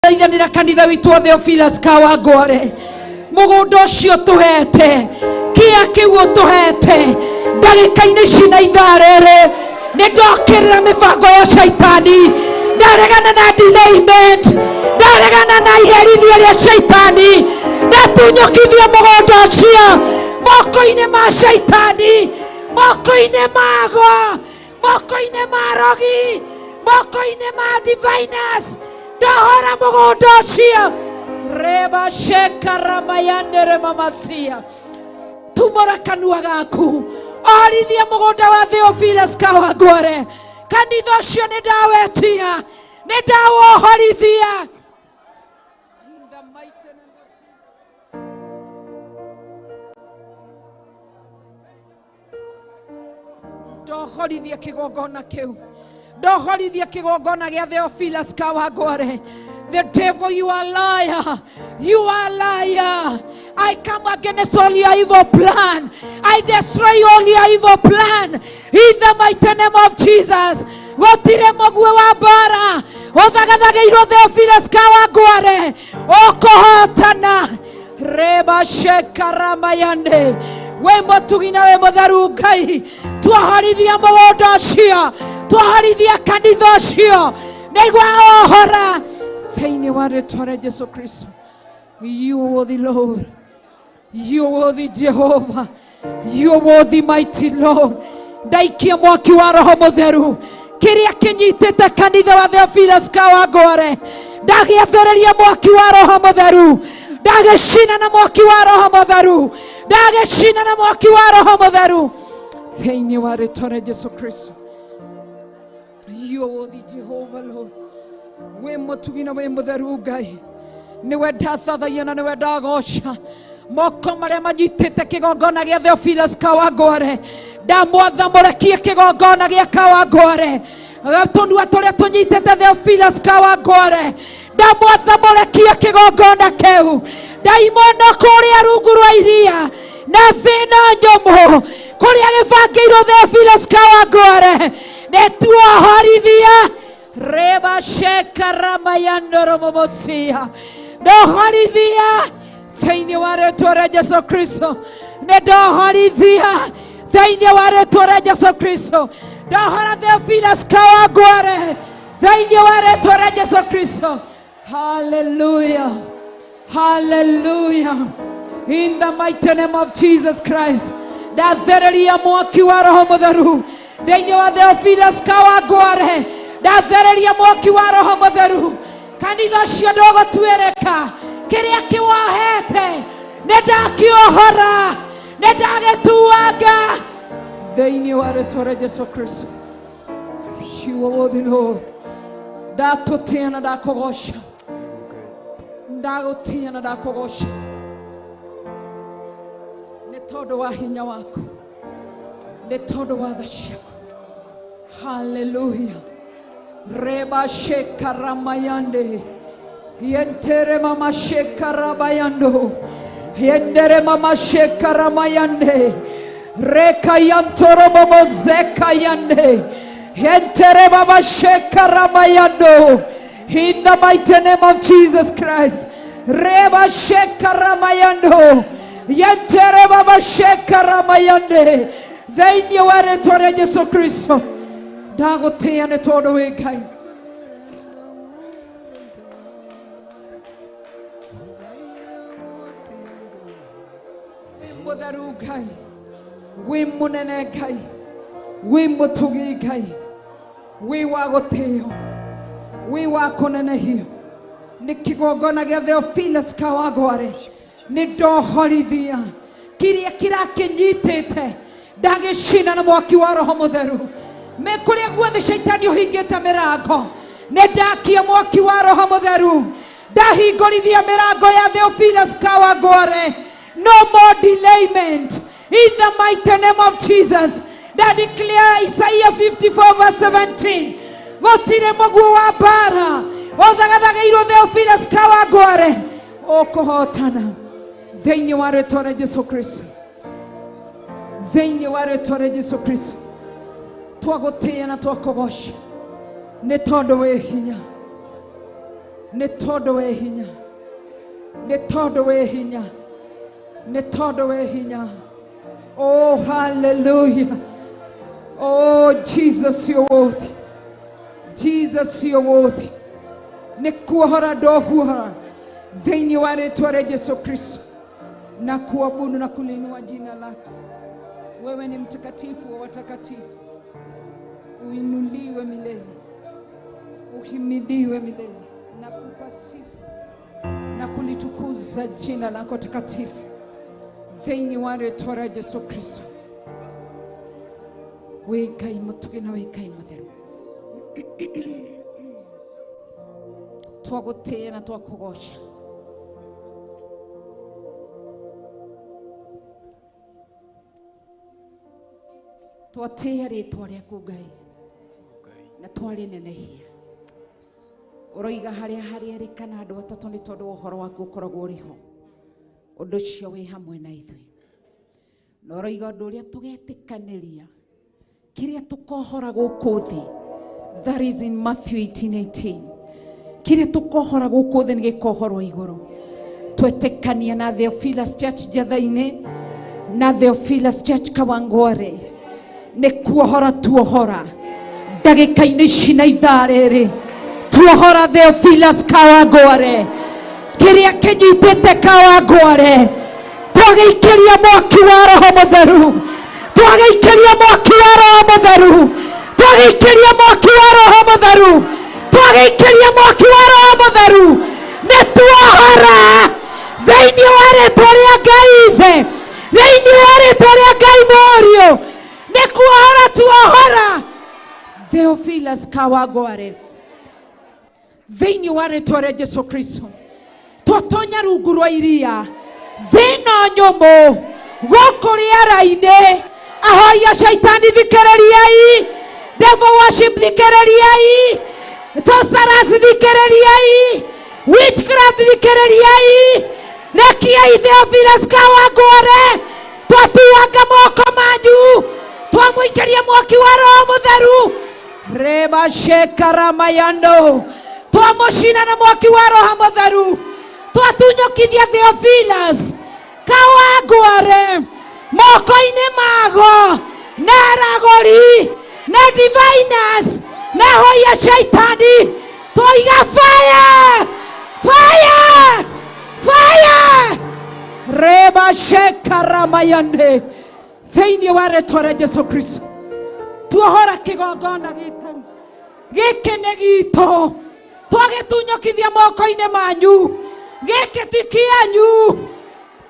Ndathaithanĩra kanitha witũ wa Theophilus Kawangware, mũgũnda ũcio tũhete, kĩa kĩu ũtũhete ndagĩka-inĩ ici na ithaa rĩrĩ, nĩ ndokĩrĩra mĩbango ya shaitani, ndaregana na delayment, ndaregana na iherithia rĩa shaitani, ndatunyũkithia mũgũnda ũcio moko-inĩ ma shaitani, moko-inĩ mago, moko-inĩ ma rogi, moko-inĩ ma diviners. Ndohora mũgũnda ũcio. Reba shekaramayandere mamasia, tumũra kanua gaku, orithia mũgũnda wa Theophilus Kawangware. Kanitha ũcio nĩ ndawetia, nĩ ndawohorithia. In the mighty name of Ndohorithia kĩgongona kĩu, ndohorithia kĩgongona gĩa Theophilus Kawangware. The devil, you are liar, you are liar. I come against all your evil plan. I destroy all your evil plan in the mighty name of Jesus. Gũtirĩ mũguĩ wa mbara ũthagathagĩirwo Theophilus Kawangware ũkũhotana. Reba shekaramayande, wĩ mũtugi na wĩ mũtheru Ngai, twohorithia mũgũnda ũcio, twohorithia kanitha ũcio, nĩguo wohora thĩinĩ wa rĩtwa rĩa Jesu Kristo. You are worthy, Lord. You are worthy, Jehovah. You are worthy, mighty Lord. Ndaikia mwaki wa Roho Mũtheru kĩrĩa kĩnyitĩte kanitha wa Theophilus Kawangware, ndagĩathĩrĩria mwaki wa Roho Mũtheru, ndagĩcina na mwaki wa Roho Mũtheru, ndagĩcina na mwaki wa Roho Mũtheru thĩinĩ wa rĩtwa rĩa Jesu Kristo. You are worthy, Jehovah, Lord. Wĩ mũtugi na wĩ mũtheru Ngai, nĩwe ndathathaia na nĩwe ndagoca. Moko marĩa manyitĩte kĩgongona gĩa Theophilus Kawangware, ndamwatha mũrekie kĩgongona gĩa Kawangware. Tũnua tũrĩa tũnyitĩte Theophilus Kawangware, ndamwatha mũrekie kĩgongona kĩu. Ndaimono kũrĩa rungu rwa iria na thĩna nyũmũ kũrĩa gĩbangĩirwo Theophilus Kawangware, nĩ tuohorithia. Reba shekaramayandoromomosia, ndohorithia thĩinĩ wa rĩtwa rĩa Jesu Kristo. Nĩ ndohorithia thĩinĩ wa rĩtwa rĩa Jesu Kristo. Ndohora Theophilus Kawangware thĩinĩ wa rĩtwa rĩa Jesu Kristo. Hallelujah, hallelujah. In the mighty name of Jesus Christ, ndathereria mwaki wa Roho Mũtheru thĩinĩ wa Theophilus Kawangware. Ndathereria mwaki wa Roho Mũtheru. Kanitha ũcio ndũgũtuĩrĩka. Kĩrĩa kĩwohete nĩ ndakĩohora, nĩ ndagĩtuanga thĩinĩ wa rĩtwa rĩa Jesu Kristo. You are worthy, Lord. Ndatũtĩa na ndakũgoca, ndagũtĩa na ndakũgoca nĩ tondũ wa hinya waku, nĩ tondũ wa tha ciaku. Haleluya. Reba shekaramayande, yentere mama shekarabayando, yendere mama shekaramayande, reka yantoro momo zeka yande, yentere mama shekaramayando. In the mighty name of Jesus Christ. Reba shekaramayando, yentere baba shekaramayande, thĩinĩ wa rĩtwa rĩa Jesu Kristo. Ndagũtĩĩa nĩ tondũ wĩ Ngai. Wĩ mũtheru Ngai, wĩ mũnene Ngai, wĩ mũtugi Ngai, wĩ wa gũtĩo, wĩ wa kũnenehio. Nĩ kĩgongona gĩa Theophilus Kawangware, nĩ ndohorithia kĩrĩa kĩrakĩnyitĩte, ndagĩcina na mwaki wa Roho Mũtheru. Me kũrĩa guothe shaitani ũhingĩte mĩrango, nĩ ndakia mwaki wa Roho Mũtheru, ndahingũrithia mĩrango ya Theophilus Kawangware. No more delayment in the mighty name of Jesus. Nda declare Isaiah 54 verse 17, gũtirĩ mũguo wa mbara ũthagathagĩirwo Theophilus Kawangware ũkũhotana thĩinĩ wa rĩtwa rĩa Jesu Kristo, thĩinĩ wa rĩtwa rĩa Jesu Kristo. Twagũtĩĩa na twakũgoca nĩ tondũ wĩ hinya. Nĩ tondũ wĩ hinya, nĩ tondũ wĩ hinya, nĩ tondũ wĩ hinya. Oh, hallelujah. Oh, Jesus, you're worthy. Jesus, you're worthy. Nĩ kuohora ndohuohora thĩinĩ wa rĩtwa rĩa Jesu Kristo na kuabudu na kuliinua jina lako. Wewe ni mtakatifu wa watakatifu, uinuliwe milele, uhimidiwe milele. Nakupa sifa na kulitukuza jina lako takatifu thĩinĩ wa rĩtwa rĩa Jesu Kristo. Wĩ Ngai mũtugi na wĩ Ngai mũtheru, twagũtĩĩa na twakũgoca. Twatĩĩa rĩtwa rĩaku Ngai na twarĩnenehia. Ũroiga harĩa harĩa erĩ kana andũ atatũ nĩ tondũ wa ũhoro waku ũkoragwo ũrĩ ho, ũndũ ũcio wĩ hamwe na ithuĩ. Na ũroiga ũndũ ũrĩa tũgetĩkanĩria, kĩrĩa tũkohora gũkũ thĩ, that is in Matthew 18:18, kĩrĩa tũkohora gũkũ thĩ nĩ gĩkohorwo igũrũ. Twetĩkania na Theophilus Church Njatha-inĩ na Theophilus Church Kawangware, nĩ kuohora tuohora ndagĩka-inĩ ici na ithaa rĩrĩ, tuohora Theophilus Kawangware, kĩrĩa kĩnyitĩte Kawangware, twagĩikĩria mwaki wa Roho Mũtheru, twagĩikĩria mwaki wa Roho Mũtheru, twagĩikĩria mwaki wa Roho Mũtheru, twagĩikĩria mwaki wa Roho Mũtheru. Nĩ tuohora thĩinĩ wa rĩtwa rĩa Ngai Ithe, thĩinĩ wa rĩtwa rĩa Ngai Mũriũ, nĩ kuohora tuohora Theophilus Kawangware thĩinĩ wa rĩtwa rĩa Jesu Kristo. Twatonya rungu rwa iria, thĩna nyũmũ gũkũ rĩera-inĩ, ahoi a shaitani thikĩrĩriai, devil worship thikĩrĩriai, sorcerers thikĩrĩriai, witchcraft thikĩrĩriai, rekiai Theophilus Kawangware. Twatuanga moko manyu, twamũikĩria mwaki wa Roho Mũtheru, reba shekaramayando, twamũcina na mwaki wa Roho Mũtheru, twatunyũkithia Theophilus Kawangware moko-inĩ mago na aragũri na diviners na ahoi a shaitani. Twoiga fire, fire, fire, reba shekaramayande thĩinĩ wa rĩtwa rĩa Jesu Kristo. Tuohora kĩgongona gitũ, gĩkĩ nĩ gitũ, twagĩtunyũkithia moko-inĩ manyu, gĩkĩ ti kĩanyu,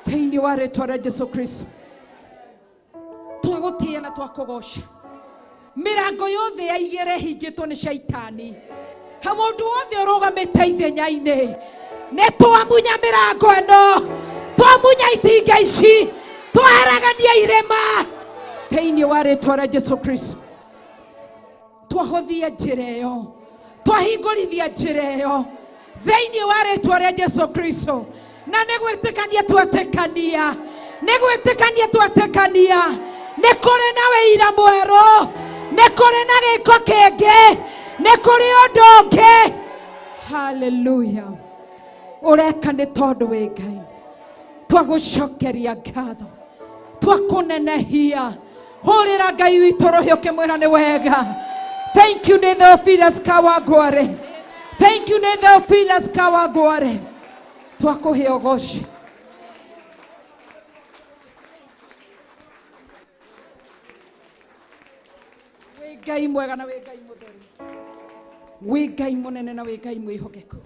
thĩinĩ wa rĩtwa rĩa Jesu Kristo. Twagũtĩĩa na twakũgoca. Mĩrango yothe ya igĩrĩ ĩhingĩtwo nĩ shaitani, ha mũndũ wothe ũrũgamĩte ithenya-inĩ, nĩ twamunya mĩrango ĩno, twamunya itinga ici, twaharagania irĩma thĩinĩ wa rĩtwa rĩa Jesu Kristo. Twahũthia njĩra ĩyo, twahingũrithia njĩra ĩyo thĩinĩ wa rĩtwa rĩa Jesu Kristo. Na nĩ gwĩtĩkania twetĩkania, nĩ gwĩtĩkania twetĩkania, nĩ kũrĩ na wĩira mwerũ, nĩ kũrĩ na gĩko kĩngĩ, nĩ kũrĩ ũndũ ũngĩ. Haleluya. Ũreka nĩ tondũ wĩ Ngai. Twagũcokeria ngatho, twakũnenehia. Hũrĩra Ngai witũ rũhĩ ũkĩmwĩra nĩ wega. Thank you nĩ Theophilus Kawangware, thank you nĩ Theophilus Kawangware. Twakũhe ũgoci. Wĩ Ngai mwega na wĩ Ngai mũtheru, wĩ Ngai mũnene na wĩ Ngai mwĩhokeku.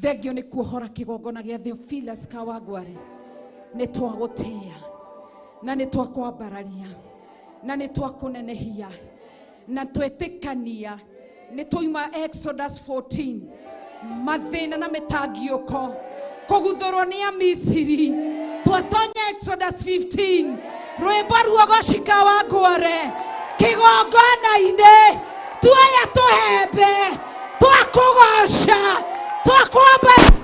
Thengio nĩ kuohora kĩgongona gĩa Theophilus Kawangware. Nĩ twagũtĩĩa na nĩ twakwambararia na nĩ twakũnenehia na twetĩkania. Nĩ twauma Exodus 14, mathĩna na mĩtangiũko, kũguthũrwo nĩ Amisiri. Twatonya Exodus 15, rwĩmbo ruogoci Kawangware kĩgongona-inĩ, tuoya tũhembe twakũgoca, twakwamba.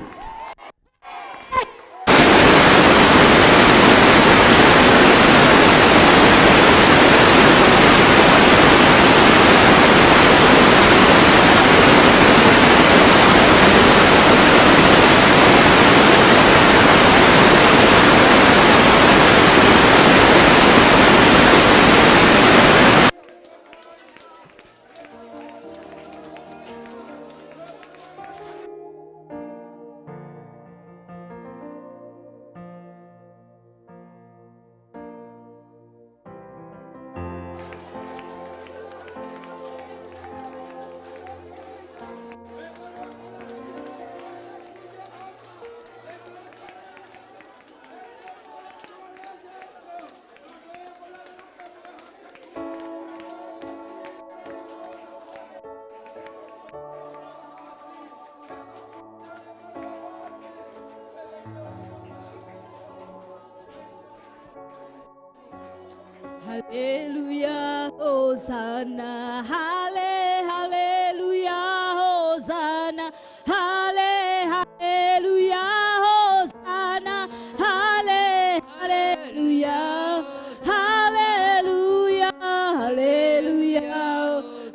Hallelujah, Hosanna, halle, hallelujah, Hosanna, halle, hallelujah, Hosanna, halle, hallelujah, hallelujah, hallelujah,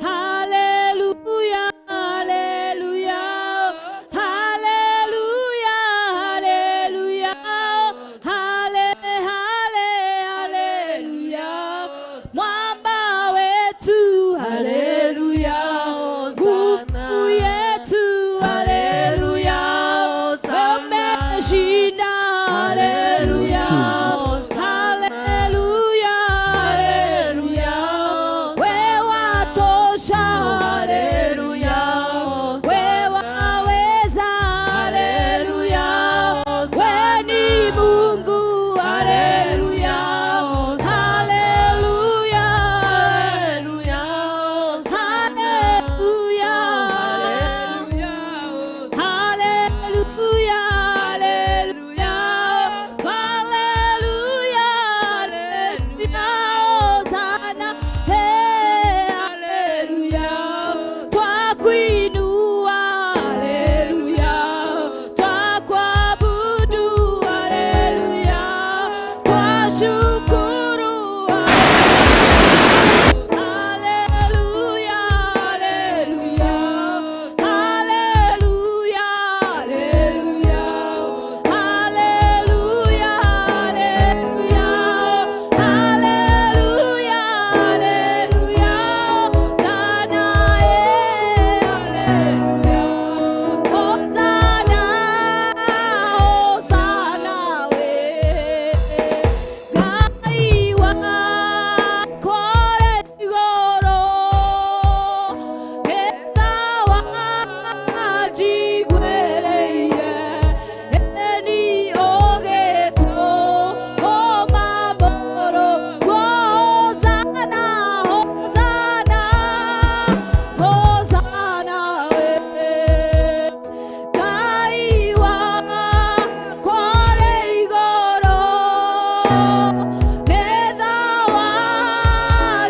hallelujah, hallelujah, hallelujah, hallelujah, halle, halle, hallelujah, mwamba wetu, haleluya, nguvu yetu, haleluya, umeshinda, haleluya, haleluya, haleluya, wewe watosha, haleluya, wewe waweza, haleluya, wewe ni Mungu, haleluya, haleluya, haleluya, haleluya, haleluya, haleluya, haleluya, Hosana, hey, haleluya, twakuinua, haleluya, twakuabudu, haleluya, twashukuru, haleluya, haleluya, haleluya, haleluya, haleluya, haleluya, haleluya, haleluya, Hosana, eh, haleluya, Hosana, Hosana, we, Ngai wakwa ũrĩ igũrũ, nĩ tawa njiguĩrĩire, ĩni ũgĩtũma mbũrũ. Hosana, Hosana, Hosana, we. Ngai wakwa ũrĩ igũrũ, nĩ tawa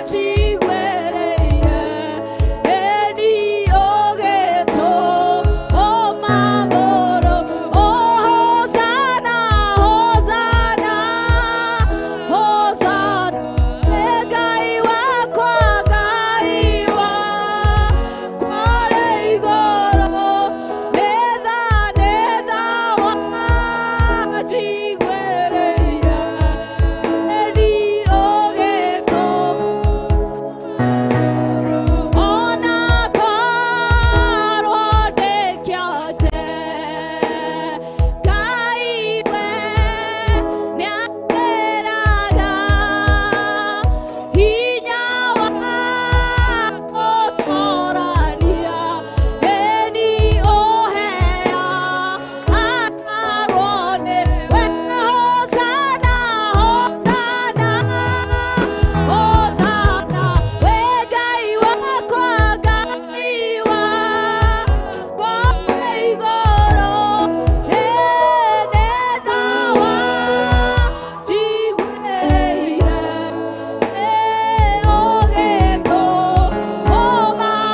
njiguĩrĩire, ĩni ũgĩtũma mbũrũ. Hosana, Hosana, Hosana, Ngai wakwa, Ngai wakwa ũrĩ igũrũ, nĩ tawa njiguĩrĩire, ĩni ũgĩtũma ona korwo ndĩ kĩonje, Ngai we nĩanjĩraga hinya wa gũtũũrania, ĩni ũheanagwo nĩwe. Hosana, Hosana, Hosana, we Ngai wakwa, Ngai wakwa ũrĩ igũrũ, ĩ nĩ tawa njiguĩrĩire, ĩ ũgĩtũma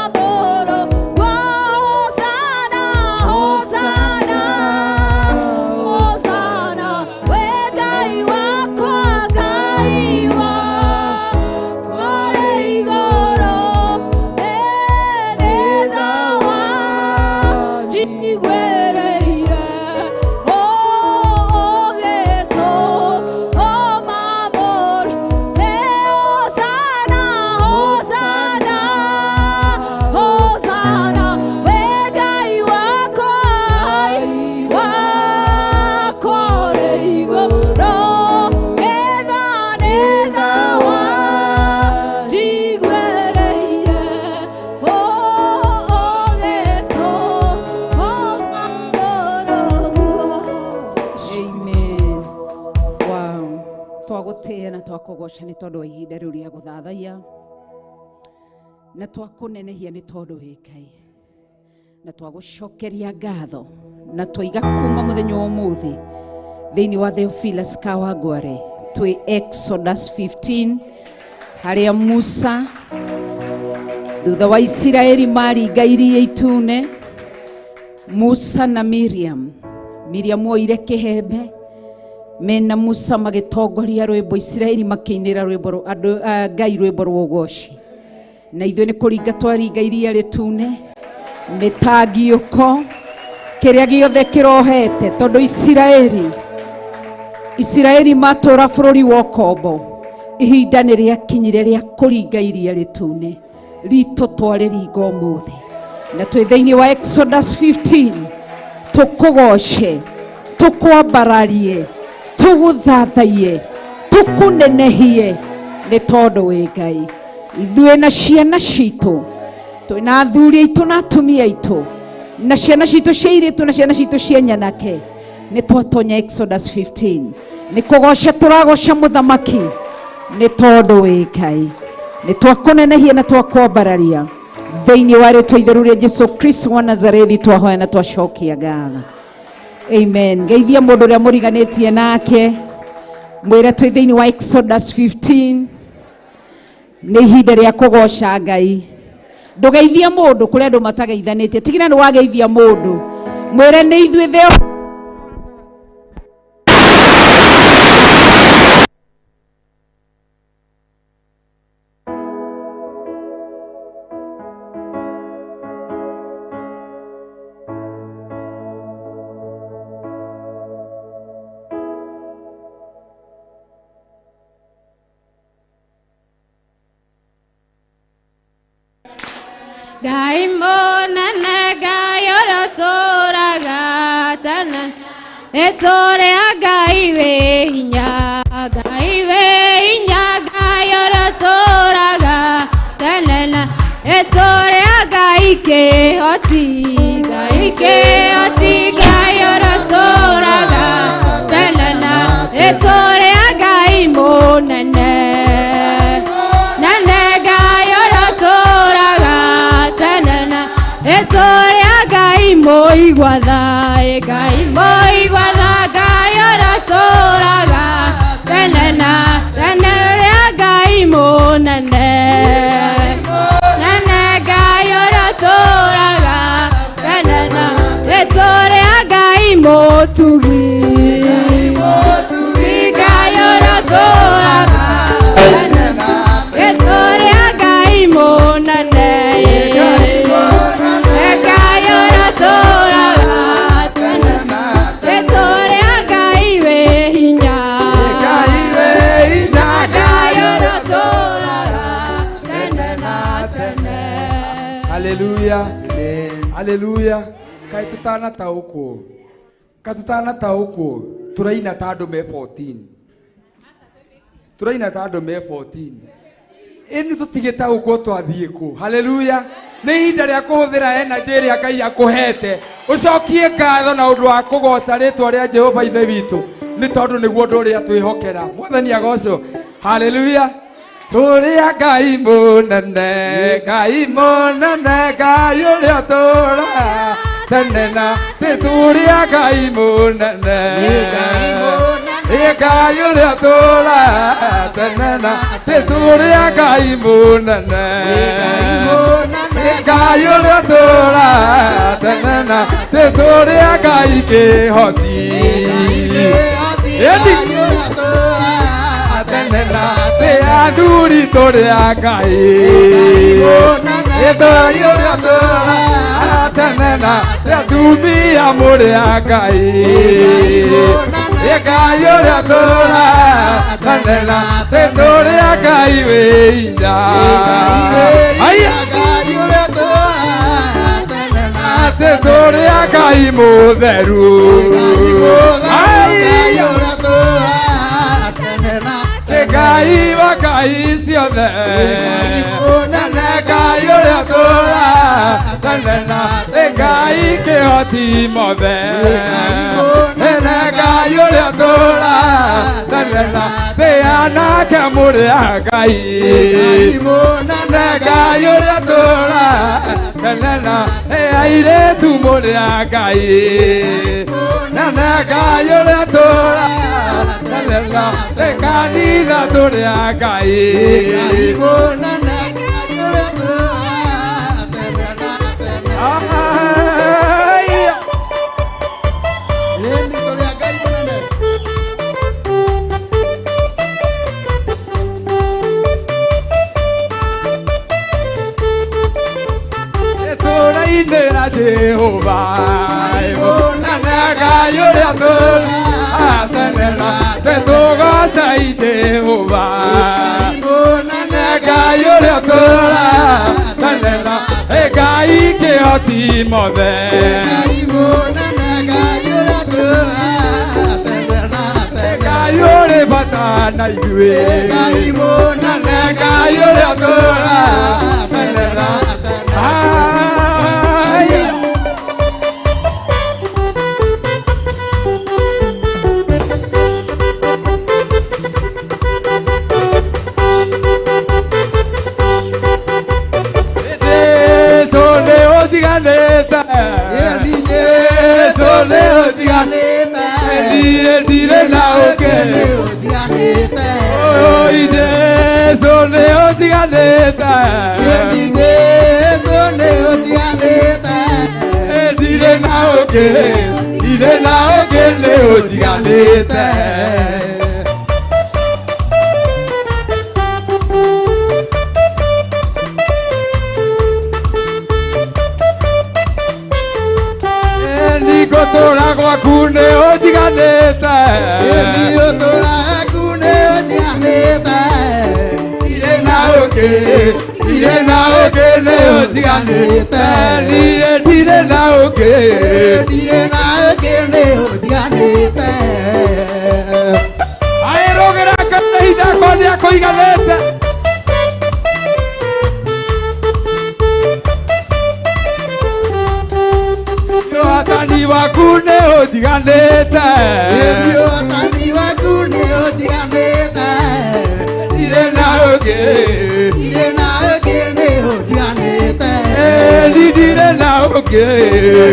mbũrũ. Hosana, Hosana, Hosana, we Ngai wakwa, Ngai wakwa ũrĩ igũrũ, ĩ nĩ tawa njiguĩrĩire, ũgĩtũma mbũrũ. Hosana, Hosana, Hosana, we Ngai wakwa, wakwa ũrĩ igũrũ, nĩ tawa njiguĩrĩire, ũgĩtũma mbũrũ. Amen. Wow. Twagũtĩĩa na twakũgoca nĩ tondũ wa ihinda rĩu rĩa gũthathaiya na twakũnenehia nĩ tondũ wĩ Ngai na twagũcokeria ngatho na twaiga kuma mũthenya wa ũmũthĩ thĩinĩ wa Theophilus Kawangware twĩ Exodus 15. Harĩa Musa thutha wa Isiraeli maringa iria itune, Musa na Miriam, Miriam oire kĩhembe mena Musa magĩtongoria rwĩmbo, Isiraeli makĩinĩra rwĩmbo andũ Ngai rwĩmbo rwa ũgoci. Na ithuĩ nĩ kũringa twaringa iria rĩtune, mĩtangiũko kĩrĩa gĩothe kĩrohete, tondũ Isiraeli matũra bũrũri wa ũkombo, ihinda nĩ rĩakinyire rĩa kũringa iria rĩtune. Ritũ twarĩringa ũmũthĩ, na twĩ thĩinĩ wa Exodus 15, tũkũgoce, tũkwambararie, tũgũthathaiye, tũkũnenehie, nĩ tondũ wĩ Ngai. Ithuĩ na ciana citũ, twĩna athuri aitũ na atumia aitũ, na ciana citũ cia airĩtu na ciana citũ cia nyanake, nĩ twatonya Exodus 15. Nĩ kũgoca tũragoca mũthamaki, nĩ tondũ wĩ Ngai. Nĩ twakũnenehia na twakwambararia thĩinĩ wa rĩtwa itheru rĩa Jesu Kristo wa Nazarethi, twahoya na twacokia ngatho. Amen. Ngeithia mũndũ ũrĩa mũriganĩtie nake, mwĩre twĩ thĩinĩ wa Exodus 15, nĩ ihinda rĩa kũgoca Ngai. Ndũgeithie mũndũ, kũrĩ andũ matageithanĩtie, tigina nĩ wageithia mũndũ, mwĩre nĩ ithuĩ thĩ. Ngai mũnene, Ngai ũrĩa ũtũũraga tene, ĩtũũrĩa Ngai wĩ hinya, Ngai wĩ hinya, Ngai ũrĩa ũtũũraga tene na ĩtũũrĩa Ngai kĩhoti, Ngai kĩhoti, Ngai ũrĩa ũtũũraga tene na ĩtũũrĩa Ngai mũnene. Nene Ngai ũrĩa ũtũũraga tene na ĩtũũrĩa Ngai mũigua tha, Ngai mũigua tha, Ngai ũrĩa ũtũũraga tene na tene rĩa Ngai mũnene. Nene Ngai ũrĩa ũtũũraga tene na ĩtũũrĩa Ngai mũtugi. Ngai ũrĩa ũtũũraga tene na ĩtũũrĩa Ngai mũnene. Ngai ũrĩa ũtũũraga tene na ĩtũũrĩa Ngai wĩ hinya. Ngai ũrĩa ũtũũraga tene na tene. Haleluya, haleluya. Kaĩ tũtanataũkwo, kaĩ tũtanataũkwo, tũraina ta andũ me 14, tũraina ta andũ me 14. Ĩni tũtigĩtaũkwo twathiĩ kũ? Haleluya. Nĩ ihinda rĩa kũhũthĩra energy ĩrĩa Ngai akũhete, ũcokie ngatho na ũndũ wa kũgoca rĩtwa rĩa Jehova Ithe witũ, nĩ tondũ nĩguo ũndũ ũrĩa twĩhokera. Mwathani agocwo. Haleluya. Tũrĩa Ngai mũnene, Ngai mũnene, Ngai ũrĩa ũtũũraga tene na tũrĩa Ngai mũnene, Ngai ũrĩa ũtũũraga tene na tũrĩa Ngai mũnene, Ngai ũrĩa ũtũũraga tene na tũrĩa Ngai kĩhoti. Ĩndi tene na tĩ athuri tũrĩa Ngai Ngai ũrĩa ũtũũraga tene na tĩ atumia mũrĩa Ngai Ngai ũrĩa ũtũũraga tene na tĩ tũrĩa Ngai wĩ hinya. Aya tĩ tũrĩa Ngai mũtheru. Aya Ngai wa Ngai ciothe, nene Ngai ũrĩa ũtũũraga tene na Ngai kĩhoti mothe, nene Ngai ũrĩa ũtũũraga tene na thĩ anake mũrĩa Ngai, nene Ngai ũrĩa ũtũũraga tene na thĩ airĩtu mũrĩa Ngai, nene Ngai ũrĩa ũtũũraga tene. na kanitha tũrĩ a Ngai. Ngai mũnene, Ngai ũrĩa ũtũũraga tene na tene. Ai. Ĩni tũrĩ a Ngai mũnene. Tũrainĩra Jehova mũnene, Ngai ũrĩa ũtũũraga tene na tene. Tũgocei Jehova Ngai mũnene, Ngai ũrĩa ũtũũraga tene na Ngai kĩhoti mothe. Ngai mũnene, Ngai ũrĩa ũtũũraga tene na tene. Ngai ũrĩ bata na ithuĩ. Ngai mũnene, Ngai ũrĩa ũtũũraga tene na tene. Ai. Jesu nĩ ũtiganĩte. Ĩni Jesũ nĩ ũtiganĩte. Ndirĩ ndirĩ na ũngĩ. Nĩ ũtiganĩte. Oi Jesu nĩ ũtiganĩte. Ĩni Jesũ nĩ ũtiganĩte. Ndirĩ na ũngĩ. Ndirĩ na ũngĩ nĩ ũtiganĩte. Nĩngũtũũra gwaku nĩ ũtiganĩte. Ĩni ũtũũraga nĩ ũtiganĩte. Ndirĩ na ũngĩ. Ndirĩ na ũngĩ nĩ ũtiganĩte. Ndirĩ ndirĩ na ũngĩ. Ndirĩ na ũngĩ nĩ ũtiganĩte. Aĩrũgĩra kana ihinda akwa nĩakũiganĩte. Ũhatani waku nĩ ũtiganĩte. Ĩni ũhatani waku nĩ ũtiganĩte. Ndirĩ na ũngĩ. Ndirĩ na ũngĩ nĩ ũtiganĩte. Ĩni ndirĩ na ũngĩ.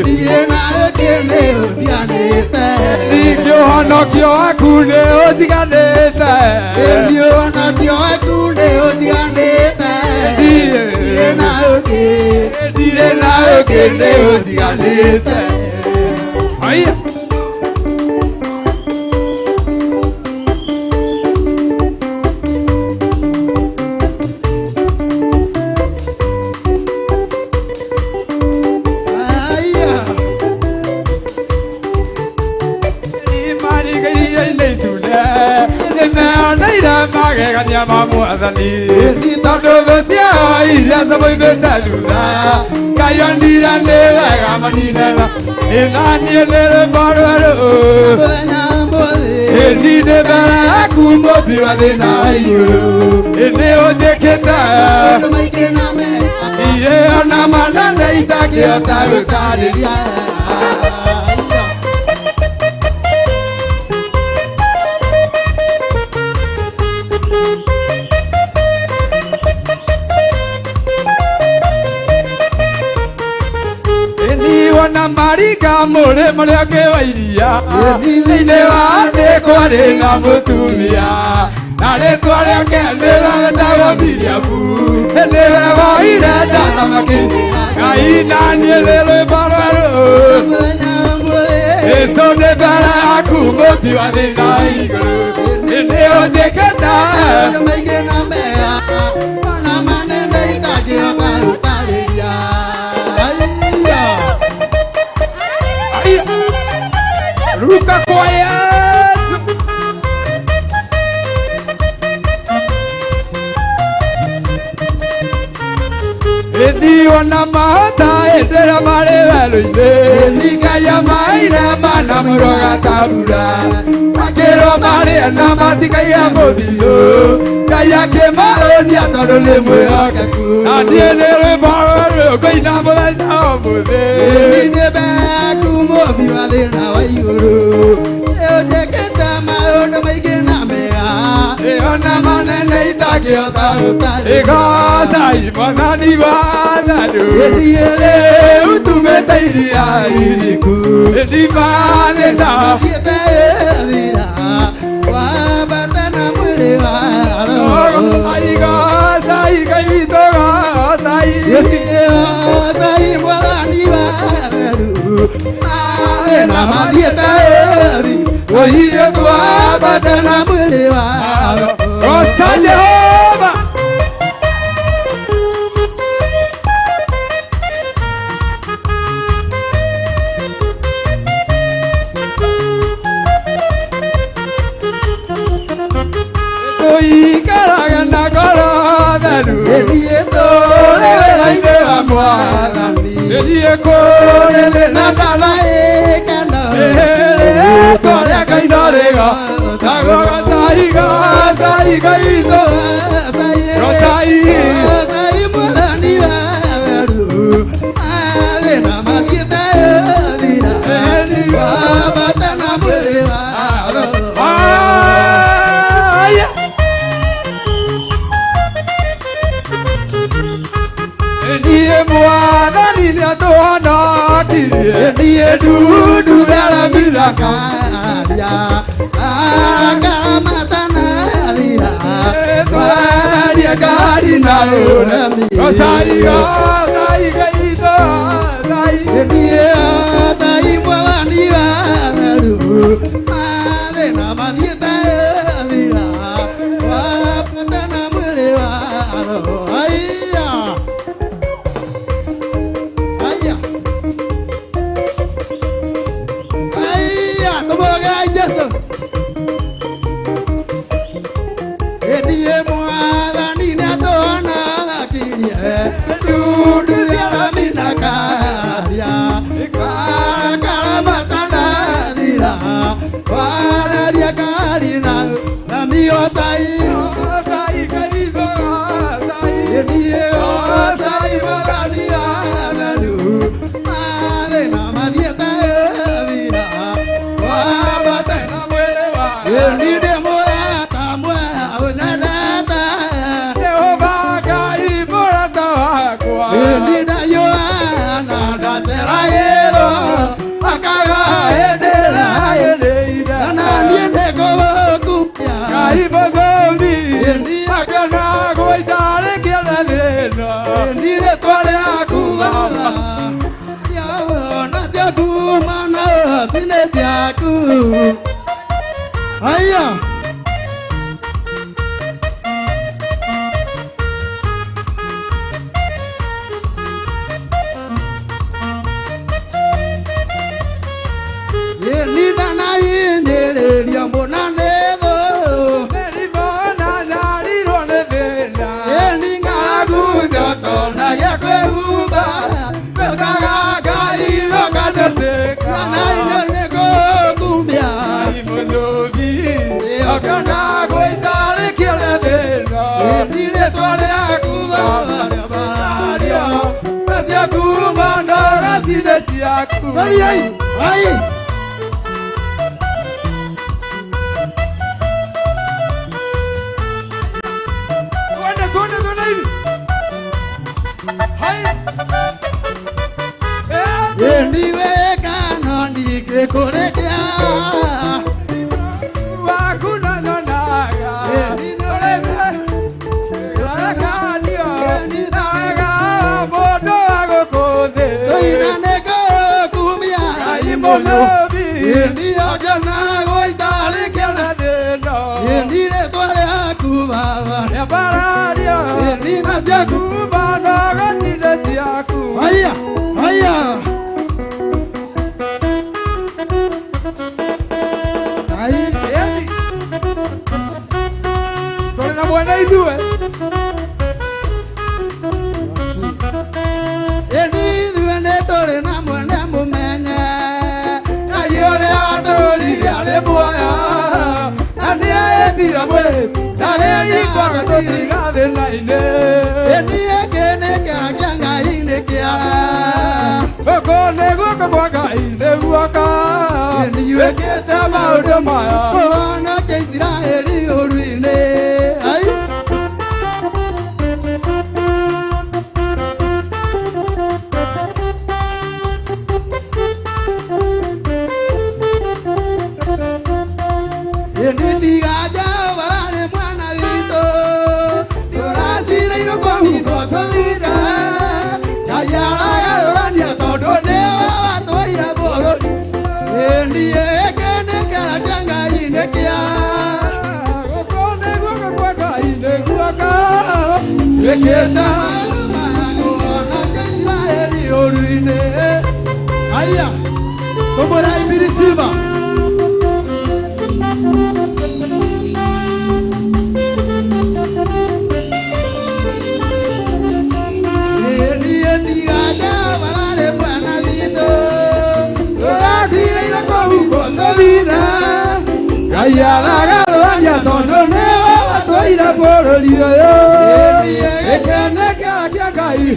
Ndirĩ na ũngĩ nĩ ũtiganĩte. Ningĩ ũhonokio waku nĩ ũtiganĩte. Ĩni ũhonokio waku nĩ ũtiganĩte. Ndirĩ na ũngĩ. Ndirĩ na ũngĩ nĩ ũtiganĩte. Haya. Aya. Nĩmarigĩrĩire itune, nĩmeoneire magegania ma Mwathani. Tondũ thũ ciao iria ciamoimĩte thutha, Ngai onire nĩ wega maninena. Ĩ na niĩ nĩ rwĩmbo rwerũ. Mũthenya mũthĩ. Ĩni nĩ mbere yaku mũmbi wa thĩna wa igũrũ. Ĩ nĩ ũnjĩkĩte. Maũndũ maingĩ na mega. Iĩ ona manene itangĩhota gũtarĩria. Ĩni wona maringa mũrĩmo ũrĩa ũngĩ wa iria. Thĩinĩ wa thĩ kwarĩ na mũtumia na rĩtwa rĩake nĩwe wetagwo Miriamu. Nĩwe woire nda na makĩnyina. Ngai na niĩ nĩ rwĩmbo rwerũ. Mũthenya mũthĩ. Jesũ nĩ mbere yaku mũmbi wa thĩ na igũrũ. Nĩ ũnjĩkĩte. Maũndũ maingĩ na mega. Ona manene itangĩhota gũtarĩria. Aya. Ai. Ruka kwa Yesu. Ĩni ona mahota hĩndĩ ĩrĩa marĩ werũ-inĩ. Ngai amaheire mana mũroga ta mbura. Makĩrwo marĩe na matikaiya mũthithũ. Ngai akĩmahũnia tondũ nĩ mwĩhokeku. Na niĩ nĩ rwĩmbo rũrũ ngũina mũthenya ũmũthĩ. Ĩni nĩ mbere yaku mũmbi wa thĩ na wa igũrũ. Nĩ ũnjĩkĩte maũndũ maingĩ na mega. Ona manene itangĩhota gũtarĩria. Ĩgocai Mwathani wa thandũ. Ũtumĩte iria iriku. Ĩni mathĩna. Thiĩte thira wa Na mathiĩte ũiye twambata na mwĩrĩ wa Goca Jehova. Tũikaraga na ngoro theru. Niĩ tũrĩ wĩra-inĩ wa Mwathani. Niĩ kũrĩ na ndaraĩkana. Rĩĩtwa rĩa Ngai no rĩgoocagwo gocai, gocai Ngai witũ. Gocai. Gocai Mwathani wa weru. Mathĩna mathiĩte thira. Wambata na mwĩrĩ wa Roho. Aya. Niĩ Mwathani nĩatũhonokirie. Niĩ ndundu raramirakararia akaramatanathira twararia ngari na ũremi. Gocai, gocai Ngai witũ, gocai. Niĩ Ngai Mwathani wa weru mathĩna mathiĩte thira wambata na mwĩrĩ wa Roho. Aya. Aya. Aya, tũmũgei Jesũ. Niĩ Mwathani nĩatũhonokirie ndundu ciaraminakaria akaramatanathira wararia ngari na miotai. Gocai Ngai witũ, gocai. Niĩ gocai Mwathani wa weru mathĩna mathiĩte thira wambata Na mwĩrĩ wa Niĩ ndĩ mũrata mwega ũnyendete. Jehova Ngai mũrata wakwa. Niĩ ndayũana ndateragĩrwo akaga hĩndĩ ĩrĩa na niĩ nĩngũgũkumia. Ngai mũthũri akenagwo itarĩ kĩene thĩna. Niĩ rĩtwa rĩaku Baba ciona ciaku mana tinĩ ciaku. Aya. Nindanahinyĩrĩria mũna nĩ thũ. Mĩrimũ na nyarirwo nĩ thĩna. Ĩni ng'aragu njotonagia kwĩhumba. Njũkaga Ngai Ũkanjĩtĩka. Na indo nĩngũkumia. Ngai mũthũri akenagwo itarĩ kĩene thĩna. Ĩni rĩtwa rĩaku Baba rĩambario. Na ciaku mana gatirĩ ciaku. Ai, ai, ai. Twende, twende, twende hivi. Haya. Eh. Ĩni wĩkano ndingĩkũrĩkia. Waku nanyonaga. Ĩni Rakanio. Naga mũndũ wa gũkũ thĩ. Tũina nĩngũkumia. Ngai mũthũri. Ĩni ongenagwo itarĩ kĩene. Thĩna. Ĩni rĩtwa rĩaku Baba. Rĩambarario. Ĩni na ciaku. Kuma gatirĩ ciaku. Haya, haya. Ai, Ĩni. Tũrĩ na mwene ithuĩ. Ĩni ithuĩ nĩ tũrĩ na mwene mũmenye. Ngai ũrĩa watũũrire arĩ muoyo. Na nĩeĩtire mwĩrĩ, na hĩndĩ Kwaga tũtiga thĩna-inĩ. Ĩni gĩkĩ nĩ kĩara kĩa Ngai nĩ kĩara. Gũkũ nĩ guoko kwa Ngai nĩ guoko. Ĩni wĩkĩte maũndũ maya kũhonokia Isiraeli ũru-inĩ. Ai. Ĩni tiga Jehova arĩ mwana witũ, tũracirĩirwo kũhithwo tũthire. Ngai aragarũrania tondũ nĩwe watũheire Wĩkĩte maũndũ maya kũhonokia Isiraeli ũru-inĩ. Aya, tũmũra Ibiri Silva. Ngai aragarũrania tondũ nĩwe watwaire bũrũri ũyũ. Gĩkene kĩa Ngai.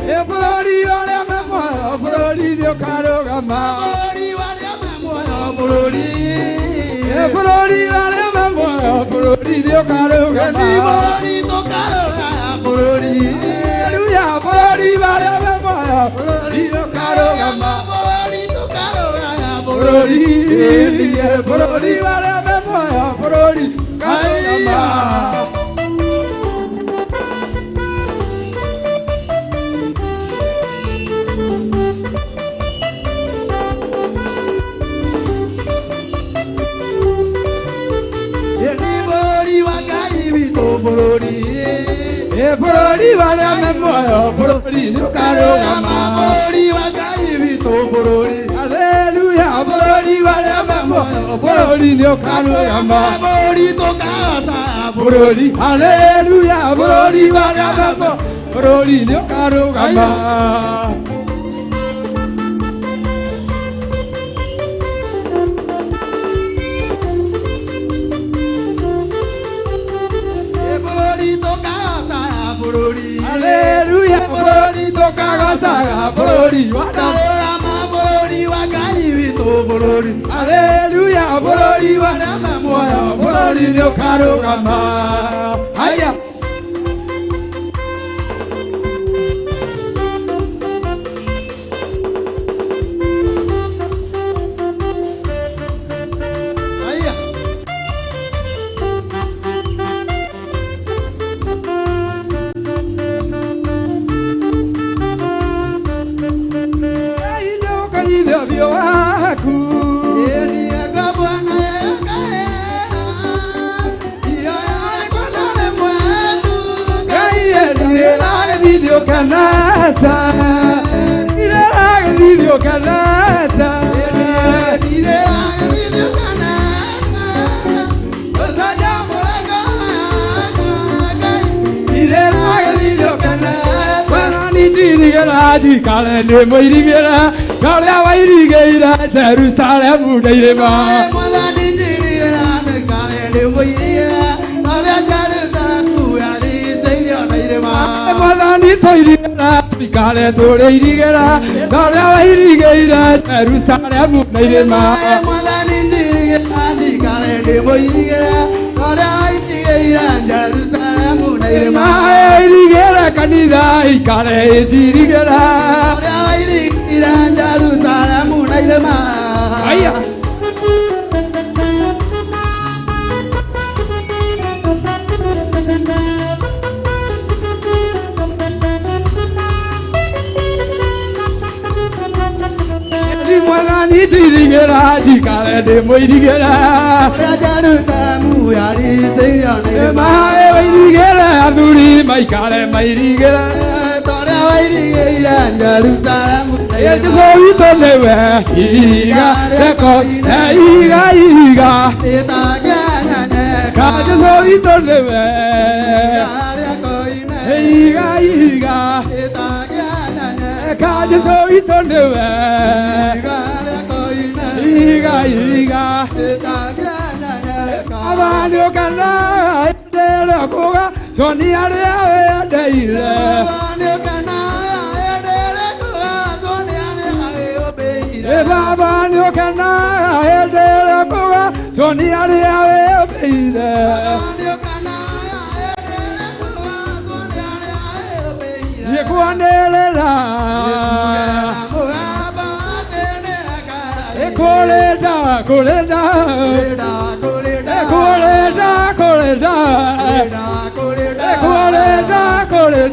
Ĩ bũrũri ũrĩa me muoyo, bũrũri nĩũkarũgama. Ĩ bũrũri ũrĩa me muoyo, bũrũri nĩũkarũgama. Haleluya, bũrũri ũrĩa me muoyo, bũrũri nĩũkarũgama. Bũrũri, bũrũri ũrĩa me muoyo, bũrũri nĩũkarũgama. Ĩ bũrũri ũrĩa me muoyo, bũrũri nĩũkarũgama. Haleluya, bũrũri ũrĩa me muoyo, bũrũri nĩũkarũgama. Bũrũri, haleluya, bũrũri ũrĩa me muoyo, bũrũri nĩũkarũgama. Haleluya, bũrũri tũkagocaga, bũrũri wa Haleluya, bũrũri ũrĩa me muoyo, bũrũri nĩũkarũgama. Haya. Ngai nĩũkaithia ũthiũ waku. Ngai nĩragĩthithio kanasa. Nĩragĩthithio kanasa. Nĩragĩthithio kanasa. Mwathani ndirigĩra njikare ndĩ mũirigĩra, na ũrĩa wairigĩire Jerusalemu na irĩma. Mwathani tũirigĩra tũikare tũrĩ irigĩra, na ũrĩa wairigĩire Jerusalemu na irĩma. Irĩma irigĩra kanitha ikare ĩnjirigĩra. Aya. Ni Mwathani ndirigĩra njikare ndĩ mũirigĩra. Irĩma wairigĩra athuri maikare mairigĩra. Jesũ witũ nĩwe ihiga rĩako, ihiga ihiga. Ka Jesũ witũ nĩwe ihiga ihiga. Ka Jesũ witũ nĩwe ihiga ihiga. Baba nĩũkanaga hĩndĩ ĩrĩa ũkuga coni arĩa wĩendeire. Ĩ Baba nĩũkenaga hĩndĩ ĩrĩa ũkuga coni arĩa wĩũmbĩire. Niĩ kwanĩrĩra ĩkũrĩ kũrĩ kũrĩ kũrĩ kũrĩ kũrĩ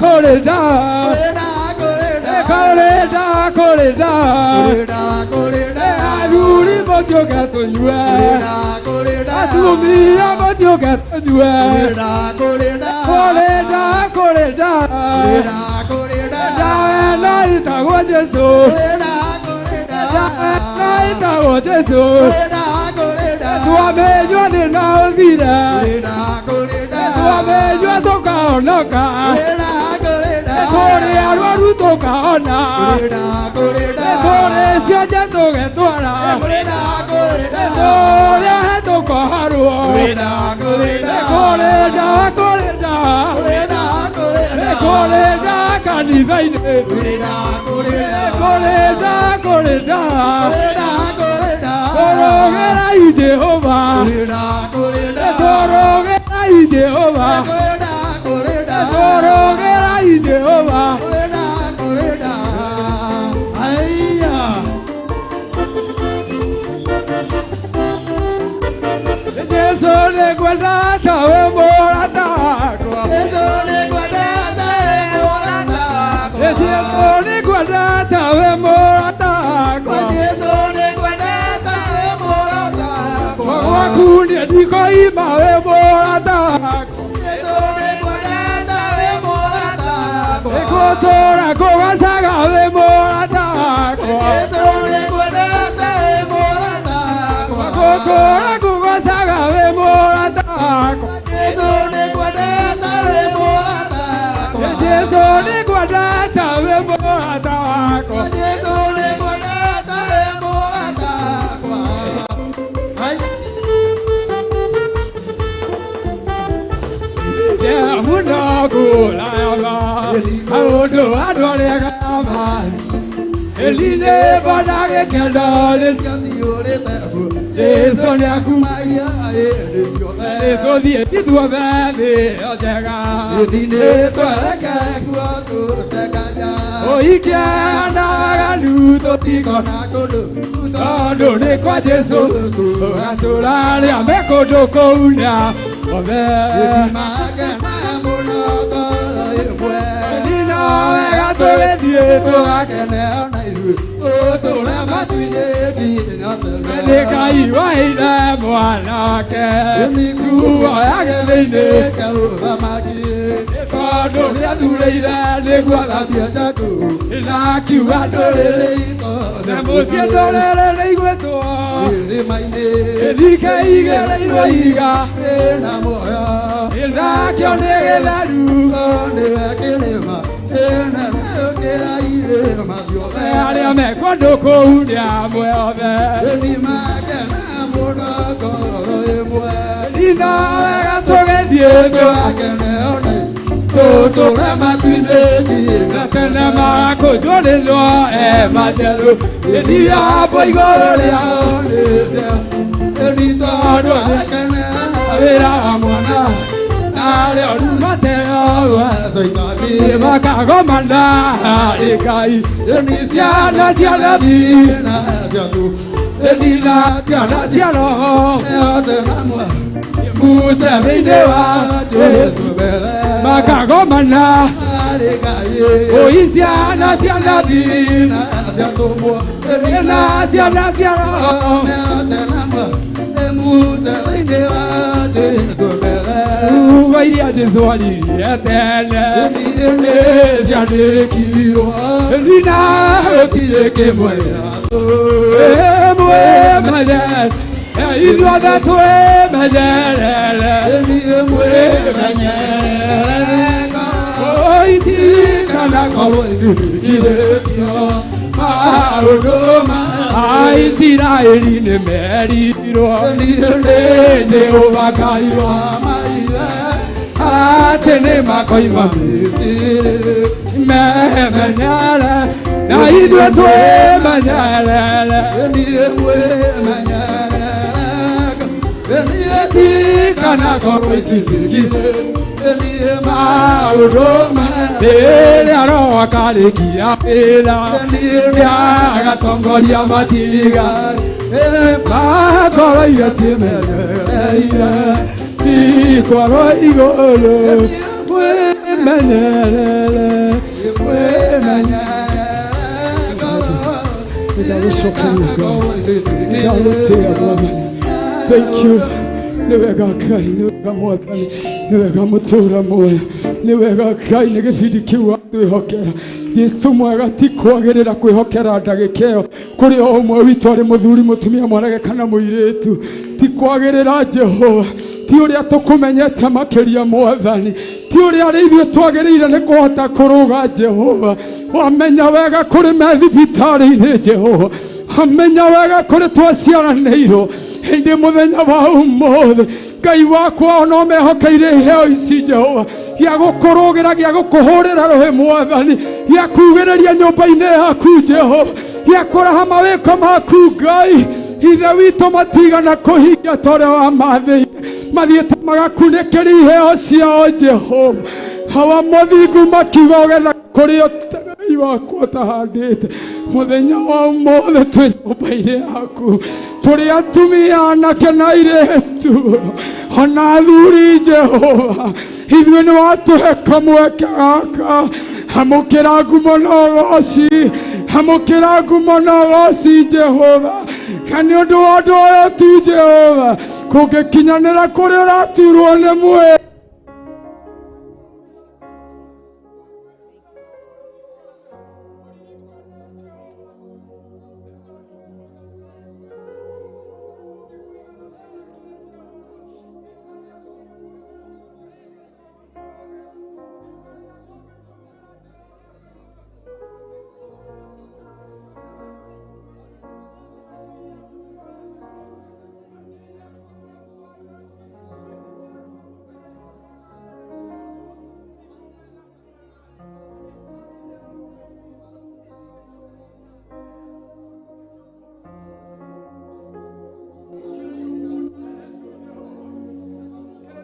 kũrĩ kũrĩ athuri mũtiũke tũnyue atumia mũtiũke tũnyue kũrĩ kũrĩ ndawa ĩno ĩtagwo Jesũ ndawa ĩno ĩtagwo Jesũ twamĩnyua nĩ na ũthire twamĩnyua tũkahonoka tũrĩ arwaru tũkahona tũrĩ cionje tũgetwara tũrĩ ahe tũkoharwo kũrĩ ndawa kũrĩ ndawa kũrĩ ndawa kanitha-inĩ kũrĩ ndawa kũrĩ ndawa tũrũgĩrai Jehova tũrũgĩrai Jehova tũrũgĩrai Jehova. Jesũ nĩngwendete wĩ mũrata wakwa Jesũ nĩngwendete wĩ mũrata wakwa gwaku niĩ ndikoima wĩ mũrata wakwa nĩngũtũũra ngũgocaga wĩ mũrata wakwa ngũtũũra ngũgocaga wĩ mũrata wakwa Jesũ nĩngwendete wĩ mũrata wakwa. Maũndũ andũ arĩa Eline bona gĩkeno Jesũ nĩakumagia nĩtũthiĩ ithuothe thĩ ĩyo njega ũikie na aganu tũtikona tondũ nĩ kwa Jesũ tũgatũra arĩa me kũndũ kũu na othe nina wega tũgĩthiĩ nĩ Ngai waheire mwana wake nguo ya gĩthĩinĩ tondũ nĩathurĩire nĩguo na akiuga ndũrĩrĩ na mũciĩ ndũrĩrĩ nĩigwĩtwo ĩthike igĩrĩirwo ihiga nakĩo nĩ gĩtheru arĩa me kũndũ kũu nĩ amwe othe nina wega tũgĩthiĩ na tene marakũnjũrĩrwo e matheru ĩthiambo igũrũ rĩao tondũ wĩra wa mwana arĩa mateo makagomana harĩ Ngai ciana cia nabii na ciana cia roho Musa thĩinĩ wa makagomana oi ciana cia nabii na ciana cia roho Uga iria Jesũ aririe tene ciandĩkirwo nina gũtirĩ kĩmwe mwĩmenyerere ithuothe twĩmenyerere itikanakorwo ithirĩtio maũndũ Aisiraeli nĩmerirwo nĩ ũbakairwo atĩ nĩmakoima memenyere na ithuĩ twĩmenyerere Kana ngorwo itithigire niĩ maũndũ rĩrĩa roho akarĩkia wĩra agatongoria matigari makoro iria ciĩmenyereire cikwarwo igũrũ wĩmenyerere Thank you. Nĩ wega Ngai, nĩ wega Mwathani, nĩ wega mũtũũra muoyo, nĩ wega Ngai nĩ gĩbindi kĩu watwĩhokera. Jesu mwega ti kwagĩrĩra kwĩhokera ndagĩka ĩyo kũrĩ o ũmwe witũ arĩ mũthuri mũtumia mwanake kana mũirĩtu ti kwagĩrĩra Jehova ti ũrĩa tũkũmenyete makĩria Mwathani ti ũrĩa arĩ ithuĩ twagĩrĩire nĩ kũhota kũrũga Jehova wamenya wega kũrĩ me thibitarĩ-inĩ Jehova amenya wega kũrĩ twaciaranĩirwo hĩndĩ mũthenya wa ũmũthĩ Ngai wakwa ona ũmehokeire iheo ici Jehova gĩa gũkũrũgĩra gĩa gũkũhũrĩra rũhĩ Mwathani gĩa kugĩrĩria nyũmba-inĩ yaku Jehova gĩa kũraha mawĩko maku Ngai ithe witũ matigana kũhingia ta ũrĩa wamathĩire mathiĩte magakunĩkĩria iheo ciao Jehova hawa mũthingu makiuga ũgetha kũrĩ Ngai wakwa ũtahandĩte mũthenya wa ũmũthĩ twĩ nyũmba-inĩ yaku tũrĩ atumia anake na airĩtu ona athuri Jehova ithuĩ nĩ watũhe kamweke gaka amũkĩra ngumo na ũgoci amũkĩra ngumo na ũgoci Jehova na nĩ ũndũ wa ũndũ ũyũ tu Jehova kũngĩkinyanĩra kũrĩa ũraturwo nĩ mwĩrĩ.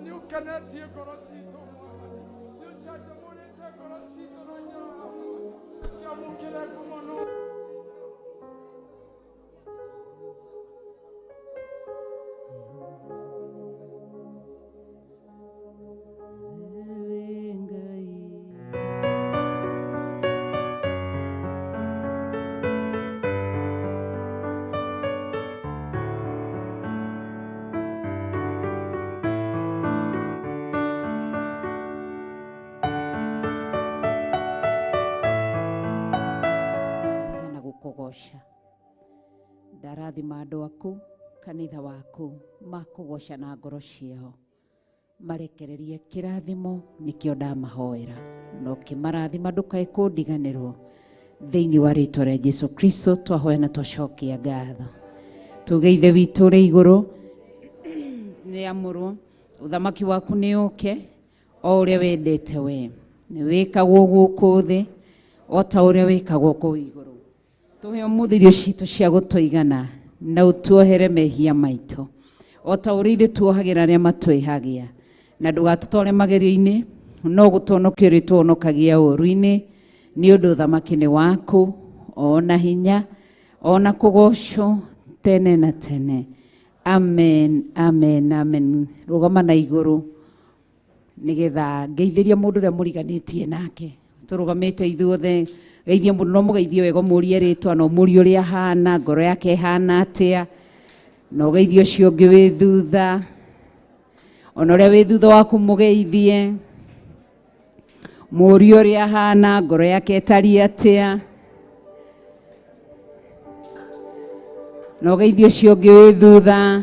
Nĩũkenetie ngoro citũ Mwathani nĩũcanjamũrĩte ngoro citũ na njĩra kĩamũkĩre ngumo no Na gũkũgoca ndarathima andũ aku kanitha waku makũgoca na ngoro ciao marekererie kĩrathimo nĩkĩo ndamahoera na ũkĩmarathima ndũkae kũndiganĩrwo thĩinĩ wa rĩtwa rĩa Jesu Kristo twahoya na twacokia ngatho tuge ithe witũ ũrĩ igũrũ nĩ amũrwo ũthamaki waku nĩ ũke o ũrĩa wendete we nĩ wĩkagwo gũkũ thĩ o ta ũrĩa wĩkagwo kũu igũrũ tũhe ũmũthĩ irio citũ cia gũtũigana na ũtuohere mehia maitũ o ta ũrĩa ithuĩ tuohagĩra arĩa matwĩhagia na ndũgatũtware magerio-inĩ no gũtũhonokia ũrĩtũhonokagia ũũru-inĩ nĩ ũndũ ũthamaki nĩ waku ona hinya ona kũgocwo tene na tene. Amen, amen, amen. Rũgama na igũrũ nĩgetha ngeithĩrie mũndũ ũrĩa mũriganĩtie nake tũrũgamĩte ithuothe geithie mũndũ no mũgeithie wega ũmũrie rĩtwa na ũmũrie ũrĩa ahana ngoro yake ĩhana atĩa na ũgeithie ũcio ũngĩ wĩ thutha ona ũrĩa wĩ thutha waku mũgeithie mũrie ũrĩa ahana ngoro yake ĩtariĩ atĩa na ũgeithie ũcio ũngĩ wĩ thutha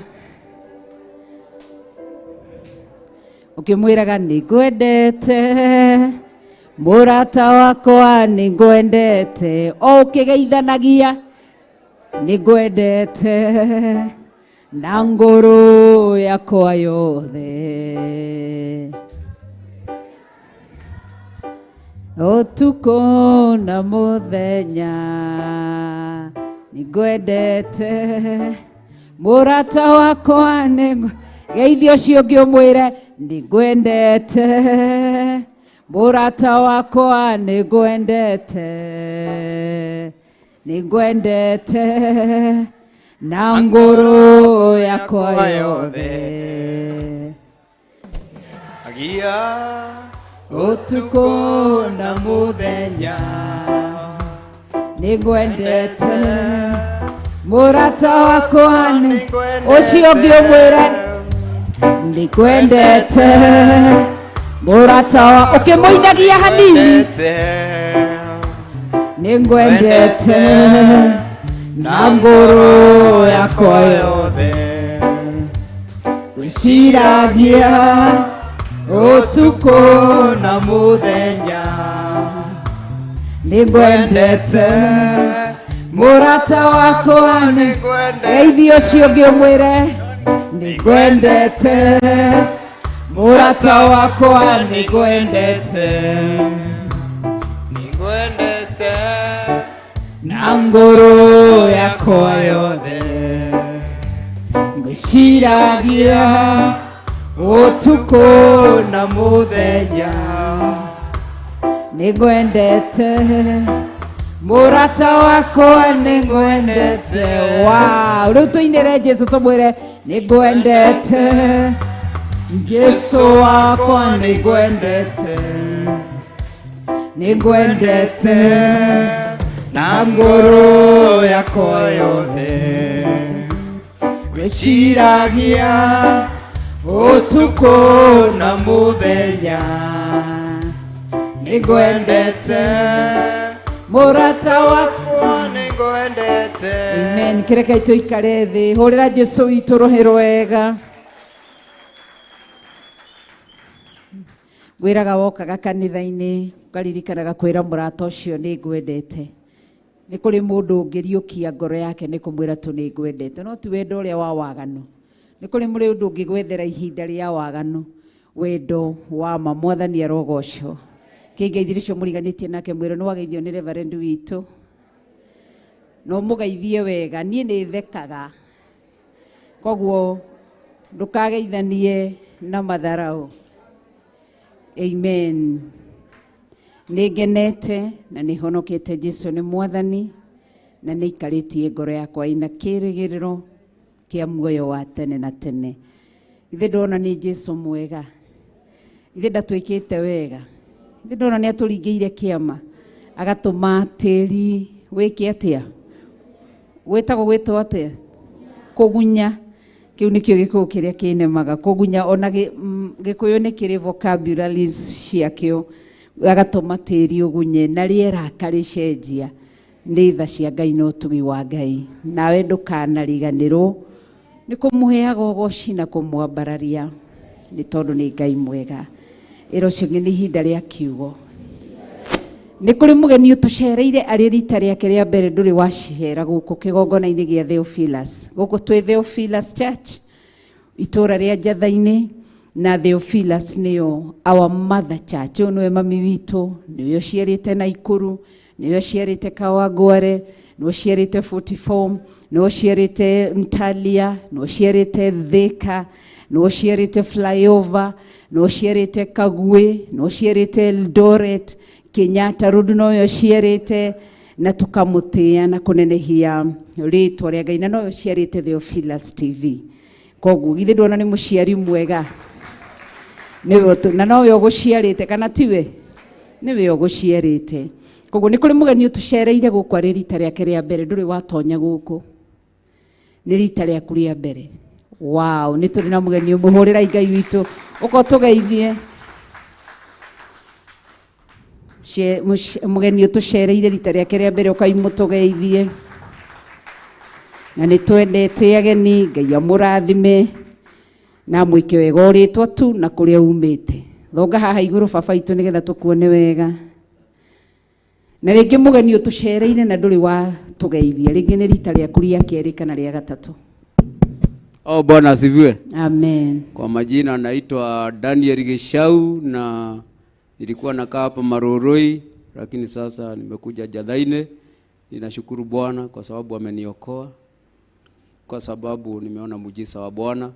ũkĩmwĩraga nĩngwendete mũrata wakwa nĩngwendete o ũkĩgeithanagia nĩngwendete na ngoro yakwa yothe ũtukũ na mũthenya nĩngwendete mũrata wakwa nĩ Geithia ũcio ũngĩ ũmwĩre nĩngwendete mũrata wakwa, nĩngwendete, nĩngwendete na ngoro yakwa yothe. Agia ũtukũ na mũthenya, nĩngwendete mũrata wakwa, ũcio ũngĩ ũmwĩre nĩngwendete mũrata wa, ũkĩmũinagia hanini, nĩngwendete na ngoro yakwa yothe, gwĩciragia ũtukũ na mũthenya, nĩngwendete mũrata wakwa, geithia ũcio ũngĩ ũmwĩre nĩngwendete mũrata wakwa, nĩngwendete, nĩngwendete na ngoro yakwa yothe, ngwĩciragia ũtukũ na mũthenya, nĩngwendete mũrata wakwa, nĩngwendete. Wow, rĩu tũinĩre Jesũ tũmwĩre nĩngwendete Jesũ wakwa, nĩngwendete, nĩngwendete na ngoro yakwa yothe, gwĩciragia ũtukũ na mũthenya, nĩngwendete mũrata wakwa, nĩngwendete. Amen. Kĩreke tũikare thĩ, hũrĩra Jesũ witũ rũhĩ rwega. Ngwĩraga wokaga kanitha-inĩ ũkaririkanaga kwĩra mũrata ũcio nĩngwendete. Nĩ kũrĩ mũndũ ũngĩriũkia ngoro yake nĩ kũmwĩra tu nĩngwendete, no ti wendo ũrĩa wa waganu. Nĩ kũrĩ mũndũ ũngĩgwethera ihinda rĩa waganu, wendo wa ma. Mwathani arogocwo. Kĩngeithĩrĩcio mũriganĩtie nake mwĩre nĩ wageithio nĩ reverend witũ, no mũgeithie wega. Niĩ nĩ thekaga, koguo ndũkageithanie na matharau. Amen. Nĩ ngenete na nĩ honokete Jesũ nĩ Mwathani, na nĩ ikarĩtie ngoro yakwa ina kĩrĩgĩrĩro kĩa muoyo wa tene na tene. Ithe ndona nĩ Jesũ mwega, ithe ndatwĩkĩte wega, ithe ndona nĩ atũringĩire kĩama agatũma tĩri wĩke atĩa, gwĩtagwo gwĩtwo atĩa, kũgunya. Kĩu nĩkĩo gĩkũyũ kĩrĩa kĩnemaga kũgunya. Ona gĩkũyũ nĩ kĩrĩ vocabularies ciakĩo, agatũma tĩri ũgunye na rĩera akarĩcenjia. Nĩ tha cia Ngai na ũtugi wa Ngai. Nawe ndũkanariganĩrwo nĩ kũmũheaga ũgoci na kũmwambararia, nĩ tondũ nĩ Ngai mwega. Ĩra ũcio ũngĩ nĩ ihinda rĩa kiugo. Nĩ kũrĩ mũgeni ũtũcereire arĩ rita rĩake rĩa mbere, ndũrĩ wacera gũkũ kĩgongona-inĩ gĩa Theophilus. Gũkũ twĩ Theophilus Church, itũũra rĩa Njatha-inĩ, na Theophilus nĩyo our mother church. Ũyũ nĩwe mami witũ, nĩwe ũciarĩte Naikuru, nĩwe ũciarĩte Kawangware, nĩwe ũciarĩte 44, nĩwe ũciarĩte Mtalia, nĩwe ũciarĩte Thika, nĩwe ũciarĩte Flyover, nĩwe ũciarĩte Kagwe, nĩwe ũciarĩte Eldoret, Kenyatta Road nowe ũciarĩte, na tũkamũtĩa na kũnenehia rĩtwa rĩa Ngai, na nowe ũciarĩte Theophilus TV. Koguo githĩ ndona nĩ mũciari mwega, nĩwe na nowe ũgũciarĩte, kana tiwe? Nĩwe ũgũciarĩte. Koguo nĩ kũrĩ mũgeni ũtũcereire gũkũ arĩ rita rĩake rĩa mbere, ndũrĩ watonya gũkũ, nĩ rita rĩaku rĩa mbere. Wow, nĩ tũrĩ na mũgeni ũmũhũrĩra Ngai witũ, ũka ũtũgeithie. Mũgeni ũtũcereire rita rĩake rĩa mbere, ũkai mũtũgeithie. Na nĩ twendete ageni, Ngai amũrathime na amwĩke wega ũrĩtwa tu na kũrĩa umĩte. Thonga haha igũrũ baba itũ nĩgetha tũkuone wega. Na rĩngĩ mũgeni ũtũcereire na ndũrĩ watũgeithia, rĩngĩ nĩ rita rĩaku rĩa kerĩ kana rĩa gatatũ. Oh, Bwana asifiwe. Amen. Kwa majina naitwa Daniel Gishau na nilikuwa nakaa hapa Maroroi, lakini sasa nimekuja Jathaine. Ninashukuru Bwana kwa sababu ameniokoa, kwa sababu nimeona muujiza wa Bwana.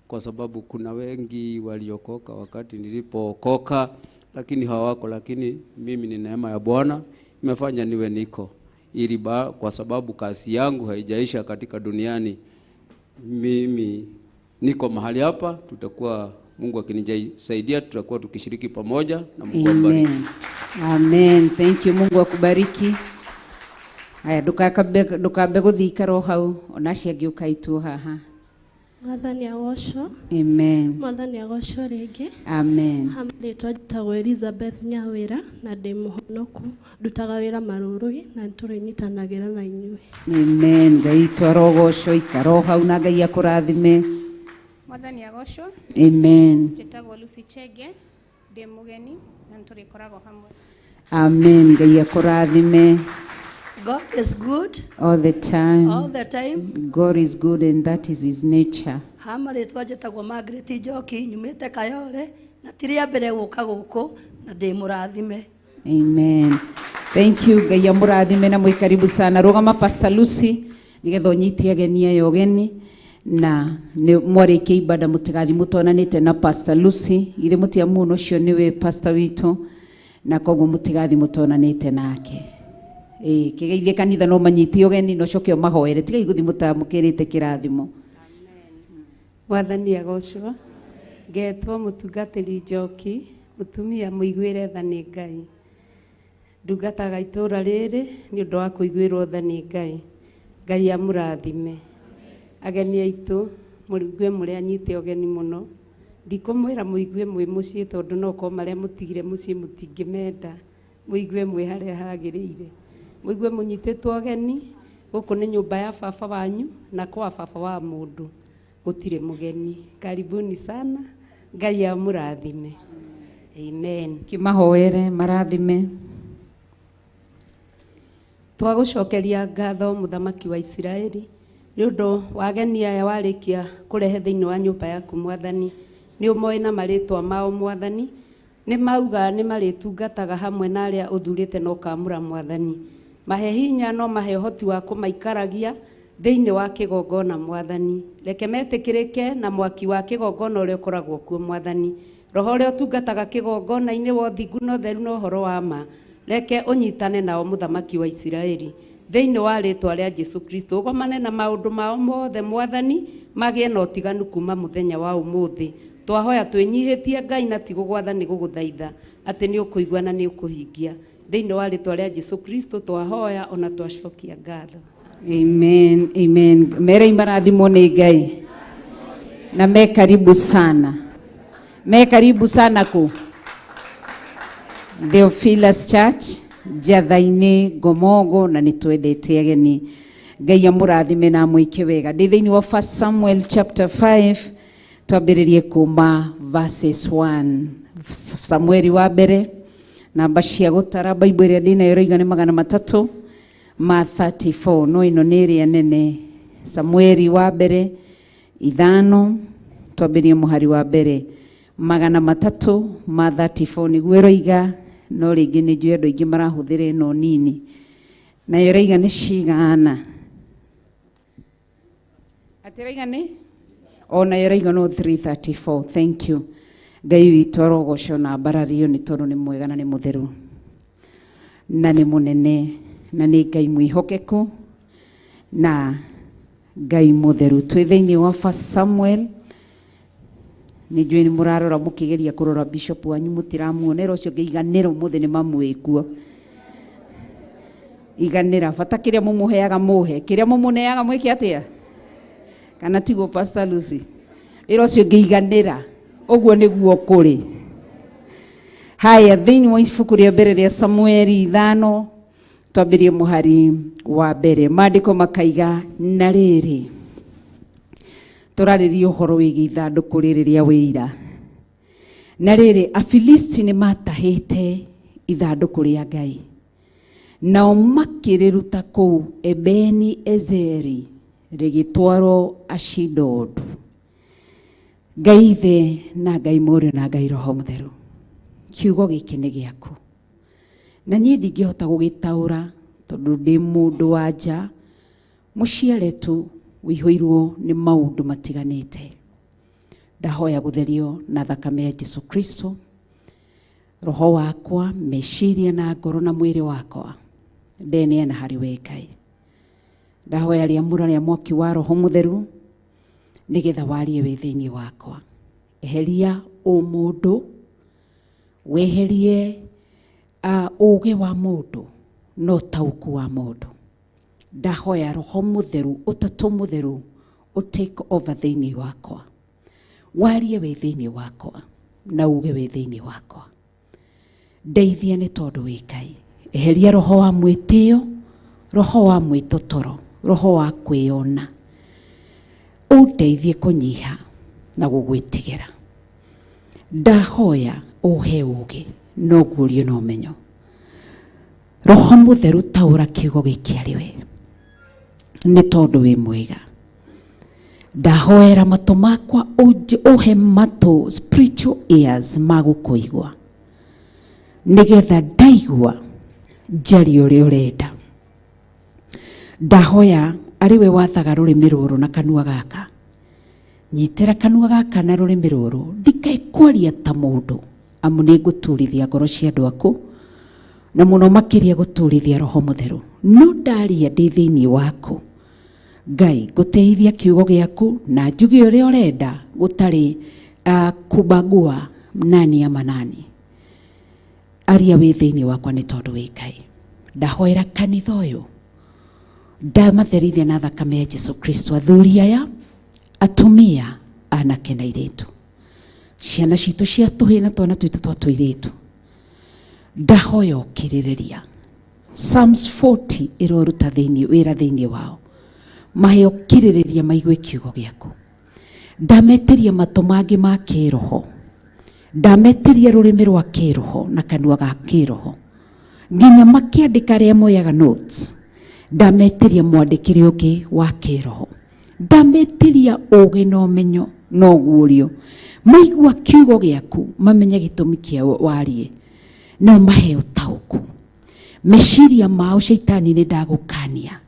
kwa sababu kuna wengi waliokoka wakati nilipookoka, lakini hawako. Lakini mimi ni neema ya Bwana imefanya niwe niko, ili kwa sababu kazi yangu haijaisha katika duniani, mimi niko mahali hapa. Tutakuwa, Mungu akinisaidia, tutakuwa tukishiriki pamoja na Mungu awabariki. Amen. Amen. Thank you. Mungu akubariki. Haya, ndukambe guthii ikara hau ona acio angĩ ũkaitwo haha. Mwathani agocwo. Amen. Mwathani agocwo rĩngĩ. Amen. Ha rĩtwa njĩtagwo Elizabeth Nyawĩra na ndĩ mũhonoku, ndutaga wĩra Marũrũi na nĩtũrĩnyitanagĩra na inyuĩ. Amen. Ngai witũ arogocwo, ikara hau na Ngai akũrathime. Mwathani agocwo. Amen. Njĩtagwo Lucy Chege, ndĩ mũgeni na nĩtũrĩkoragwo hamwe. Amen. Ngai akũrathime. God is good all the time. All the time. God is good and that is his nature. Ha marĩtwa njĩtagwo Margaret Njoki, nyumĩte Kayore na ti rĩa mbere gũka gũkũ na ndĩ mũrathime. Amen. Thank you. Ngai amũrathime na mwĩ karibu sana. Rũgama Pastor Lucy nĩgetha ũnyite ageni aya ũgeni na nĩ mwarĩkia ibada mũtigathiĩ mũtonanĩte na Pastor Lucy. Githĩ mũtiamuona ũcio nĩwe pastor witũ, na koguo mũtigathiĩ mũtonanĩte nake. Ĩĩ, kĩgeithie kanitha no manyite ũgeni na ũcoke ũmahoere. Tigai gũthiĩ mũtamũkĩrĩte kĩrathimo. Mwathani agocwo. Ngetwo mũtungatĩri Njoki, mũtumia mũiguĩre tha nĩ Ngai. Ndungataga itũũra rĩrĩ nĩ ũndũ wa kũiguĩrwo tha nĩ Ngai. Ngai amũrathime. Ageni aitũ mũigue mũrĩ anyite ũgeni mũno. Ndikũmwĩra mũigue mwĩ mũciĩ tondũ no korwo marĩa mũtigire mũciĩ mũtingĩmenda. Mũigue mwĩ harĩa hagĩrĩire. Mũigue mũnyitĩtwo ũgeni. Gũkũ nĩ nyũmba ya baba wanyu na kwa baba wa mũndũ gũtirĩ mũgeni. Karibuni sana. Ngai amũrathime. Amen. Kĩmahoere marathime. Twagũcokeria ngatho mũthamaki wa Isiraeli nĩ ũndũ wa ageni aya warĩkia kũrehe thĩinĩ wa nyũmba yaku mwathani. Nĩ ũmoĩ na marĩtwa mao mwathani. Nĩ mauga nĩ marĩtungataga hamwe na arĩa ũthurĩte na ũkamũra mwathani. Mahe hinya no mahe ũhoti wa kũmaikaragia thĩinĩ wa kĩgongona mwathani. Reke metĩkĩrĩke na mwaki wa kĩgongona ũrĩa ũkoragwo kuo mwathani. Roho ũrĩa ũtungataga kĩgongona-inĩ wa ũthingu na ũtheru na ũhoro wa ma, reke ũnyitane nao mũthamaki wa Isiraeli thĩinĩ wa rĩtwa rĩa Jesu Kristo. Ũgomane na maũndũ mao mothe mwathani, magĩe na ũtiganu kuma mũthenya wa ũmũthĩ. Twahoya twĩnyihĩtie Ngai na ti gũgwatha nĩ gũgũthaitha atĩ nĩ ũkũigua na nĩ ũkũhingia. Thĩinĩ wa rĩtwa rĩa Jesu Kristo twahoya ona twacokia ngatho. Amen. Amen. Mere imarathimwo nĩ Ngai. Na me karibu sana. Me karibu sana ku Theophilus Church Njatha-inĩ Ngomongo, na nĩ twendete ageni. Ngai amũrathime na amwĩke wega. Ndĩ thĩinĩ wa 1 Samuel chapter 5 twambĩrĩrie kuma verses 1. Samueli wa mbere namba cia gũtara Bible ĩrĩa ndĩnayo ĩroiga nĩ 334, no ĩno nĩ ĩrĩa nene. Samueli wa mbere 5 twambĩrĩrie mũhari wa mbere 334 nĩguo ĩroiga, no rĩngĩ nĩ njũĩ andũ aingĩ marahũthĩra ĩno nini. Nayo ĩroiga nĩ cigana? Atĩ ĩroiga nĩ? O nayo ĩroiga no 334. Thank you. Ngai witũ arogocwo na ambarario nĩ tondũ nĩ mwega na nĩ mũtheru na nĩ mũnene na nĩ Ngai mwĩhokeku na Ngai mũtheru. Twĩ thĩinĩ wa 1 Samuel. Nĩ njũĩ nĩ mũrarora mũkĩgeria kũrora bishop wanyu mũtiramuona, ĩra ũcio ngĩiganĩra ũmũthĩ nĩ mamwĩkuo. Iganĩra bata kĩrĩa mũmũheaga mũhe, kĩrĩa mũmũneaga mwĩke atĩa? Kana tiguo Pastor Lucy? Ĩra ũcio ngĩiganĩra ũguo nĩguo kũrĩ. Haya, thĩinĩ wa ibuku rĩa mbere rĩa Samueli 5 twambĩrĩrie mũhari wa mbere. Maandĩko makaiga na rĩrĩ, tũrarĩria ũhoro wĩgiĩ ithandũkũ rĩrĩ rĩa wĩira. Na rĩrĩ, Afilisti nĩ matahĩte ithandũkũ rĩa Ngai, nao makĩrĩruta kũu Ebeni Ezeri rĩgĩtwarwo Ashidodu. Ngai Ithe na Ngai Mũriũ na Ngai Roho Mũtheru, kiugo gĩkĩ nĩ gĩaku na niĩ ndingĩhota gũgĩtaũra tondũ ndĩ mũndũ wa nja mũciare tu wĩihũirwo nĩ maũndũ matiganĩte. Ndahoya gũtherio na thakame ya Jesu Kristo. Roho wakwa, meciria na ngoro na mwĩrĩ wakwa ndeneana harĩ we Ngai. Ndahoya rĩamũra rĩa mwaki wa Roho Mũtheru nĩgetha warie wĩ thĩinĩ wakwa. Eheria ũmũndũ, weherie ũũgĩ wa mũndũ na ũtaũku wa mũndũ. Ndahoya Roho Mũtheru, Ũtatũ Mũtheru, ũ take over thĩinĩ wakwa. Warie wĩ thĩinĩ wakwa na uge wĩ thĩinĩ wakwa. Ndeithia nĩ tondũ wĩ Ngai. Eheria roho wa mwĩtĩo, roho wa mwĩtotoro, roho wa kwĩyona. Ũndeithie kũnyiha na gũgwĩtigĩra. Ndahoya ũhe ũũgĩ na ũguũrio na ũmenyo. Roho Mũtheru taũra kiugo gĩkĩ arĩ we, nĩ tondũ wĩ mwega. Ndahoera matũ makwa ũhe matũ spiritual ears ma gũkũigua, nĩgetha ndaigua njarie ũrĩa ũrenda. Ndahoya arĩ we wathaga rũrĩmĩ rũrũ na kanua gaka, nyitĩra kanua gaka na rũrĩmĩ rũrũ, ndikae kwaria ta mũndũ, amu nĩ ngũturithia ngoro cia andũ aku, na mũno makĩria gũturithia Roho Mũtheru. No ndaria ndĩ thĩinĩ waku Ngai, ngũteithia kiugo gĩaku na njuge ũrĩa ũrenda, gũtarĩ kubagua nani ama nani. Aria wĩ thĩinĩ wakwa nĩ tondũ wĩ Ngai. Ndahoera kanitha ũyũ, ndamatherithia na thakame ya Jesu Kristo, athuri aya, atumia, anake na airĩtu, ciana citũ cia tũhĩĩ na twana twitũ twa tũirĩtu. Ndahoya ũkirĩrĩria. Psalms 40 ĩroruta thĩinĩ wĩra thĩinĩ wao, mahe ũkirĩrĩria maigue kiugo gĩaku. Ndametĩria matũ mangĩ ma kĩroho, ndametĩria rũrĩmĩ rwa kĩroho na kanua ga kĩroho, nginya makĩandĩka arĩa moyaga notes, ndametĩria mwandĩkĩre ũngĩ wa kĩroho, ndametĩria ũũgĩ na ũmenyo na ũguũrio, maigua kiugo gĩaku mamenye gĩtũmi kĩa warie, na ũmahe ũtaũku. Meciria mao shaitani nĩ ndagũkania,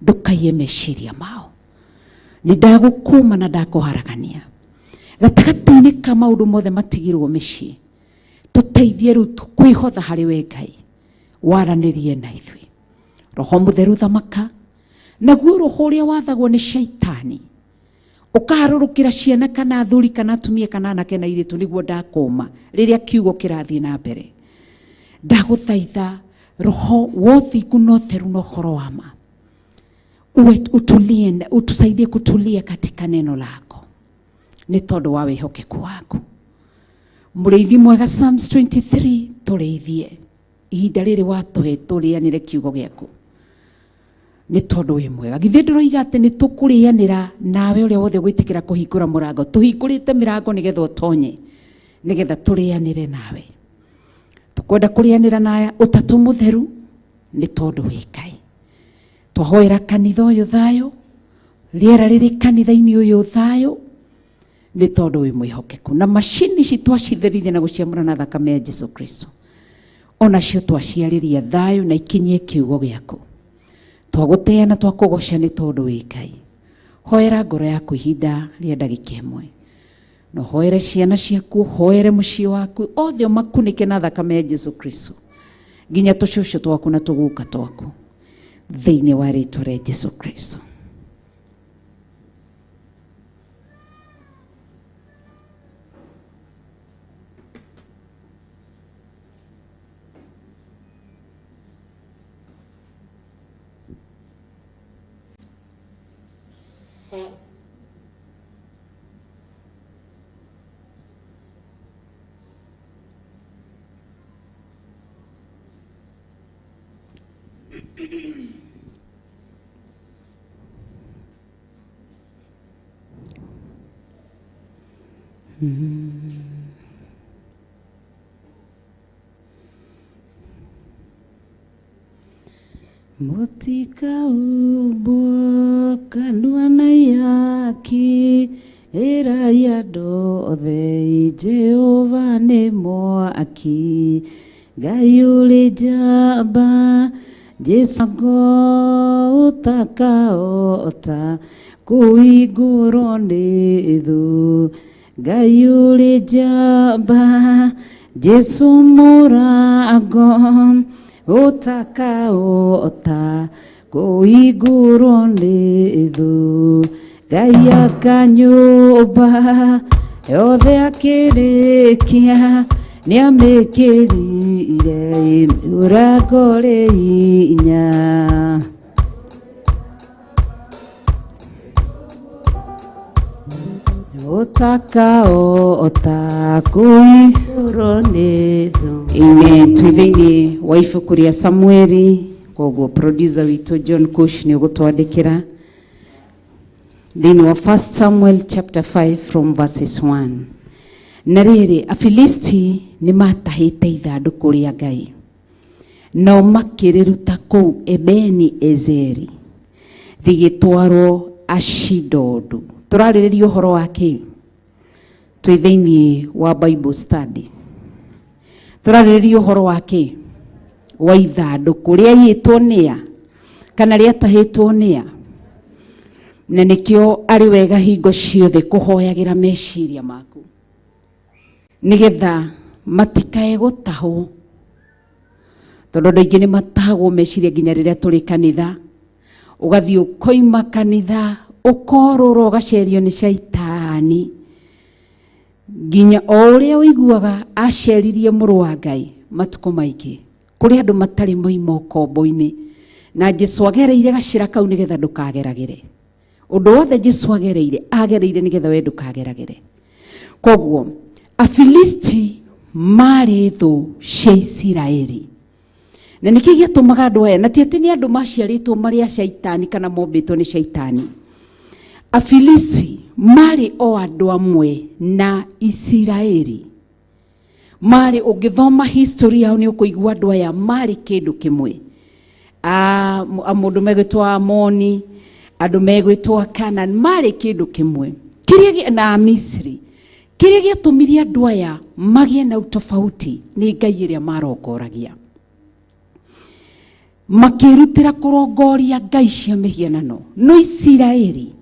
ndũkaiye meciria mao, nĩ ndagũkũma na ndakũharagania. Gatagatĩ-inĩ ka maũndũ mothe matigirwo mĩciĩ, tũteithie rĩu kwĩhotha harĩ we Ngai, waranĩrie na ithuĩ. Roho Mũtheru thamaka, naguo roho ũrĩa wathagwo nĩ shaitani ũkaharũrũkĩra ciana kana athuri kana atumia kana anake na airĩtu, nĩguo ndakũma rĩrĩa kiugo kĩrathiĩ na mbere. Ndagũthaitha roho wa ũthingu na ũtheru na ũhoro wa ma, utulie, utusaidie kutulia katika neno lako, nĩ tondũ wa wĩhokeku waku. Mũrĩithi mwega, Psalms 23, tũrĩithie ihinda rĩrĩ watũhe tũrĩanĩre kiugo gĩaku, nĩ tondũ wĩ mwega. Githĩ ndũroiga atĩ nĩ tũkũrĩanĩra nawe ũrĩa wothe ũgwĩtĩkĩra kũhingũra mũrango? Tũhingũrĩte mĩrango nĩgetha ũtonye, nĩgetha tũrĩanĩre nawe. Tũkwenda kũrĩanĩra na Ũtatũ Mũtheru nĩ tondũ wĩ Ngai. Twahoera kanitha ũyũ thayũ, rĩera rĩrĩ kanitha-inĩ ũyũ thayũ, nĩ tondũ wĩ mwĩhokeku. Na macini ici twacitherithia na gũciamũra na thakame ya Jesu Kristo, onacio twaciarĩria thayũ na ikinyie kiugo gĩaku. Twagũtĩĩa na twakũgoca nĩ tondũ wĩ Ngai. Hoera ngoro yaku ihinda rĩa ndagĩka ĩmwe, na ũhoere ciana ciaku, ũhoere mũciĩ waku, othe ũmakunĩke na thakame ya Jesu Kristo, nginya tũcũcũ twaku na tũguka twaku, thĩinĩ wa rĩtwa rĩa Jesu Kristo. Mũtikaumbwo kanua na ihaki, ĩrai andũ othe Jehova nĩ mwaki. Ngai ũrĩ njamba, Jesu ngo ũtakaota, kũhingũrwo nĩ thũ. Ngai ũrĩ njamba, Jesu mũrango ũtakaota kũhingũrwo nĩ thũ. Ngai aka nyũmba yothe akĩrĩkia, nĩamĩkĩrire mũrango rĩ hinya. Ũtakaota kũhingũrwo nĩ thũ. Amen. Twĩ thĩinĩ wa ibuku rĩa Samueli, koguo producer witũ John Kush nĩ ũgũtwandĩkĩra thĩinĩ wa 1 Samuel chapter 5 from verses 1. Na rĩrĩ, Afilisti nĩ matahĩte ithandũkũ rĩa Ngai, nao makĩrĩruta kũu Ebeni Ezeri rĩgĩtwarwo Ashidodu. Tũrarĩrĩria ũhoro wa kĩ? Twĩ thĩinĩ wa Bible study. Tũrarĩrĩria ũhoro wa kĩ? Wa ithandũkũ rĩaiyĩtwo nĩa kana rĩatahĩtwo nĩa? Na nĩkĩo arĩ wega hingo ciothe kũhoyagĩra meciria maku nĩgetha matikae gũtahwo, tondũ andũ aingĩ nĩ matahagwo meciria nginya rĩrĩa tũrĩ kanitha. Ũgathiĩ ũkoima kanitha ũkorũra ũgacerio nĩ caitani, nginya o ũrĩa ũiguaga aceririe mũrũ wa Ngai matukũ maingĩ. Kũrĩ andũ matarĩ moima ũkombo-inĩ, na Jesu agereire gacĩra kau nĩgetha ndũkageragĩre. Ũndũ wothe Jesu agereire, agereire nĩgetha we ndũkageragĩre. Koguo Afilisti marĩ thũ cia Isiraeli, na nĩkĩ gĩatũmaga andũ aya, na ti atĩ nĩ andũ maciarĩtwo marĩ a caitani kana mombĩtwo nĩ caitani. Afilisti marĩ o andũ amwe na Isiraeli marĩ, ũngĩthoma history yao nĩ ũkũigua andũ aya marĩ kĩndũ kĩmwe. Mũndũ megwĩtwo Amoni, andũ megwĩtwo Canaan, marĩ kĩndũ kĩmwe kĩrĩa na Misri. Kĩrĩa gĩatũmire andũ aya magĩe na utofauti nĩ Ngai ĩrĩa marongoragia, makĩrutĩra kũrongoria ngai cia mĩhianano. No Isiraeli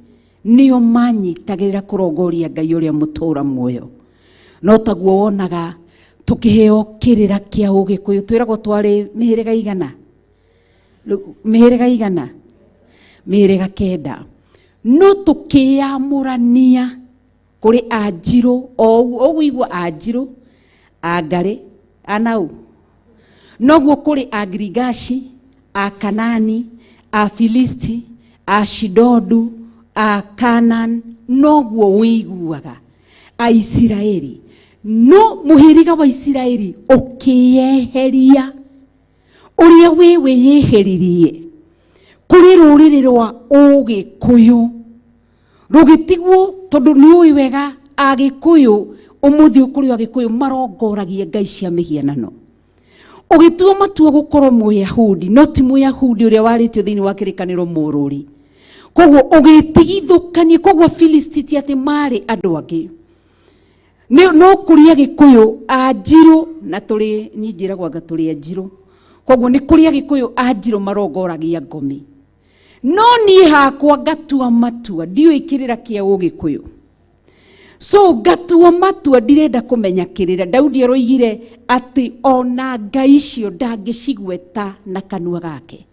nĩo manyitagĩrĩra kũrongoria Ngai ũrĩa mũtũũra muoyo. No taguo wonaga tũkĩheo kĩrĩra kĩa Ũgĩkũyũ, twĩragwo twarĩ mĩhĩrĩga igana, mĩhĩrĩga igana, mĩhĩrĩga kenda, no tũkĩyamũrania kũrĩ anjirũ, o ũguo ũguigua anjirũ, angarĩ, anau, noguo kũrĩ Agirigashi, Akanani, Afilisti, Ashidodu, Akanan, noguo wĩiguaga Aisiraeli. No mũhĩrĩga wa Isiraeli ũkĩyeheria ũrĩa wĩ wĩyeheririe kũrĩ rũrĩrĩ rwa Ũgĩkũyũ, rũgĩtigwo, tondũ nĩ ũĩ wega Agĩkũyũ ũmũthĩ ũkũrĩ Agĩkũyũ marongoragia ngai cia mĩhianano. Ũgĩtua matua gũkorwo Mũyahudi, no ti Mũyahudi ũrĩa warĩtio thĩinĩ wa kĩrĩkanĩro mũrũri, koguo ũgĩtigithũkania. Koguo Filisti ti atĩ marĩ andũ angĩ, no kũrĩ Agĩkũyũ anjirũ, na tũrĩ niĩ njĩragwo anga tũrĩ anjirũ, koguo nĩ kũrĩ Agĩkũyũ anjirũ marongoragia ngomi. No niĩ hakwa ngatua matua ndiũĩ kĩrĩra kĩa Ũgĩkũyũ, so ngatua matua ndirenda kũmenya kĩrĩra. Daudi aroigire atĩ ona ngai icio ndangĩcigweta na kanua gake.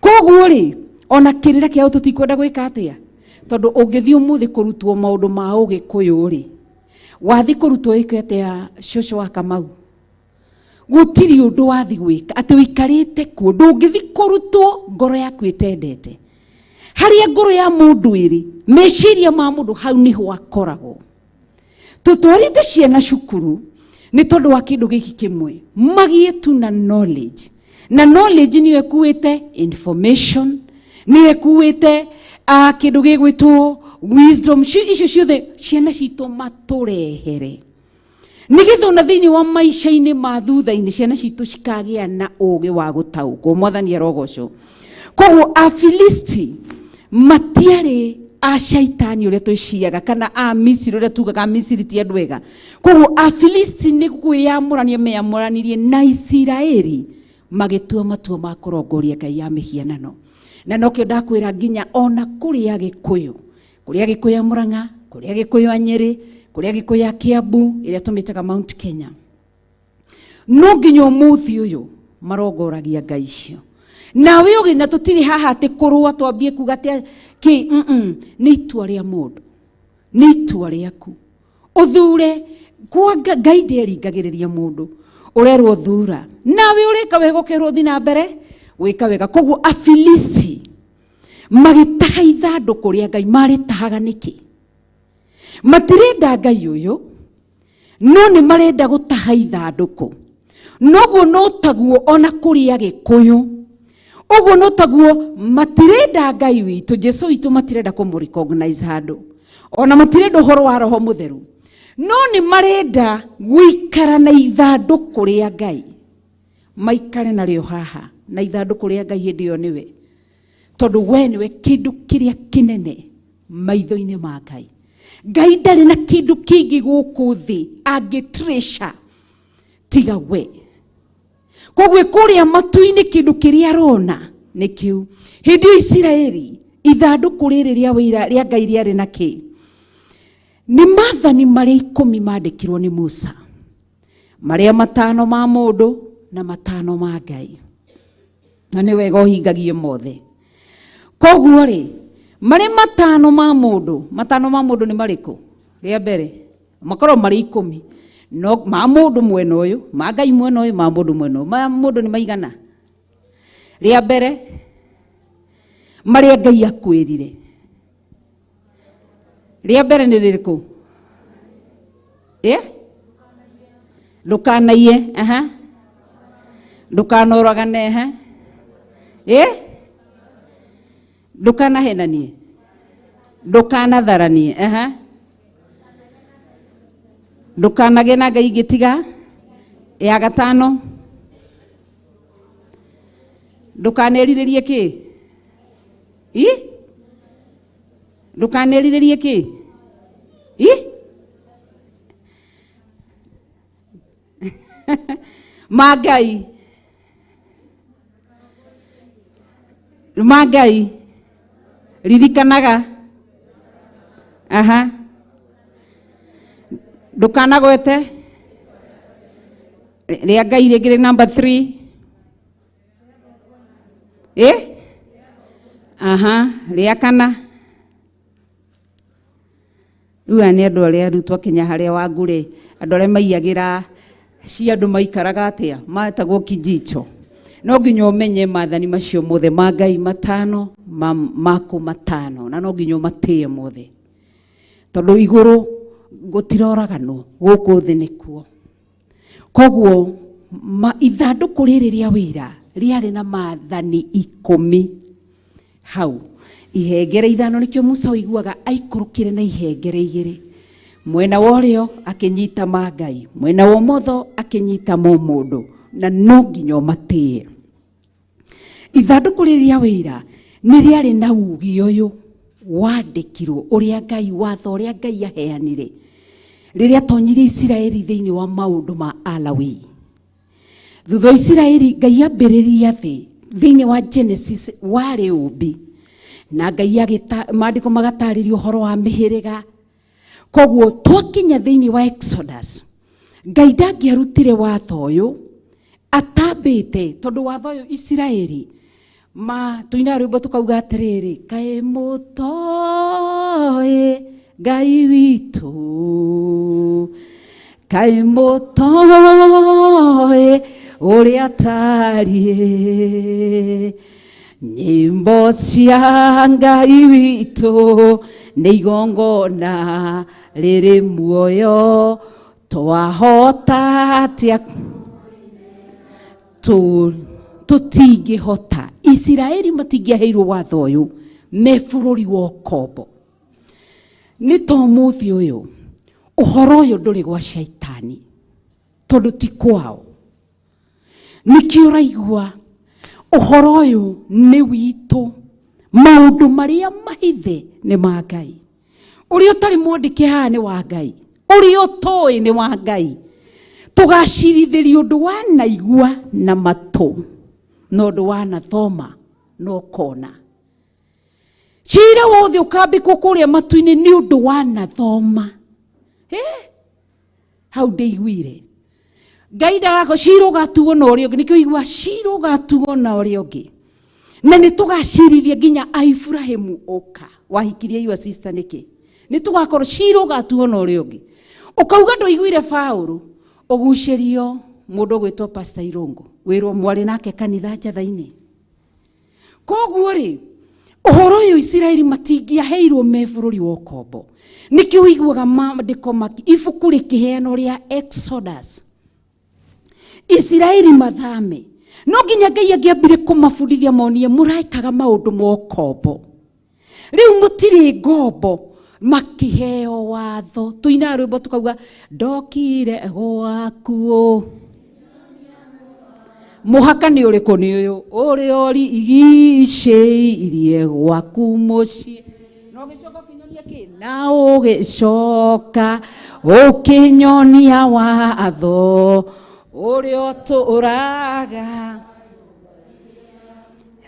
Koguo rĩ, ona kĩrĩra kĩao tũtikwenda gwĩka atĩa, tondũ ũngĩthiĩ ũmũthĩ kũrutwo maũndũ ma Ũgĩkũyũ rĩ, wathi kũrutwo ĩke atĩa? Cũcũ wa Kamau, gũtirĩ ũndũ wathi gwĩka atĩ ũikarĩte kuo, ndũngĩthi kũrutwo ngoro yaku ĩtendete. Harĩa ngoro ya mũndũ ĩrĩ, meciria ma mũndũ hau nĩho akoragwo. Tũtwarĩte ciana cukuru nĩ tondũ wa kĩndũ gĩkĩ kĩmwe, magĩe tu na knowledge, na knowledge nĩyo ĩkuĩte information, nĩyo ĩkuĩte kĩndũ gĩgwĩtwo wisdom. Icio ciothe ciana citũ matũrehere nĩgetha ona thĩinĩ wa maica-inĩ ma thutha-inĩ ciana citũ cikagĩa na ũũgĩ wa gũtaũkwo. Mwathani arogocwo. Koguo Afilisti matiarĩ a caitani ũrĩa twĩciaga, kana a Misiri ũrĩa tugaga a Misiri ti andũ ega. Koguo Afilisti nĩ kwĩyamũrania meyamũranirie na Isiraeli, magĩtua matua ma kũrongoria ngai ya mĩhianano. Na nokĩo ndakwĩra nginya ona kũrĩ Agĩkũyũ, kũrĩ Agĩkũyũ a Mũrang'a, kũrĩ Agĩkũyũ a Nyĩrĩ, Kũrĩa Gĩkũyũ ya Kiambu ĩrĩa tũmĩtaga Mount Kenya. No nginya ũmũthĩ ũyũ marongoragia ngai icio. Nawe ũgĩ na tũtirĩ haha atĩ kũrũa twambie kuga atĩ kĩ nĩ itua rĩa mũndũ, nĩ itua rĩaku. Ũthure kwa Ngai ndĩringagĩrĩria mũndũ. Ũrerwo thura. Nawe ũreka wega ũkerwo thiĩ na mbere gwĩka wega. Koguo Afilisti magĩtaha ithandũkũ rĩa Ngai. Marĩtahaga nĩkĩ? Matirenda Ngai ũyũ, no nĩ marenda gũtaha ithandũkũ. Noguo no taguo ona kũrĩ Agĩkũyũ. Ũguo no taguo matirenda Ngai witũ, Jesu witũ matirenda kũmũ recognize handũ. Ona matirenda ũhoro wa Roho Mũtheru. No nĩ marenda gũikara na ithandũkũ rĩa Ngai. Maikare narĩo haha na ithandũkũ rĩa Ngai hĩndĩ ĩyo nĩwe. Tondũ we nĩwe kĩndũ kĩrĩa kĩnene maitho-inĩ ma Ngai. Ngai ndarĩ na kĩndũ kĩngĩ gũkũ thĩ angĩtreasure tiga we. Koguo kũrĩa matu-inĩ kĩndũ kĩrĩa arona nĩ kĩu. Hĩndĩ ĩyo Isiraeli ithandũkũ rĩrĩ rĩa wĩira rĩa Ngai rĩarĩ na kĩ? Nĩ maathani marĩa 10 mandĩkirwo nĩ Musa. Marĩa 5 ma mũndũ na 5 ma Ngai. Na nĩ wega ũhingagie mothe. Koguo rĩ, marĩa 5 ma mũndũ, 5 ma mũndũ nĩ marĩkũ? Rĩa mbere, makorwo marĩ 10. No ma mũndũ mwena ũyũ, ma Ngai mwena ũyũ, ma mũndũ mwena ũyũ. Ma mũndũ nĩ maigana? Rĩa mbere, marĩa Ngai akwĩrire. Rĩa mbere nĩ rĩrĩkũ? Ndũkanaiye, aha. Ndũkanoragane, aha. Ndũkanahenanie. Ndũkanatharanie, aha. Ndũkanagĩe na ngai ingĩ tiga ya gatano. Ndũkanerirĩrie kĩ? I? Ndũkanerirĩrie kĩ? I? Ma Ngai. Ma Ngai. Ririkanaga. Aha. Ndũkanagwete. Rĩa Ngai rĩngĩ rĩ number 3. Aha, rĩa kana. Rĩu aya nĩ andũ arĩa rĩu twakinya harĩa Wangũrĩ, andũ arĩa maiyagĩra cia andũ maikaraga atĩa, metagwo kijicho. No nginya ũmenye maathani macio mothe ma Ngai 5, maku 5, na no nginya ũmatĩe mothe. Tondũ igũrũ gũtiroraganwo, gũkũ thĩ nĩkuo. Koguo ithandũkũ rĩrĩ rĩa wĩira rĩarĩ na maathani 10 hau. Ihengere 5 nĩkĩo Musa oiguaga aikũrũkire na ihengere 2. Mwena wa ũrĩo akĩnyita ma Ngai, mwena wa ũmotho akĩnyita mo mũndũ, na no nginya ũmatĩe. Ithandũkũ rĩrĩ rĩa wĩira nĩ rĩarĩ na uge ũyũ wandĩkirwo ũrĩa Ngai, watho ũrĩa Ngai aheanire rĩrĩa atonyirie Isiraeli thĩinĩ wa maũndũ ma Alawii. Thutha wa Isiraeli Ngai ambĩrĩria thĩ thĩinĩ wa Genesis warĩ ũmbi, na Ngai agĩta maandĩko magatarĩria ũhoro wa mĩhĩrĩga. Koguo twakinya thĩinĩ wa Exodus, Ngai ndangĩarutire watho ũyũ atambĩte, tondũ watho ũyũ Isiraeli ma tũinaga rwĩmbo tũkauga atĩrĩrĩ, kaĩ mũtoĩ Ngai witũ, kaĩ mũtoĩ ũrĩa atariĩ, nyĩmbo cia Ngai witũ nĩ igongona rĩrĩ muoyo, twahota atĩa tũtingĩhota. Isiraeli matingĩaheirwo watho ũyũ me bũrũri wa ũkombo. Nĩ ta ũmũthĩ ũyũ ũhoro ũyũ ndũrĩ gwa Shaitani, tondũ ti kwao. Nĩkĩo ũraigua ũhoro ũyũ nĩ witũ. Maũndũ marĩa mahithe nĩ ma Ngai. Ũrĩa ũtarĩ mwandĩke haha nĩ wa Ngai, ũrĩa ũtoĩ nĩ wa Ngai. Tũgacirithĩrio ũndũ wanaigua na matũ na ũndũ wanathoma na ũkona. Cira wothe ũkambĩkwo kũrĩa matu-inĩ nĩ ũndũ wanathoma. Hau ndĩiguire Ngai ndagako cira ũgatuo na ũrĩa ũngĩ, nĩkĩo igua cira ũgatuo na ũrĩa ũngĩ, na nĩ tũgacirithia nginya Ibrahimu ũka wahikirie your sister nĩkĩ, nĩ tũgakorwo cira ũgatuo na ũrĩa ũngĩ. Ũkauga ndũiguire Paũlũ, ũgucĩrio mũndũ ũgwĩtwo Pastor Irũngũ, wĩrwo mwarĩ nake kanitha njatha-inĩ. Koguo rĩ, ũhoro ũyũ Isiraeli matingĩaheirwo me bũrũri wa ũkombo. Nĩkĩo ũiguaga maandĩko maki ibuku rĩkĩheanwo rĩa Exodus, Isiraeli mathame, no nginya Ngai angĩambire kũmabundithia monie mũrekaga maũndũ ma ũkombo, rĩu mũtirĩ ngombo, makĩheo watho. Tũinaga rwĩmbo tũkauga ndokire gwaku, mũhaka nĩ ũrĩkũ? Nĩ ũyũ ũrĩa ũrigicĩirie gwaku mũciĩ, na ũgĩcoka ũkĩnyonia kĩ? Na ũgĩcoka ũkĩnyonia watho ũrĩa ũtũraga,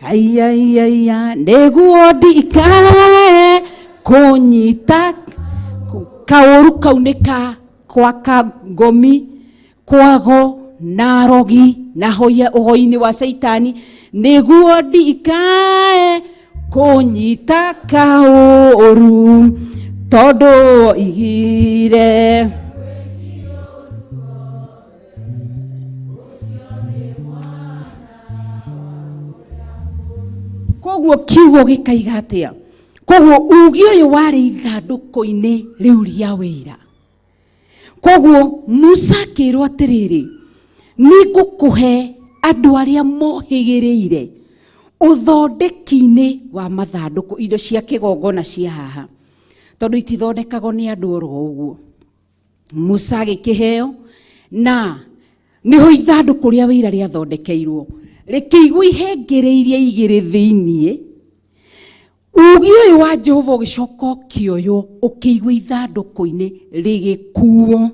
aiaiaia, nĩguo ndikae kũnyita kaũru kau nĩ ka kwa ngomi kwago na rogi na hoya ũhoi-inĩ wa caitani, nĩguo ndikae kũnyita kaũru tondũ igire. Koguo kiugo gĩkaiga atĩa? Koguo uge ũyũ warĩ ithandũkũ-inĩ rĩu rĩa wĩira. Koguo Musa akĩrwo atĩrĩrĩ, nĩngũkũhe andũ arĩa mohĩgĩrĩire ũthondeki-inĩ wa mathandũkũ, indo cia kĩgongona cia haha, tondũ itithondekagwo nĩ andũ oro ũguo. Musa agĩkĩheo, na nĩho ithandũkũ rĩa wĩira rĩathondekeirwo, rĩkĩigwo ihengere iria igĩrĩ thĩiniĩ. Uge ũyũ wa Jehova ũgĩcoka ũkĩoywo ũkĩigwo ithandũkũ-inĩ rĩgĩkuo.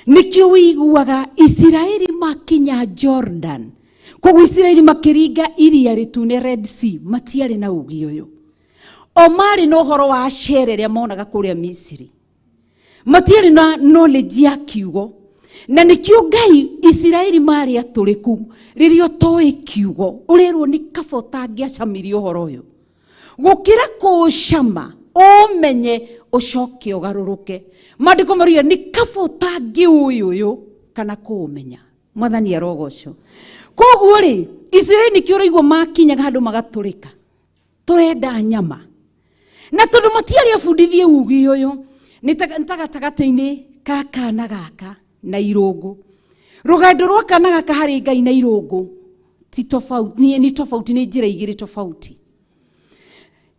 Nĩkĩo ũiguaga Isiraeli makinya Jordan, koguo Isiraeli makĩringa iria rĩtune Red Sea, matiarĩ na uge ũyũ. O marĩ na ũhoro wa cere ĩrĩa monaga kũrĩa Misiri, matiarĩ na knowledge ya kiugo. Na nĩkĩo Ngai Isiraeli marĩ atũrĩku, rĩrĩa ũtoĩ kiugo ũrerwo nĩ kaba ũtangĩacamirie ũhoro ũyũ gũkĩra kũũcama ũmenye ũcoke ũgarũrũke. Maandĩko maruga nĩ kaba ũtangĩũĩ ũyũ kana kũũmenya. Mwathani arogocwo. Koguo rĩ, Isiraeli nĩkĩo ũraigua makinyaga handũ magatũrĩka, tũrenda nyama, na tondũ matiarĩ abundithie ugi ũyũ, nĩ ta gatagatĩ-inĩ ka kana gaka na irũngũ. Rũgendo rwa kana gaka harĩ Ngai na irũngũ ti tofauti, nĩ tofauti, nĩ njĩra igĩrĩ tofauti.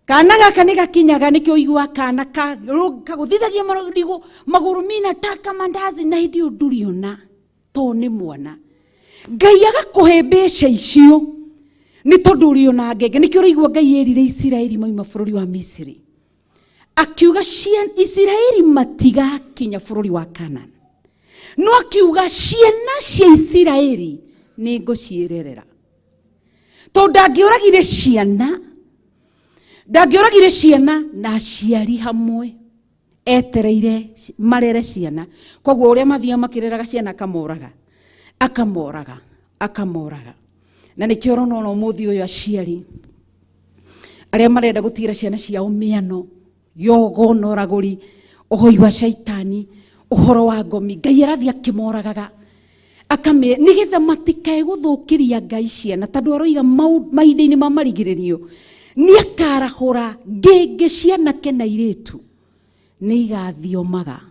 Kana gaka nĩ gakinyaga, nĩkĩo ũiguaga kana kagũthithagia magũrũ mina taka mandazi, na hĩndĩ ĩyo ndũrĩona to nĩ mwana. Ngai agakũhe mbeca icio nĩ tondũ ũrĩona ngenge. Nĩkĩo ũraigua Ngai erire Isiraeli mauma bũrũri wa Misiri, akiuga Isiraeli matigakinya bũrũri wa Canaan, no akiuga ciana cia Isiraeli nĩ ngũciĩrerera. Tondũ ndangĩoragire ciana, ndangĩoragire ciana na aciari hamwe, etereire marere ciana. Koguo ũrĩa mathiaga makĩreraga ciana akamoraga, akamoraga, akamoraga. Na nĩkĩo ũrona ona ũmũthĩ ũyũ aciari arĩa marenda gũtigĩra ciana ciao mĩano yogo na ũragũri, ũhoi wa caitani, ũhoro wa ngomi, Ngai arathiĩ akĩmoragaga akame nĩgetha matikae gũthũkĩria Ngai ciana, tondũ aroiga mahinda-inĩ ma marigĩrĩrio nĩ akarahũra ngĩngĩ cianake na airĩtu, nĩ igathiomaga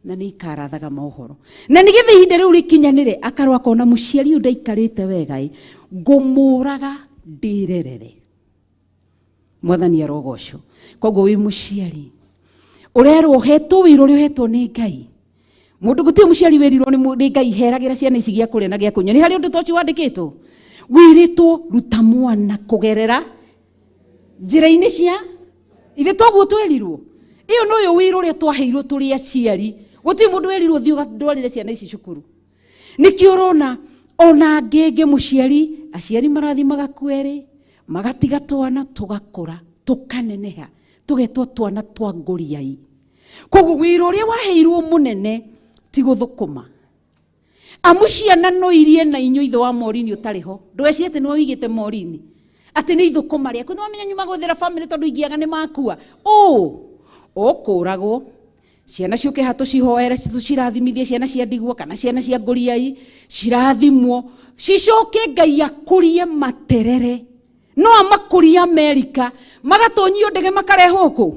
na nĩ ikarathaga mohoro. Na nĩgetha ihinda rĩu rĩkinyanĩre, akarwo akona mũciari ũyũ ndaikarĩte wega ĩ, ngũmũraga ndĩrerere. Mwathani arogocwo. Koguo wĩ mũciari ũrerwo ũhetwo wĩra ũrĩa ũhetwo nĩ Ngai. Mũndũ gũtirĩ mũciari wĩrirwo nĩ Ngai heragĩra ciana ici gĩa kũrĩa na gĩa kũnyua. Nĩ harĩ ũndũ ta ũcio wandĩkĩtwo? Wĩrĩtwo ruta mwana kũgerera njĩra-inĩ cia ithe, toguo twerirwo. Ĩyo noyo wĩra ũrĩa twaheirwo tũrĩ aciari. Gũtirĩ mũndũ werirwo thiĩ ũgatwarĩre ciana ici cukuru. Nĩkĩo ũrona ona ngĩngĩ mũciari, aciari marathiĩ magakua erĩ, magatiga twana tũgakũra tũkaneneha, tũgetwo twana twa ngũriai. Koguo wĩra ũrĩa waheirwo mũnene ti gũthũkũma. Amu ciana no irie na inyuĩ ithe wa morini ũtarĩ ho. Ndũgecirie atĩ nĩwe ũigĩte morini. Atĩ nĩ ithũkũma rĩaku. Nĩwamenya nyuma gwethera family tondũ ingĩaga nĩ makua. Ũ, ũkũragwo. Ciana ciũke haha tũcihoere, tũcirathimithie, ciana cia ndigwa kana ciana cia ngũriai, cirathimwo. Cicoke Ngai akũrie materere. No amakũrie Amerika, magatonyio ndege makarehwo kũ?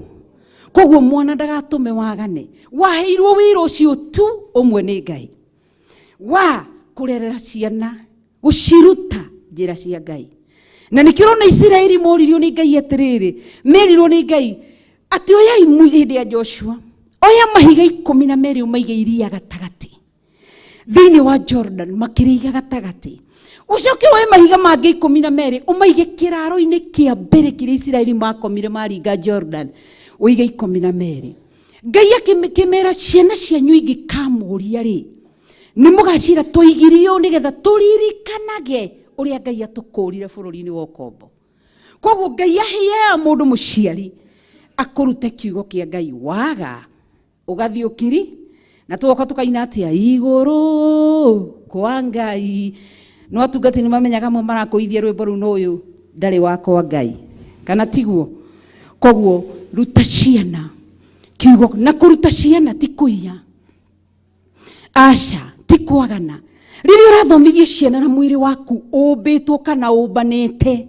Koguo mwana ndagatũme wagane. Waheirwo wĩra ũcio tu ũmwe nĩ Ngai. Wa kũrerera ciana, gũciruta njĩra cia Ngai. Na nĩkĩo ũrona Isiraeli moririo nĩ Ngai atĩrĩrĩ, merirwo nĩ Ngai atĩ oyai hĩndĩ ya Joshua, oya mahiga 12 ũmaige iria gatagatĩ. Thĩinĩ wa Jordan makĩrĩiga gatagatĩ. Ũcoke woe mahiga mangĩ 12 ũmaige kĩraro-inĩ kĩa mbere kĩrĩa Isiraeli makomire maringa Jordan, ũige 12. Ngai akĩmera ciana cianyu ingĩkamũria rĩ, nĩ mũgacira tũigirio nĩgetha tũririkanage ũrĩa Ngai atũkũrire bũrũri-inĩ wa ũkombo. Koguo Ngai aheaga mũndũ mũciari akũrute kiugo kĩa Ngai, waga ũgathiĩ ũkiri na tũgoka tũkaina atĩa igũrũ kwa Ngai. No atungati nĩ mamenyaga amwe marakũithia rwĩmbo rũu, no ũyũ ndarĩ wa kwa Ngai, kana tiguo? Koguo ruta ciana kiugo, na kũruta ciana ti kũiya, aca, ti kwagana. Rĩrĩa ũrathomithia ciana na mwĩrĩ waku ũmbĩtwo kana ũmbanĩte,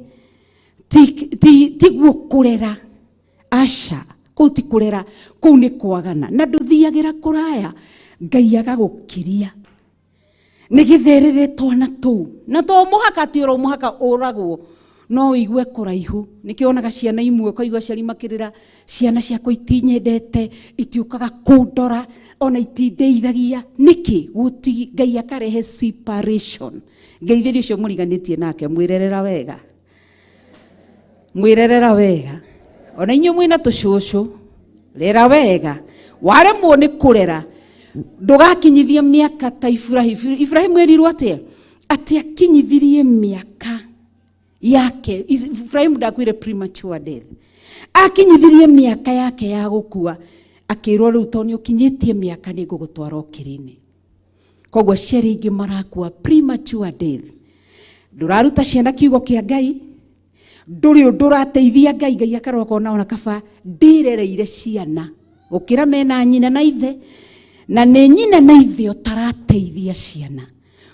tiguo kũrera, aca, kũu ti kũrera, kũu nĩ kwagana. Na ndũthiagĩra kũraya, Ngai agagũkiria nĩgĩtherere twana tũu. Na to mũhaka atĩ oro mũhaka ũragwo, no ũigue kũraihu. Nĩkĩo wonaga ciana imwe ũkaigua aciari makĩrĩra, ciana ciakwa itinyendete, itiũkaga kũndora, ona itindeithagia. Nĩkĩ? Gũti Ngai akarehe separation. Ngeithĩria ũcio mũriganĩtie nake, mwĩrerera wega. Mwĩrerera wega. Ona inyuĩ mwĩna tũcũcũ, rera wega. Waremwo nĩ kũrera, ndũgakinyithie mĩaka ta Ibrahimu. Ibrahimu erirwo atĩa? Atĩ akinyithirie mĩaka yake. Ibrahimu ndakuire premature death. Akinyithirie mĩaka yake ya gũkua, akĩrwo rĩu tondũ nĩ ũkinyĩtie mĩaka nĩ ngũgũtwara ũkĩrĩ-inĩ. Koguo aciari aingĩ marakua premature death. Ndũraruta ciana kiugo kĩa Ngai, ndũrĩ ũndũ ũrateithia Ngai. Ngai akarora akona ona kaba ndĩrereire ciana gũkĩra mena nyina na ithe, na nĩ nyina na ithe ũtarateithia ciana.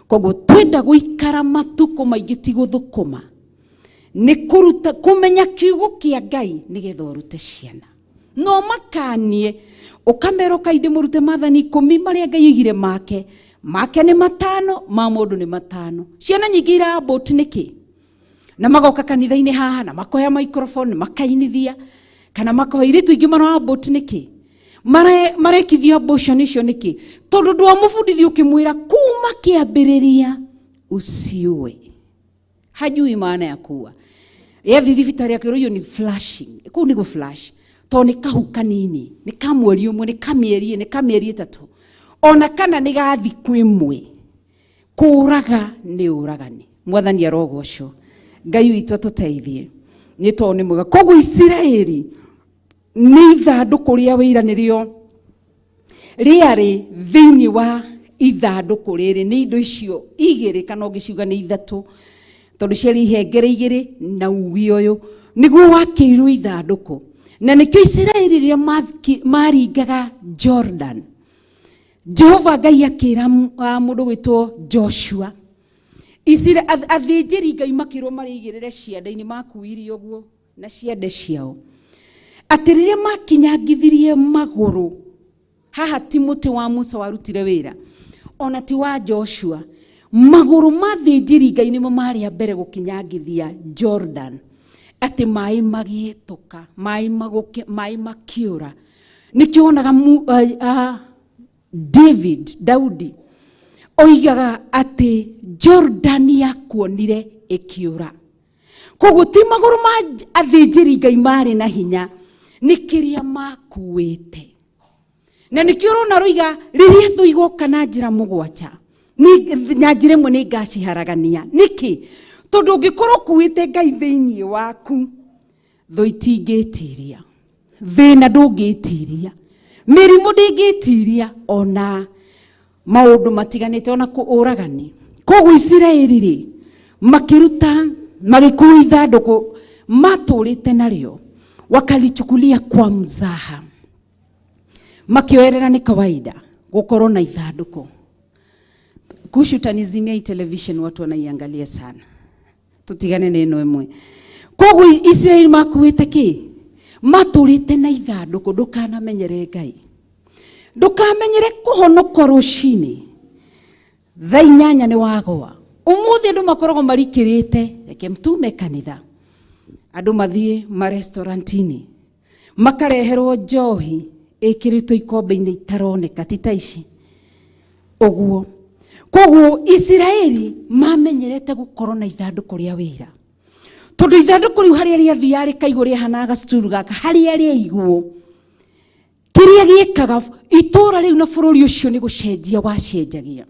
Koguo twenda gũikara matukũ maingĩ ti gũthũkũma, nĩ kũruta kũmenya kiugo kĩa Ngai nĩgetha ũrute ciana. No makanie ũkamera ũkai ndĩmũrute maathani 10 marĩa Ngai oigire make. Make nĩ 5, ma mũndũ nĩ 5. Ciana nyingĩ irabot nĩkĩ? Na magoka kanitha-inĩ haha na makoya microphone makainithia, kana makoya airĩtu aingĩ marabot nĩkĩ? Marekithia abortion icio nĩkĩ? Tondũ ndwamũbundithia ũkĩmwĩra kuma kĩambĩrĩria usiue. Hajui maana ya kuua. Yathi thibitarĩ akĩrwo iyo ni flashing. Kũu nĩ gũ flash. Tondũ nĩ kahu kanini, nĩ ka mweri ũmwe, nĩ ka mĩeri, nĩ ka mĩeri 3. Ona kana nĩ ga thikũ ĩmwe. Kũũraga nĩ ũragani. Mwathani arogocwo. Ngai witũ atũteithie. Nĩ tondũ nĩ mwega. Koguo Isiraeli nĩ ithandũkũ rĩa wĩira nĩrĩo rĩarĩ thĩinĩ wa ithandũkũ rĩrĩ. Nĩ indo icio igĩrĩ kana ũngĩciuga nĩ ithatũ, tondũ ciarĩ ihengere igĩrĩ na ugi ũyũ nĩguo wakĩirwo ithandũkũ. Na nĩkĩo Isiraeli rĩrĩa maringaga Jordan, Jehova Ngai akĩra mũndũ gwĩtwo Joshua, athĩnjĩri Ngai makĩrwo marĩigĩrĩre ciande-inĩ, makuirie ũguo na ciande ciao, atĩ rĩrĩa makinyangithirie magũrũ haha, ti mũtĩ wa Musa warutire wĩra, ona ti wa Joshua, magũrũ ma athĩnjĩri Ngai nĩmo marĩ a mbere gũkinyangithia Jordan, atĩ maĩ magĩetũka, maĩ makĩũra. Nĩkĩo wonaga David, Daudi oigaga atĩ Jordan yakuonire ĩkĩũra. Koguo ti magũrũ ma athĩnjĩri Ngai marĩ na hinya, nĩ kĩrĩa makuĩte. Na nĩkĩo ũrona rũiga rĩrĩa thũ igoka na njĩra mũgwanja, na njĩra ĩmwe nĩ ngaciharagania. Nĩkĩ? Tondũ ũngĩkorwo ũkuĩte Ngai thĩinĩ waku, thũ itingĩtiria, thĩna ndũngĩtiria, Mĩrimũ ndĩngĩtiria ona maũndũ matiganĩte ona ũragani. Koguo Isiraeli rĩ makĩruta magĩkua ithandũkũ matũrĩte narĩo, wakalichukulia kwa mzaha, makĩoerera nĩ kawaida gũkorwo na ithandũkũ. Kushu utanizimia hii television, watu wanaiangalia sana, tutigane na ĩno ĩmwe. Koguo Isiraeli makuĩte kĩ? Matũrĩte na ithandũkũ. Ndũkanamenyere Ngai, ndũkamenyere kũhonoka rũcinĩ thaa 8 nĩ wagwa. Ũmũthĩ andũ makoragwo marikĩrĩte, reke mtume kanitha, andũ mathiĩ marestaurantinĩ makareherwo njohi ĩkĩrĩtwo ikombe-inĩ itaroneka ti ta ici ũguo. Koguo Isiraeli mamenyerete gũkorwo na ithandũkũ rĩa wĩra, tondũ ithandũkũ rĩu harĩa rĩathiaga rĩkaigwo rĩahanaga gacuturu gaka, harĩa rĩaigwo kĩrĩa gĩekaga itũra rĩu na bũrũri ũcio nĩ gũcenjia wacenjagia,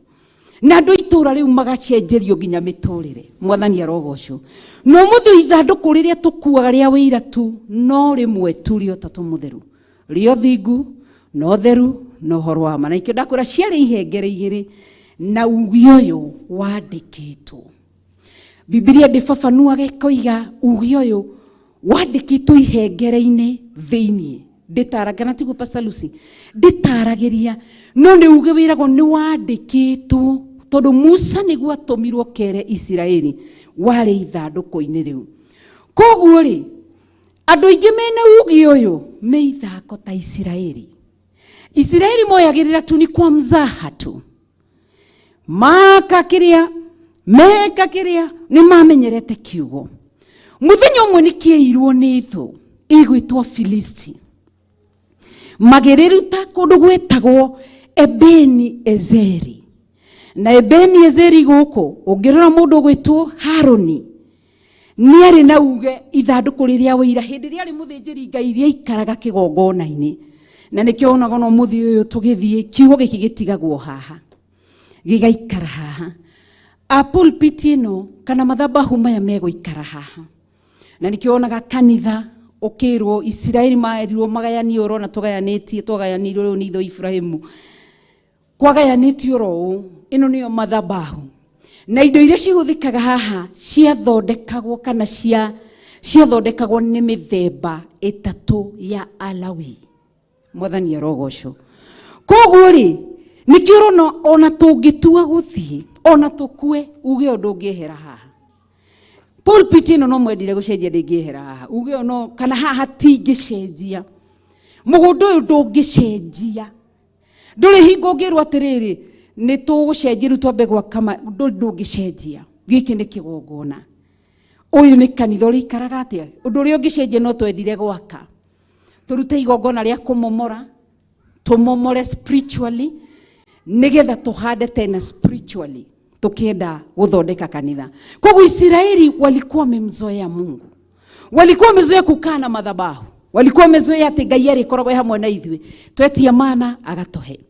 na andũ itũra rĩu magacenjerio nginya mĩtũrĩre. Mwathani arogocwo. No mũthĩ ithandũkũ rĩrĩa tũkuaga rĩa wĩira tu no rĩmwe tu rĩa Ũtatũ Mũtheru, rĩa ũthingu na ũtheru na ũhoro wa ma. Na ikĩo ndakwĩra ciarĩ ihengere igĩrĩ na uge ũyũ wandĩkĩtwo. Bibilia ndĩbabanuaga ĩkoiga uge ũyũ wandĩkĩtwo ihengere-inĩ thĩiniĩ, ndĩtaragana tiguo Pastor Lucy, ndĩtaragĩria, no nĩ uge wĩragwo nĩ wandĩkĩtwo tondũ Musa nĩguo atũmirwo kere Isiraeli warĩ ithandũkũ-inĩ rĩu. Koguo rĩ andũ aingĩ mena uge ũyũ me ithako ta Isiraeli. Isiraeli moyagĩrĩra tu ni kwa mzaha tu, maka kĩrĩa meka kĩrĩa nĩ mamenyerete kiugo. Mũthenya ũmwe nĩ kĩeirwo nĩ thũ ĩgwĩtwo Filisti, magĩrĩruta kũndũ gwĩtagwo Ebeni Ezeri. Na Ebeni Ezeri gũkũ ũngĩrora mũndũ ũgwĩtwo Harũni nĩ arĩ na uge ithandũkũ rĩrĩa wĩira hĩndĩ ĩrĩa arĩ mũthĩnjĩri Ngai rĩaikaraga kĩgongona-inĩ. Na nĩkĩo wonaga ona ũmũthĩ ũyũ tũgĩthiĩ kiugo gĩkĩ gĩtigagwo haha gĩgaikara haha, a pulpit ĩno kana mathabahu maya megũikara haha. Na nĩkĩo wonaga kanitha ũkĩrwo Isiraeli maerirwo magayanio, ũrona tũgayanĩtie, twagayanirwo rĩu nĩ ithe Ibrahimu, kwagayanĩtio oro ũũ. Ĩno nĩyo mathabahu na indo iria cihũthĩkaga haha ciathondekagwo kana ciathondekagwo nĩ mĩthemba ĩtatũ ya Alawi. Mwathani arogocwo. Koguo rĩ nĩkĩo ũrona ona tũngĩtua gũthiĩ ona tũkue uge ũndũ ũngĩehera haha pulpit ĩno no mwendire gũcenjia, ndĩngĩehera haha uge ũyũ no kana haha tingĩcenjia, mũgũnda ũyũ ndũngĩcenjia, ndũrĩ hingo ũngĩrwo atĩrĩrĩ nĩ tũgũcenjia rĩu twambe gwaka, ndũngĩcenjia. Gĩkĩ nĩ kĩgongona, ũyũ nĩ kanitha ũrĩikaraga atĩa? Ũndũ ũrĩa ũngĩcenjia no twendire gwaka tũrute igongona rĩa kũmomora, tũmomore spiritually nĩgetha tũhande tena spiritually tukienda gũthondeka kanitha. Koguo Isiraeli walikuwa wamemzoea Mungu, walikuwa wamezoea kukaa na madhabahu, walikuwa wamezoea atĩ Ngai arĩkoragwo e hamwe na ithuĩ. Twetia mana agatũhe,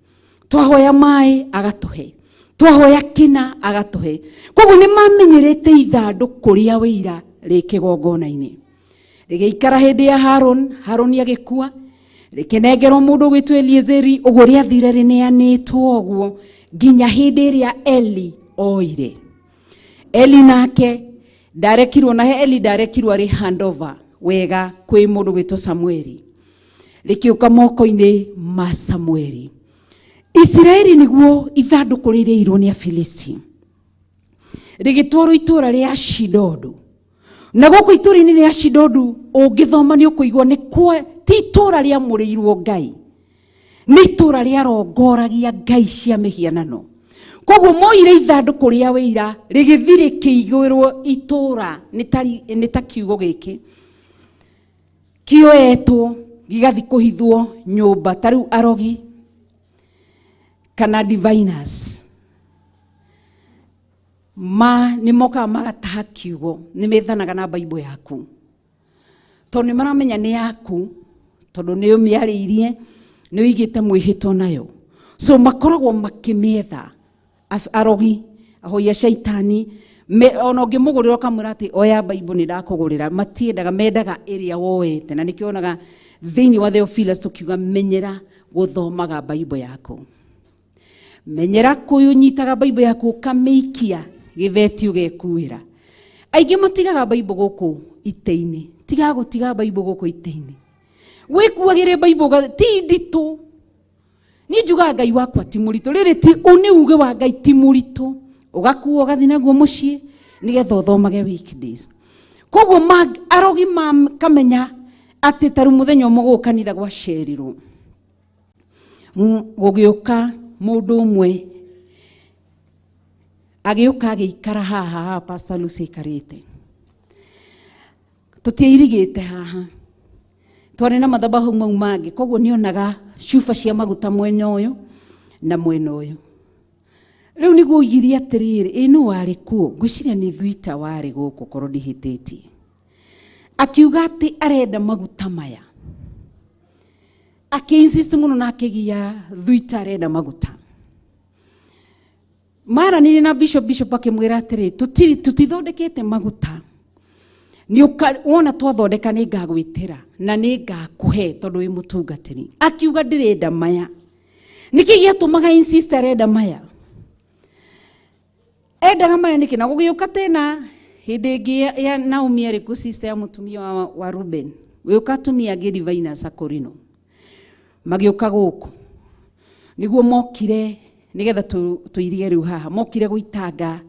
twahoya maĩ agatũhe, twahoya kĩna agatũhe. Koguo nĩ mamenyerete ithandũkũ rĩa wĩira rĩ kĩgongona-inĩ, rĩgĩikara hĩndĩ ya Harũn. Harũni agĩkua, rĩkĩnengerwo mũndũ ũgwĩtwo Eliezeri. Ũguo rĩathire rĩneanĩtwo ũguo nginya hĩndĩ ĩrĩa Eli oire. Eli nake ndarekirwo, na Eli ndarekirwo arĩ handover wega kwĩ mũndũ gwĩtwo Samueli, rĩkĩũka moko-inĩ ma Samueli. Isiraeli nĩguo ithandũkũ rĩrĩirwo nĩ Afilisti rĩgĩtwarwo itũũra rĩa Ashidodu. Na gũkũ itũũra-inĩ rĩa Ashidodu ũngĩthoma nĩ ũkũigua nĩ kwa ti itũũra rĩamũrĩirwo Ngai, nĩ itũũra rĩarongoragia ngai cia mĩhianano. Koguo moire ithandũkũ rĩa wĩira rĩgĩthiĩ rĩkĩigĩrwo itũũra, nĩ ta kiugo gĩkĩ kĩoetwo gĩgathiĩ kũhithwo nyũmba ta rĩu arogi kana diviners ma nĩ mokaga magataha kiugo, nĩ methanaga na Bible yaku tondũ nĩ maramenya nĩ yaku, tondũ nĩ ũmĩarĩirie, nĩ ũigĩte mwĩhĩtwa nayo. So makoragwo makĩmĩetha arogi, ahoi a shaitani. Ona ũngĩmũgũrĩra ũkamwĩra atĩ oya Bible nĩ ndakũgũrĩra, matiendaga, mendaga ĩrĩa woete. Na nĩkĩo wonaga thĩinĩ wa Theophilus tũkiuga menyera gũthomaga Bible yaku, menyera kũnyitaga Bible yaku ũkamĩikia gĩtheti ũgekuĩra. Aingĩ matigaga Bible gũkũ itĩ-inĩ, tiga gũtiga Bible gũkũ itĩ-inĩ, wĩkuagĩre Bible ti nditũ. Niĩ njugaga Ngai wakwa ti mũritũ, rĩrĩ ti nĩ uge wa Ngai ti mũritũ, ũgakua ũgathiĩ naguo mũciĩ nĩgetha ũthomage weekdays. Koguo arogi makamenya atĩ ta rĩu mũthenya ũmwe gũkũ kanitha gwacerirwo, gũgĩũka mũndũ ũmwe agĩũka agĩikara haha haha Pastor Lucy aikarĩte, tũtiairigĩte haha, twarĩ na mathabahu mau mangĩ, koguo nĩonaga cuba cia maguta mwena ũyũ na mwena ũyũ. Rĩu nĩguo oigire atĩrĩrĩ, ĩ nũ warĩ kuo? Ngwĩciria nĩ Thuita warĩ gũkũ korwo ndihĩtĩtie. Akiuga atĩ arenda maguta maya, akĩ-insist mũno na akĩgia Thuita arenda maguta. Maranĩrie na Bishop, Bishop akĩmwĩra atĩrĩ, tũtithondekete maguta, wona twathondeka nĩ ngagwĩtĩra na nĩ ngakũhe tondũ wĩ mũtungatĩri. Akiuga ndĩrenda maya. Nĩkĩ gĩatũmaga insist arenda maya? Endaga maya nĩkĩ? Na gũgĩũka tena hĩndĩ ĩngĩ ya Naomi arĩ kuo, sister ya mũtumia wa Ruben, gũgĩũka atumia angĩ diviners a Korino, magĩũka gũkũ nĩguo mokire nĩgetha tũirie rĩu haha, mokire gũitanga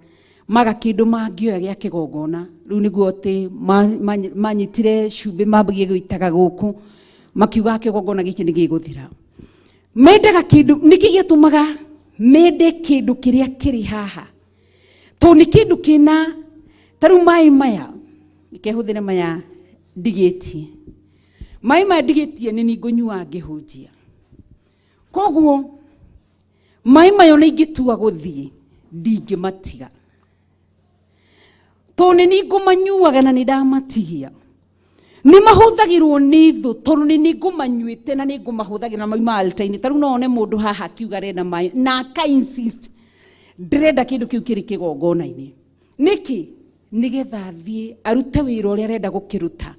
maga kĩndũ mangĩoya gĩa kĩgongona. Rĩu nĩguo atĩ manyitire cumbĩ mambagie gũitaga gũkũ, makiuga kĩgongona gĩkĩ nĩ gĩgũthira. Mendaga kĩndũ, nĩkĩ gĩatũmaga mende kĩndũ kĩrĩa kĩrĩ haha? Tondũ nĩ kĩndũ kĩna ta rĩu maĩ maya, reke hũthĩre maya ndigĩtie, maĩ maya ndigĩtie nĩ ngũnyua ngĩhunjia. Koguo maĩ maya ona ingĩtua gũthiĩ ndingĩmatiga, tondũ nĩ ngũmanyuaga na nĩ ndamatigia. Nĩ mahũthagĩrwo nĩ thũ tondũ nĩ ngũmanyuĩte na nĩ ngũmahũthagĩra na mauma altar-inĩ. Ta rĩu no one mũndũ haha akiuga arenda maĩ na aka insist ndĩrenda kĩndũ kĩu kĩrĩ kĩgongona-inĩ. Nĩkĩ? Nĩgetha athiĩ arute wĩra ũrĩa arenda gũkĩruta,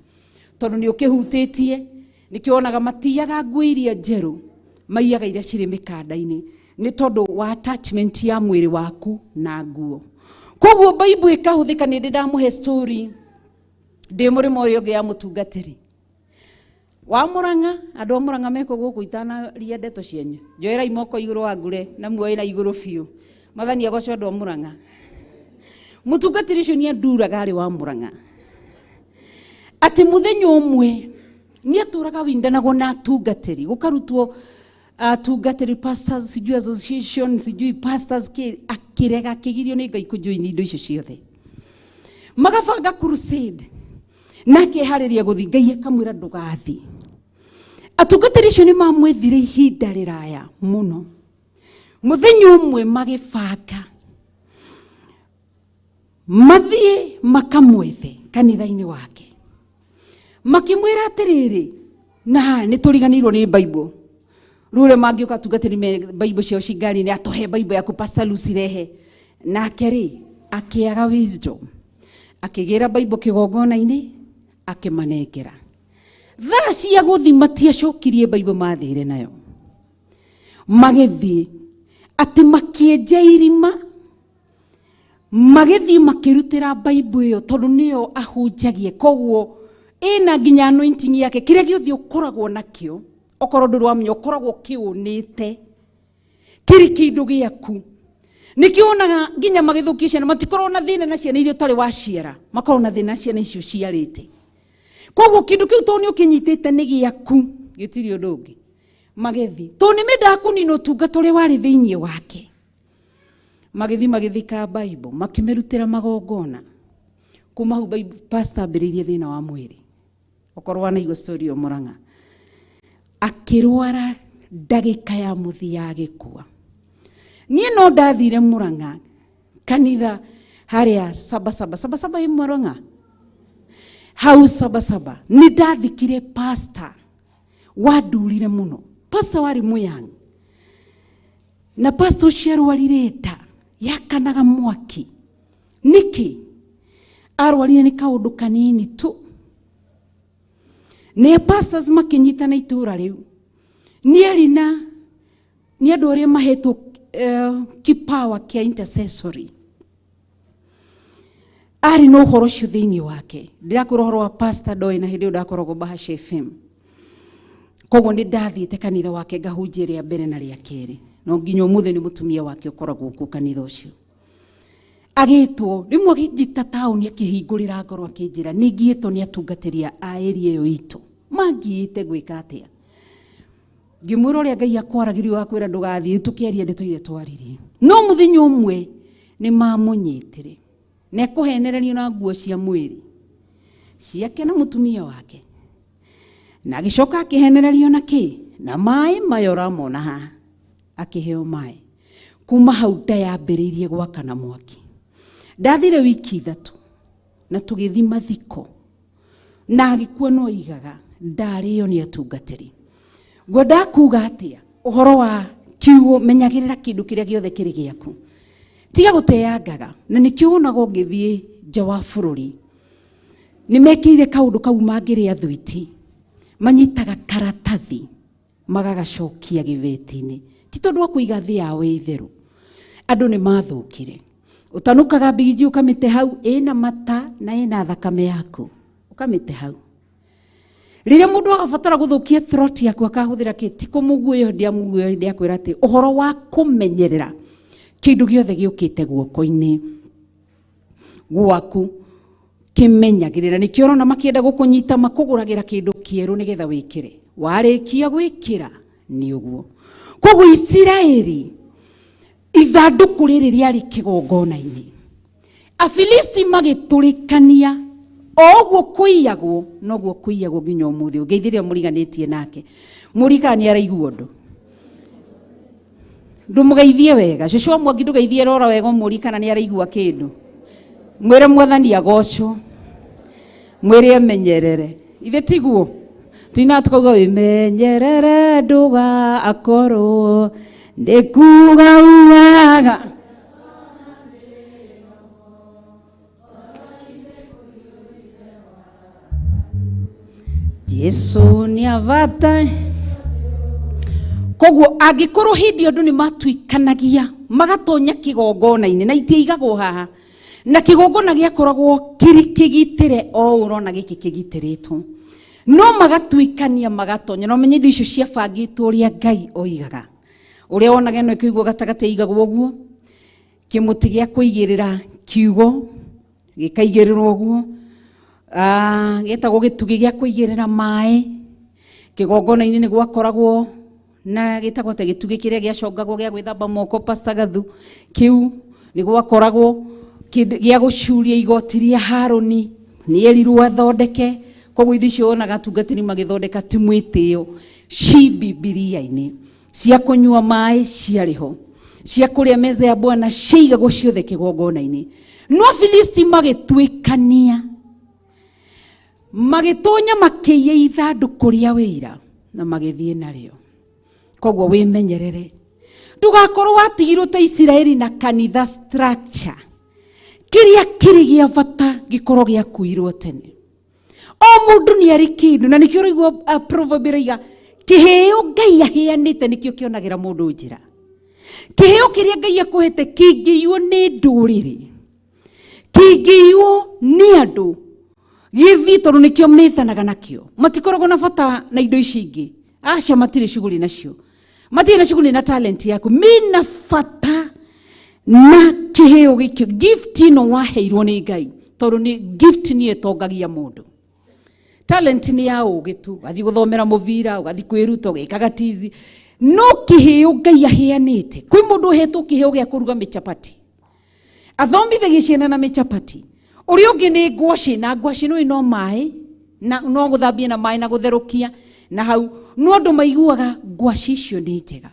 tondũ nĩ ũkĩhutĩtie. Nĩkĩo wonaga matiaga nguo iria njerũ, maiyaga iria cirĩ mĩkanda-inĩ, nĩ tondũ wa attachment ya mwĩrĩ waku na nguo. Koguo Bible ĩkahũthĩka. Nĩ ndĩ ndamũhe story ndĩ mũrĩmo ũrĩa ũngĩ ya mũtungatĩri wa Murang'a. Andũ a Murang'a meko gũkũ, itanaria ndeto cianyu, njoerai moko igũrũ wa ngure na muoe na igũrũ biũ. Mathani agoco andũ a Murang'a. Mũtungatĩri ũcio nĩ anduraga arĩ wa Murang'a, atĩ mũthenya ũmwe nĩ atũraga windanagwo na atungatĩri, gũkarutwo atungatĩri pastors, sijui association, sijui pastors kĩ, akĩrega, akĩgirio nĩ Ngai kũjoin indo icio ciothe. Magabanga crusade na akeharĩria gũthiĩ, Ngai akamwĩra ndũgathiĩ. Atungatĩri acio nĩ mamwethire ihinda rĩraya mũno. Mũthenya ũmwe magĩbanga mathiĩ makamwethe kanitha-inĩ wake, makĩmwĩra atĩrĩrĩ, na nĩ tũriganĩirwo nĩ Bible. Rĩu ũrĩa mangĩũka atungatĩri me Bible ciao ci ngari-inĩ, atũhe Bible yaku Pastor Lucy rehe. Nake rĩ akĩaga wisdom, akĩgĩra Bible kĩgongona-inĩ akĩmanengera. Thaa cia gũthi matiacokirie Bible, mathire nayo magĩthiĩ, atĩ makĩenja irima, magĩthiĩ makĩrutĩra Bible ĩyo, tondũ nĩyo ahunjagie. Koguo ĩna nginya anointing yake, kĩrĩa gĩothe ũkoragwo nakĩo, okorwo ndũrĩ wamenya, ũkoragwo ũkĩũnĩte kĩrĩ kĩndũ gĩaku. Nĩkĩo wonaga nginya magĩthũkia ciana matikoragwo na thĩna na ciana iria ũtarĩ waciara, makoragwo na thĩna na ciana icio ciarĩte. Koguo kĩndũ kĩu tondũ nĩ ũkĩnyitĩte nĩ gĩaku, gĩtirĩ ũndũ ũngĩ. Magĩthiĩ tondũ nĩ mendaga kũnina ũtungata ũrĩa warĩ thĩinĩ wake, magĩthiĩ magĩthika Bible, makĩmĩrutĩra magongona. Kuma hau pastor ambĩrĩirie thĩna wa mwĩrĩ. Okorwo wanaigua story ĩyo Murang'a, akĩrwara ndagĩka ya mũthia agĩkua. Niĩ no ndathire Murang'a kanitha harĩa Sabasaba, Sabasaba ĩ Murang'a hau Sabasaba, nĩ ndathikire pastor wandurire mũno, pastor warĩ mũyang, na pastor ũcio arwarire nda yakanaga mwaki. Nĩkĩ arwarire? Nĩ kaũndũ kanini tu. Nĩ pastors makĩnyitana itũra rĩu, nĩ arĩ na nĩ andũ arĩa mahetwo kipawa kĩa intercessory, arĩ na ũhoro ũcio thĩinĩ wake. Ndĩrakwĩra ũhoro wa Pastor Ndoĩ, na hĩndĩ ĩyo ndakoragwo Bahasha FM, koguo nĩ ndathiĩte kanitha wake ngahunjia rĩa mbere na rĩa kerĩ, no nginya ũmũthĩ nĩ mũtumia wake ũkoragwo kuo kanitha ũcio. Agĩtwo rĩmwe, agĩnjĩta taũni, akĩhingũrĩra ngoro, akĩnjĩra nĩ ngiĩtwo nĩ atungatĩri a area ĩyo itũ. Mangiĩte gwĩka atĩa? Ngĩmwĩra ũrĩa Ngai akwaragĩrio wakwĩra ndũgathiĩ. Tũkĩaria ndeto iria twaririe, no mũthenya ũmwe nĩ mamũnyitire na ekũhenererio na nguo cia mwĩrĩ ciake na mũtumia wake, na agĩcoka akĩhenererio na kĩ na maĩ maya ũramona haha. Akĩheo maĩ, kuma hau nda yambĩrĩirie gwakana mwaki. Ndathire wiki 3 na tũgĩthi mathiko na agĩkua, no igaga ndarĩo nĩ atungatĩri. Ngwendaga kuga atĩa ũhoro wa kiugo? Menyagĩrĩra kĩndũ kĩrĩa gĩothe kĩrĩ gĩaku, tiga gũteangaga. Na nĩkĩo wonaga ũngĩthiĩ nja wa bũrũri, nĩ mekĩire kaũndũ kau, mangĩrĩa thwiti manyitaga karatathi magagacokia gĩbeti-inĩ, ti tondũ wa kũiga thĩ yao ĩ theru. Andũ nĩ mathũkire. Ũtanukaga mbigiji ũkamĩte hau ĩna mata na ĩna thakame yaku, ũkamĩte hau. Rĩrĩa mũndũ agabatara gũthũkia throat yaku, akahũthĩra kĩ ti kũmũguĩo. Ndiamũguĩo, ndiakwĩra atĩ ũhoro wa kũmenyerera kĩndũ gĩothe gĩũkĩte guoko-inĩ gwaku, kĩmenyagĩrĩra. Nĩkĩo ũrona makĩenda gũkũnyita, makũgũragĩra kĩndũ kĩerũ nĩgetha wĩkĩre. Warĩkia gwĩkĩra nĩ ũguo. Koguo Isiraeli, ithandũkũ rĩrĩ rĩarĩ kĩgongona-inĩ, Afilisti magĩtũrĩkania o ũguo kũiyagwo, noguo kũiyagwo nginya ũmũthĩ. Ũngeithĩria mũriganĩtie nake, mũrikana nĩ araigua ũndũ, ndũmũgeithie wega. Cũcũ wa Mwangi, ndũgeithie rora wega, ũmũrie kana nĩ araigua kĩndũ. Mwĩre Mwathani agocwo, mwĩre emenyerere. Ithe tiguo tuinaga tukauga wĩmenyerere ndũga akorwo nĩ kuga ugaga. Jesu nĩ abata. Koguo angĩkorwo hĩndĩ ĩyo andũ nĩ matuikanagia magatonya kĩgongona-inĩ, na itiigagwo haha, na kĩgongona gĩakoragwo kĩrĩ kĩgitĩre o ũũ ũrona gĩkĩ kĩgitĩrĩtwo, no magatuikania magatonya, na ũmenye indo icio ciabangĩtwo ũrĩa Ngai oigaga. Ũrĩa wonaga ĩno ĩkĩigwo gatagatĩ, ĩigagwo ũguo, kĩmũtĩ gĩa kũigĩrĩra kiugo gĩkaigĩrĩrwo ũguo. Gĩtagwo gĩtugĩ gĩa kũigĩrĩra maĩ. Kĩgongona-inĩ nĩ gwakoragwo na gĩtagwo ta gĩtugĩ kĩrĩa gĩacongagwo gĩa gwĩthamba moko, Pastor Gathu, kĩu nĩ gwakoragwo kĩndũ gĩa gũcuria igoti rĩa Harũni, nĩ erirwo athondeke. Koguo indo icio wonaga atungatĩri magĩthondeka ti mwĩtĩo, ci Bibilia-inĩ. Cia kũnyua maĩ ciarĩ ho, cia kũrĩa meza ya Bwana ciaigagwo ciothe kĩgongona-inĩ. No Filisti magĩtuĩkania, magĩtonya, makĩiya ithandũkũ rĩa wĩira na magĩthiĩ narĩo. Koguo wĩmenyerere ndũgakorwo watigirwo ta Isiraeli na kanitha structure, kĩrĩa kĩrĩ gĩa bata gĩkorwo gĩakuirwo tene. O mũndũ nĩ arĩ kĩndũ, na nĩkĩo ũraigua proverb ĩraiga kĩheo Ngai aheanĩte nĩkĩo kĩonagĩra mũndũ njĩra. Kĩheo kĩrĩa Ngai akũhete kĩngĩiywo nĩ ndũrĩrĩ, kĩngĩiywo nĩ andũ gĩthiĩ, tondũ nĩkĩo methanaga nakĩo. Matikoragwo na bata na indo ici ingĩ, aca, matirĩ shughuli nacio, matirĩ na shughuli na talent yaku. Mena bata na kĩheo gĩkĩ, gift ĩno waheirwo nĩ Ngai, tondũ nĩ gift nĩ ĩtongagia mũndũ. Talent nĩ ya ũgĩ tu, ũgathiĩ gũthomera mũbira, ũgathiĩ kwĩruta, ũgĩkaga tizi. No kĩheo Ngai aheanĩte, kwĩ mũndũ ũhetwo kĩheo gĩa kũruga mĩchapati, athomithagia ciana na mĩchapati. Ũrĩa ũngĩ nĩ ngwacĩ, na ngwacĩ nĩ no maĩ na no gũthambia na maĩ na gũtherũkia na hau, no andũ maiguaga ngwacĩ icio nĩ njega.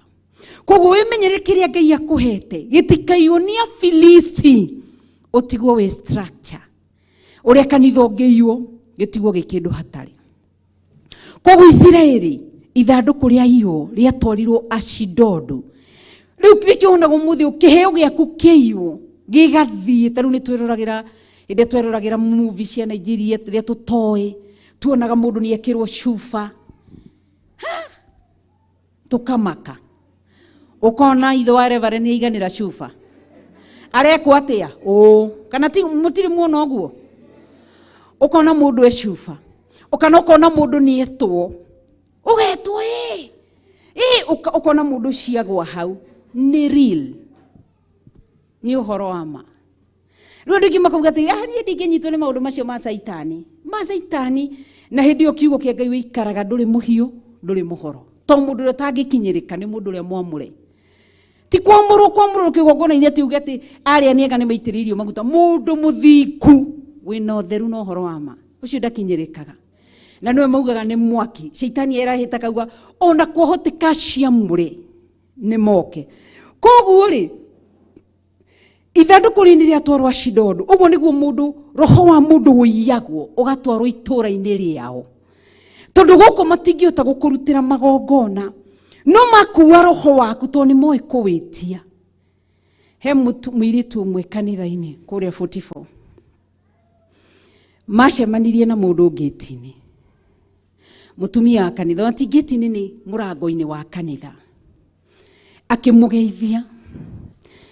Koguo wĩmenyere kĩrĩa Ngai akũhete gĩtikaiywo nĩ Afilisti, ũtigwo wĩ structure. Ũrĩa kanitha ũngĩiywo gĩtigwo gĩ kĩndũ hatarĩ. Koguo Isiraeli, ithandũkũ rĩa iywo rĩatwarirwo Ashidodu. Rĩu nĩkĩo wonaga ũmũthĩ ũyũ kĩheo gĩaku kĩiywo. Gĩgathiĩ ta rĩu nĩ twĩroragĩra hĩndĩ ĩrĩa tweroragĩra movie cia Nigeria rĩrĩa tũtoĩ tuonaga mũndũ nĩ ekĩrwo cuba. Ha! Tũkamaka. Ũkona ithe wa reverend nĩ aiganĩra cuba. Arekwo atĩa? Ũũ. Kana ti mũtirĩ muona ũguo? Ũkona mũndũ e cuba. Ũkana ũkona mũndũ nĩ etwo. Ũgetwo ĩ. Ĩ ũkona mũndũ ciagwa hau. Nĩ real. Nĩ ũhoro wa ma. Rĩu andũ aingĩ makauga atĩ, ah, niĩ ndingĩnyitwo nĩ maũndũ macio ma caitani. Ma caitani. Na hĩndĩ ĩyo kiugo kĩa Ngai wĩikaraga ndũrĩ mũhiũ, ndũrĩ mũhoro. To mũndũ ũrĩa ũtangĩkinyĩrĩka nĩ mũndũ ũrĩa mwamũre. Ti kwamũrwo kwamũrwo kĩgongona-inĩ atĩ uge atĩ arĩa nĩ ega nĩ maitĩrĩirio maguta. Mũndũ mũthingu wĩna ũtheru na ũhoro wa ma, ũcio ndakinyĩrĩkaga. Na nĩwe maugaga nĩ mwaki. Caitani erahĩta akauga ona kwahoteka ciamũre nĩ moke. Koguo rĩ, ithandũkũ rĩrĩ nĩ rĩatwarwo Ashidodu. Ũguo nĩguo mũndũ, roho wa mũndũ ũiyagwo ũgatwarwo itũũra-inĩ rĩao. Tondũ gũkũ matingĩhota gũkũrutĩra magongona, no makua roho waku tondũ nĩ moĩ kũwĩtia. He mũirĩtu ũmwe kanitha-inĩ kũrĩa 44 macemanirie na mũndũ ngĩti-inĩ, mũtumia wa kanitha, ona ti ngĩti-inĩ, nĩ mũrango-inĩ wa kanitha, akĩmũgeithia.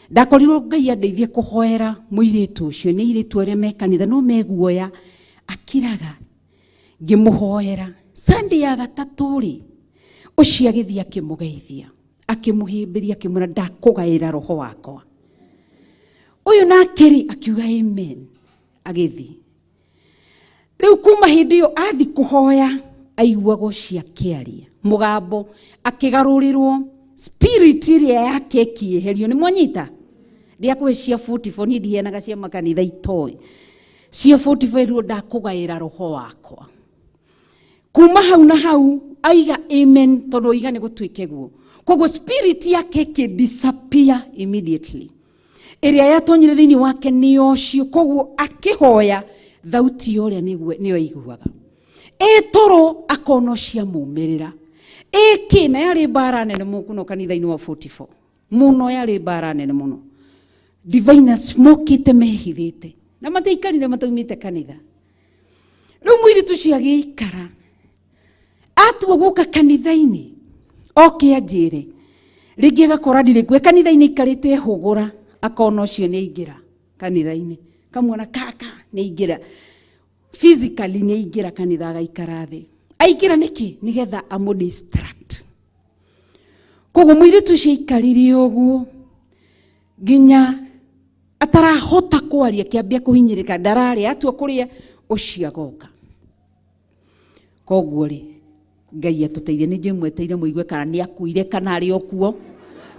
Ndakorirwo Ngai andeithie kũhoera mũirĩtu ũcio, nĩ airĩtu arĩa me kanitha no meguoya, akiraga. Ngĩmũhoera Sunday ya gatatũ rĩ, ũcio agĩthiĩ akĩmũgeithia, akĩmũhĩmbĩria, akĩmwĩra ndakũgaĩra roho wakwa. Ũyũ nake rĩ akiuga amen, agĩthiĩ. Rĩu kuma hĩndĩ ĩyo athi kũhoya aiguagwo ciakĩaria mũgambo, akĩgarũrĩrwo spirit ĩrĩa yake ĩkĩeherio. Nĩ mwanyita ndiakũhe cia 44, niĩ ndiheanaga cia makanitha itoĩ cia 44, ĩruo ndakũgaĩra roho wakwa. Kuma hau na hau aiga amen, tondũ oiga nĩ gũtuĩke guo. Koguo spirit yake ĩkĩ disappear immediately, ĩrĩa yatonyire thĩinĩ wake nĩ ũcio. Koguo akĩhoya thauti ya ũrĩa nĩyo aiguaga ĩtoro, akona ciamumĩrĩra ĩkĩ. Na yarĩ mbara nene mũno kanitha-inĩ wa 44 mũno, yarĩ mbara nene mũno. Diviners mokĩte mehithĩte na matiaikarire mataumĩte kanitha. Rĩu mũirĩtu ũcio agĩikara atua gũka kanitha-inĩ oke anjĩre rĩngĩ, agakora ndirĩ kuo kanitha-inĩ, aikarĩte hũgũra, akona ũcio nĩ aingĩra kanitha-inĩ, kamuona kaka nĩ aingĩra physically, nĩ aingĩra kanitha agaikara thĩ. Aingĩra nĩkĩ? Nĩgetha amũ distract. Koguo mũirĩtu ũcio aikarire ũguo nginya atarahota kwaria, kĩambia kũhinyĩrĩka, ndararĩa, atua kũrĩa ũcio agoka. Koguo rĩ, Ngai atũteithie. Nĩ njũĩ mweteire mũigue kana nĩ akuire kana arĩ o kuo,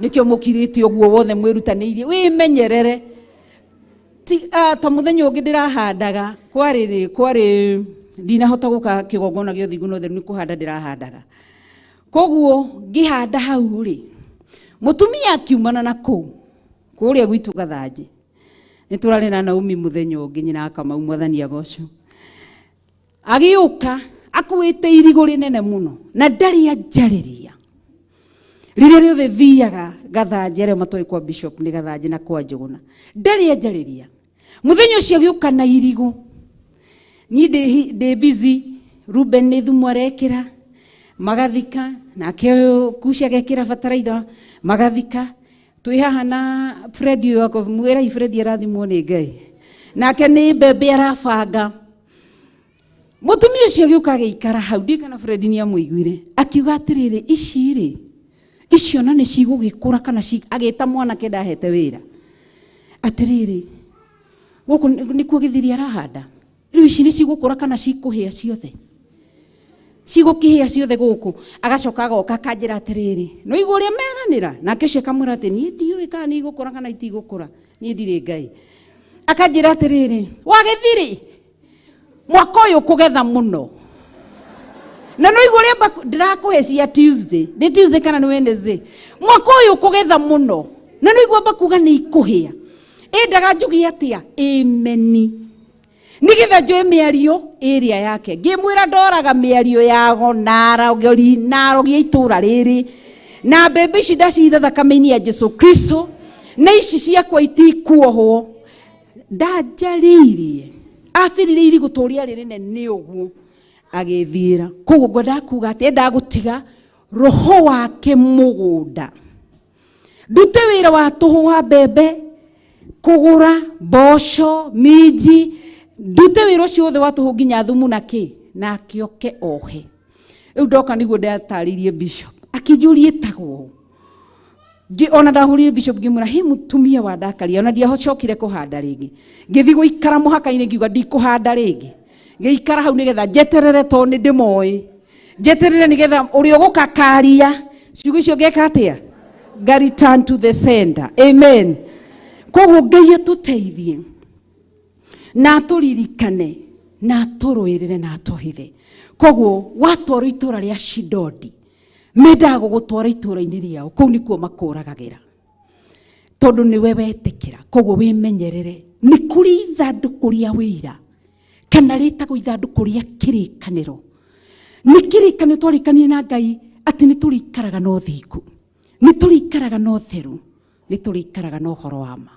nĩkĩo mũkirĩte ũguo wothe mwĩrutanĩirie. Wĩmenyerere. Ta mũthenya ũngĩ ndĩrahandaga, kwarĩ rĩ, kwarĩ ndinahota gũka kĩgongona gĩa ũthingu na ũtheru, nĩ kũhanda ndĩrahandaga. Koguo ngĩhanda hau rĩ, mũtumia akiumana na kũu kũrĩa gwitũ Gathanjĩ, nĩ tũrarĩ na Naomi mũthenya ũngĩ, nyina wa Kamau, mwathani agocwo, agĩũka akuĩte irigũ rĩnene mũno na ndarĩ anjarĩria. Rĩrĩa rĩothe thiaga Gathanjĩ, arĩa matoĩ kwa bishop nĩ Gathanjĩ na kwa Njũgũna, ndarĩ anjarĩria. Mũthenya ũcio agĩũka na irigũ, niĩ ndĩ busy, Ruben nĩ thumu arekĩra magathika, nake ũyũ Kushi agekĩra bataraitha magathika. Twĩ haha na Fred ũyũ wakwa, mwĩrai Fred arathimwo nĩ Ngai, nake nĩ mbembe arabanga. Mũtumia ũcio agĩũka agĩikara hau, ndiũĩ kana Fred nĩ amũiguire, akiuga atĩrĩrĩ, ici rĩ, icio na nĩ cigũgĩkũra kana agĩta mwanake ndahete wĩra atĩrĩrĩ, gũkũ nĩkuo gĩthiri arahanda, rĩu ici nĩ cigũkũra kana cikũhĩa ciothe, cigũkĩhĩa ciothe gũkũ. Agacoka agoka akanjĩra atĩrĩrĩ, no igũ ũrĩa meranĩra nake ũcio, akamwĩra atĩ niĩ ndiũĩ kana nĩ igũkũra kana itigũkũra, niĩ ndirĩ Ngai. Akanjĩra atĩrĩrĩ, wagĩthiri mwaka ũyũ kũgetha mũno, na no igũ ũrĩa ndĩrakũhe cia Tuesday, nĩ Tuesday kana nĩ Wednesday, mwaka ũyũ kũgetha mũno, na no igũ amba kuga nĩ ikũhĩa. Ĩndaga njuge atĩa? Ameni, nĩgetha njũe mĩario ĩrĩa yake. Ngĩmwĩra ndoraga mĩario yago na arogori na arogi a itũũra rĩrĩ, na mbembe ici ndacitha thakame-inĩ ya Jesu Kristo, Na ici ciakwa itikuohwo. Ndanjarĩirie. Abĩrire irigũ tũrĩa rĩ rĩnene ũguo. Agĩthiĩra. Koguo ngwendaga kuga atĩ endaga gũtiga roho wake mũgũnda. Ndute wĩra wa tũhũ wa mbembe, kũgũra mboco, minji, ndute wĩra ũcio wothe wa tũhũ nginya thumu na kĩ, na akĩoke ohe. Rĩu ndoka nĩguo ndatarĩirie bishop. Akĩnjũria ĩtagwo. Ona ndahũrire bishop ngĩmwĩra he mũtumia wa ndakaria ona ndiacokire kũhanda rĩngĩ. Ngĩthiĩ gũikara mũhaka-inĩ ngiuga ndikũhanda rĩngĩ. Ngĩikara hau nĩgetha njeterere tondũ nĩ ndĩmoĩ. Njeterere nĩgetha ũrĩa ũgũkakaria ciugo icio ngeka atĩa? Nga return to the sender. Amen. Koguo Ngai atũteithie na atũririkane na atũrũĩrĩre na atũhithe. Koguo watwarwo itũra rĩa Shidodi, mendaga gũgũtwara itũra-inĩ rĩao, kũu nĩkuo makũragagĩra tondũ nĩwe wetĩkĩra. Koguo wĩmenyerere, nĩ kũrĩ ithandũkũ rĩa wĩira kana rĩtagwo ithandũkũ rĩa kĩrĩkanĩro. Nĩ kĩrĩkanĩro twarĩkanire na Ngai atĩ nĩ tũrĩikaraga na ũthingu, nĩ tũrĩikaraga na ũtheru, nĩ tũrĩikaraga na ũhoro wa ma.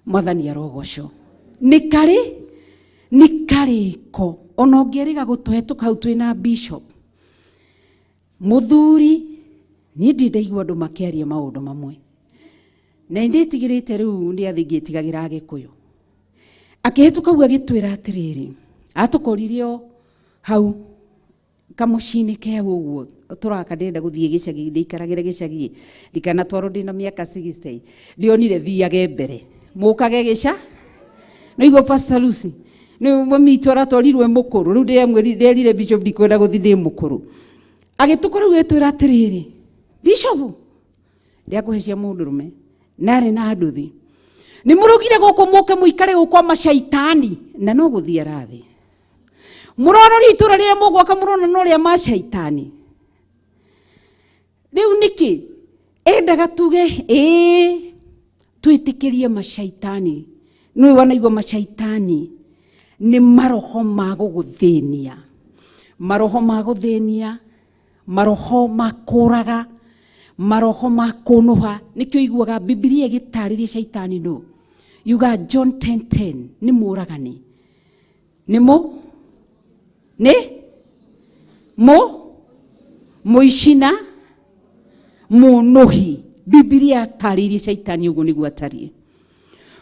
Mwathani arogocwo. Nĩ karĩ nĩ karĩko ona ũngĩerĩga gũtũhetũka hau twĩna bishop mũthuri. Niĩ ndirĩ ndaigua andũ makĩaria maũndũ mamwe na nĩndĩtigĩrĩte rĩu nĩ athĩ ngĩtigagĩra Agĩkũyũ. Akĩhĩtũka ũguo agĩtwĩra atĩrĩrĩ, atũkorire o hau kamũciĩ-inĩ keu ũguo tũraka, ndĩrenda gũthiĩ gĩcagi, ndĩikaragĩre gĩcagi, ndikanatwarwo ndĩna mĩaka 60. Ndĩonire thiage mbere mũkage gĩca nĩiguo Pastor Lucy nĩ mami witũ aratwarirwo e mũkũrũ. Rĩu ndĩrire bishop ndikwenda gũthiĩ ndĩ mũkũrũ. Agĩtũkora rĩu agĩtwĩra atĩrĩrĩ, bishop ndĩakũhecia mũndũrũme narĩ na nduthi nĩ mũrugire gũkũ mũke mũikare gũkũ kwa macaitani na no gũthiĩ arathiĩ mũrorori itũra rĩrĩa mũgwaka mũrona no rĩa macaitani. Rĩu nĩkĩ endaga tuge ĩĩ twĩtĩkĩrie macaitani? Nĩwe wanaigua macaitani nĩ maroho ma gũgũthĩnia, maroho ma gũthĩnia, maroho ma kũraga, maroho ma kũnũha. Nĩkĩo iguaga Bibilia ĩgĩtarĩria caitani nũ yuga John 10:10 nĩ mũragani, nĩ mũ nĩ mũ mũici na mũnũhi. Bibilia yatarĩirie caitani ũguo nĩguo atariĩ.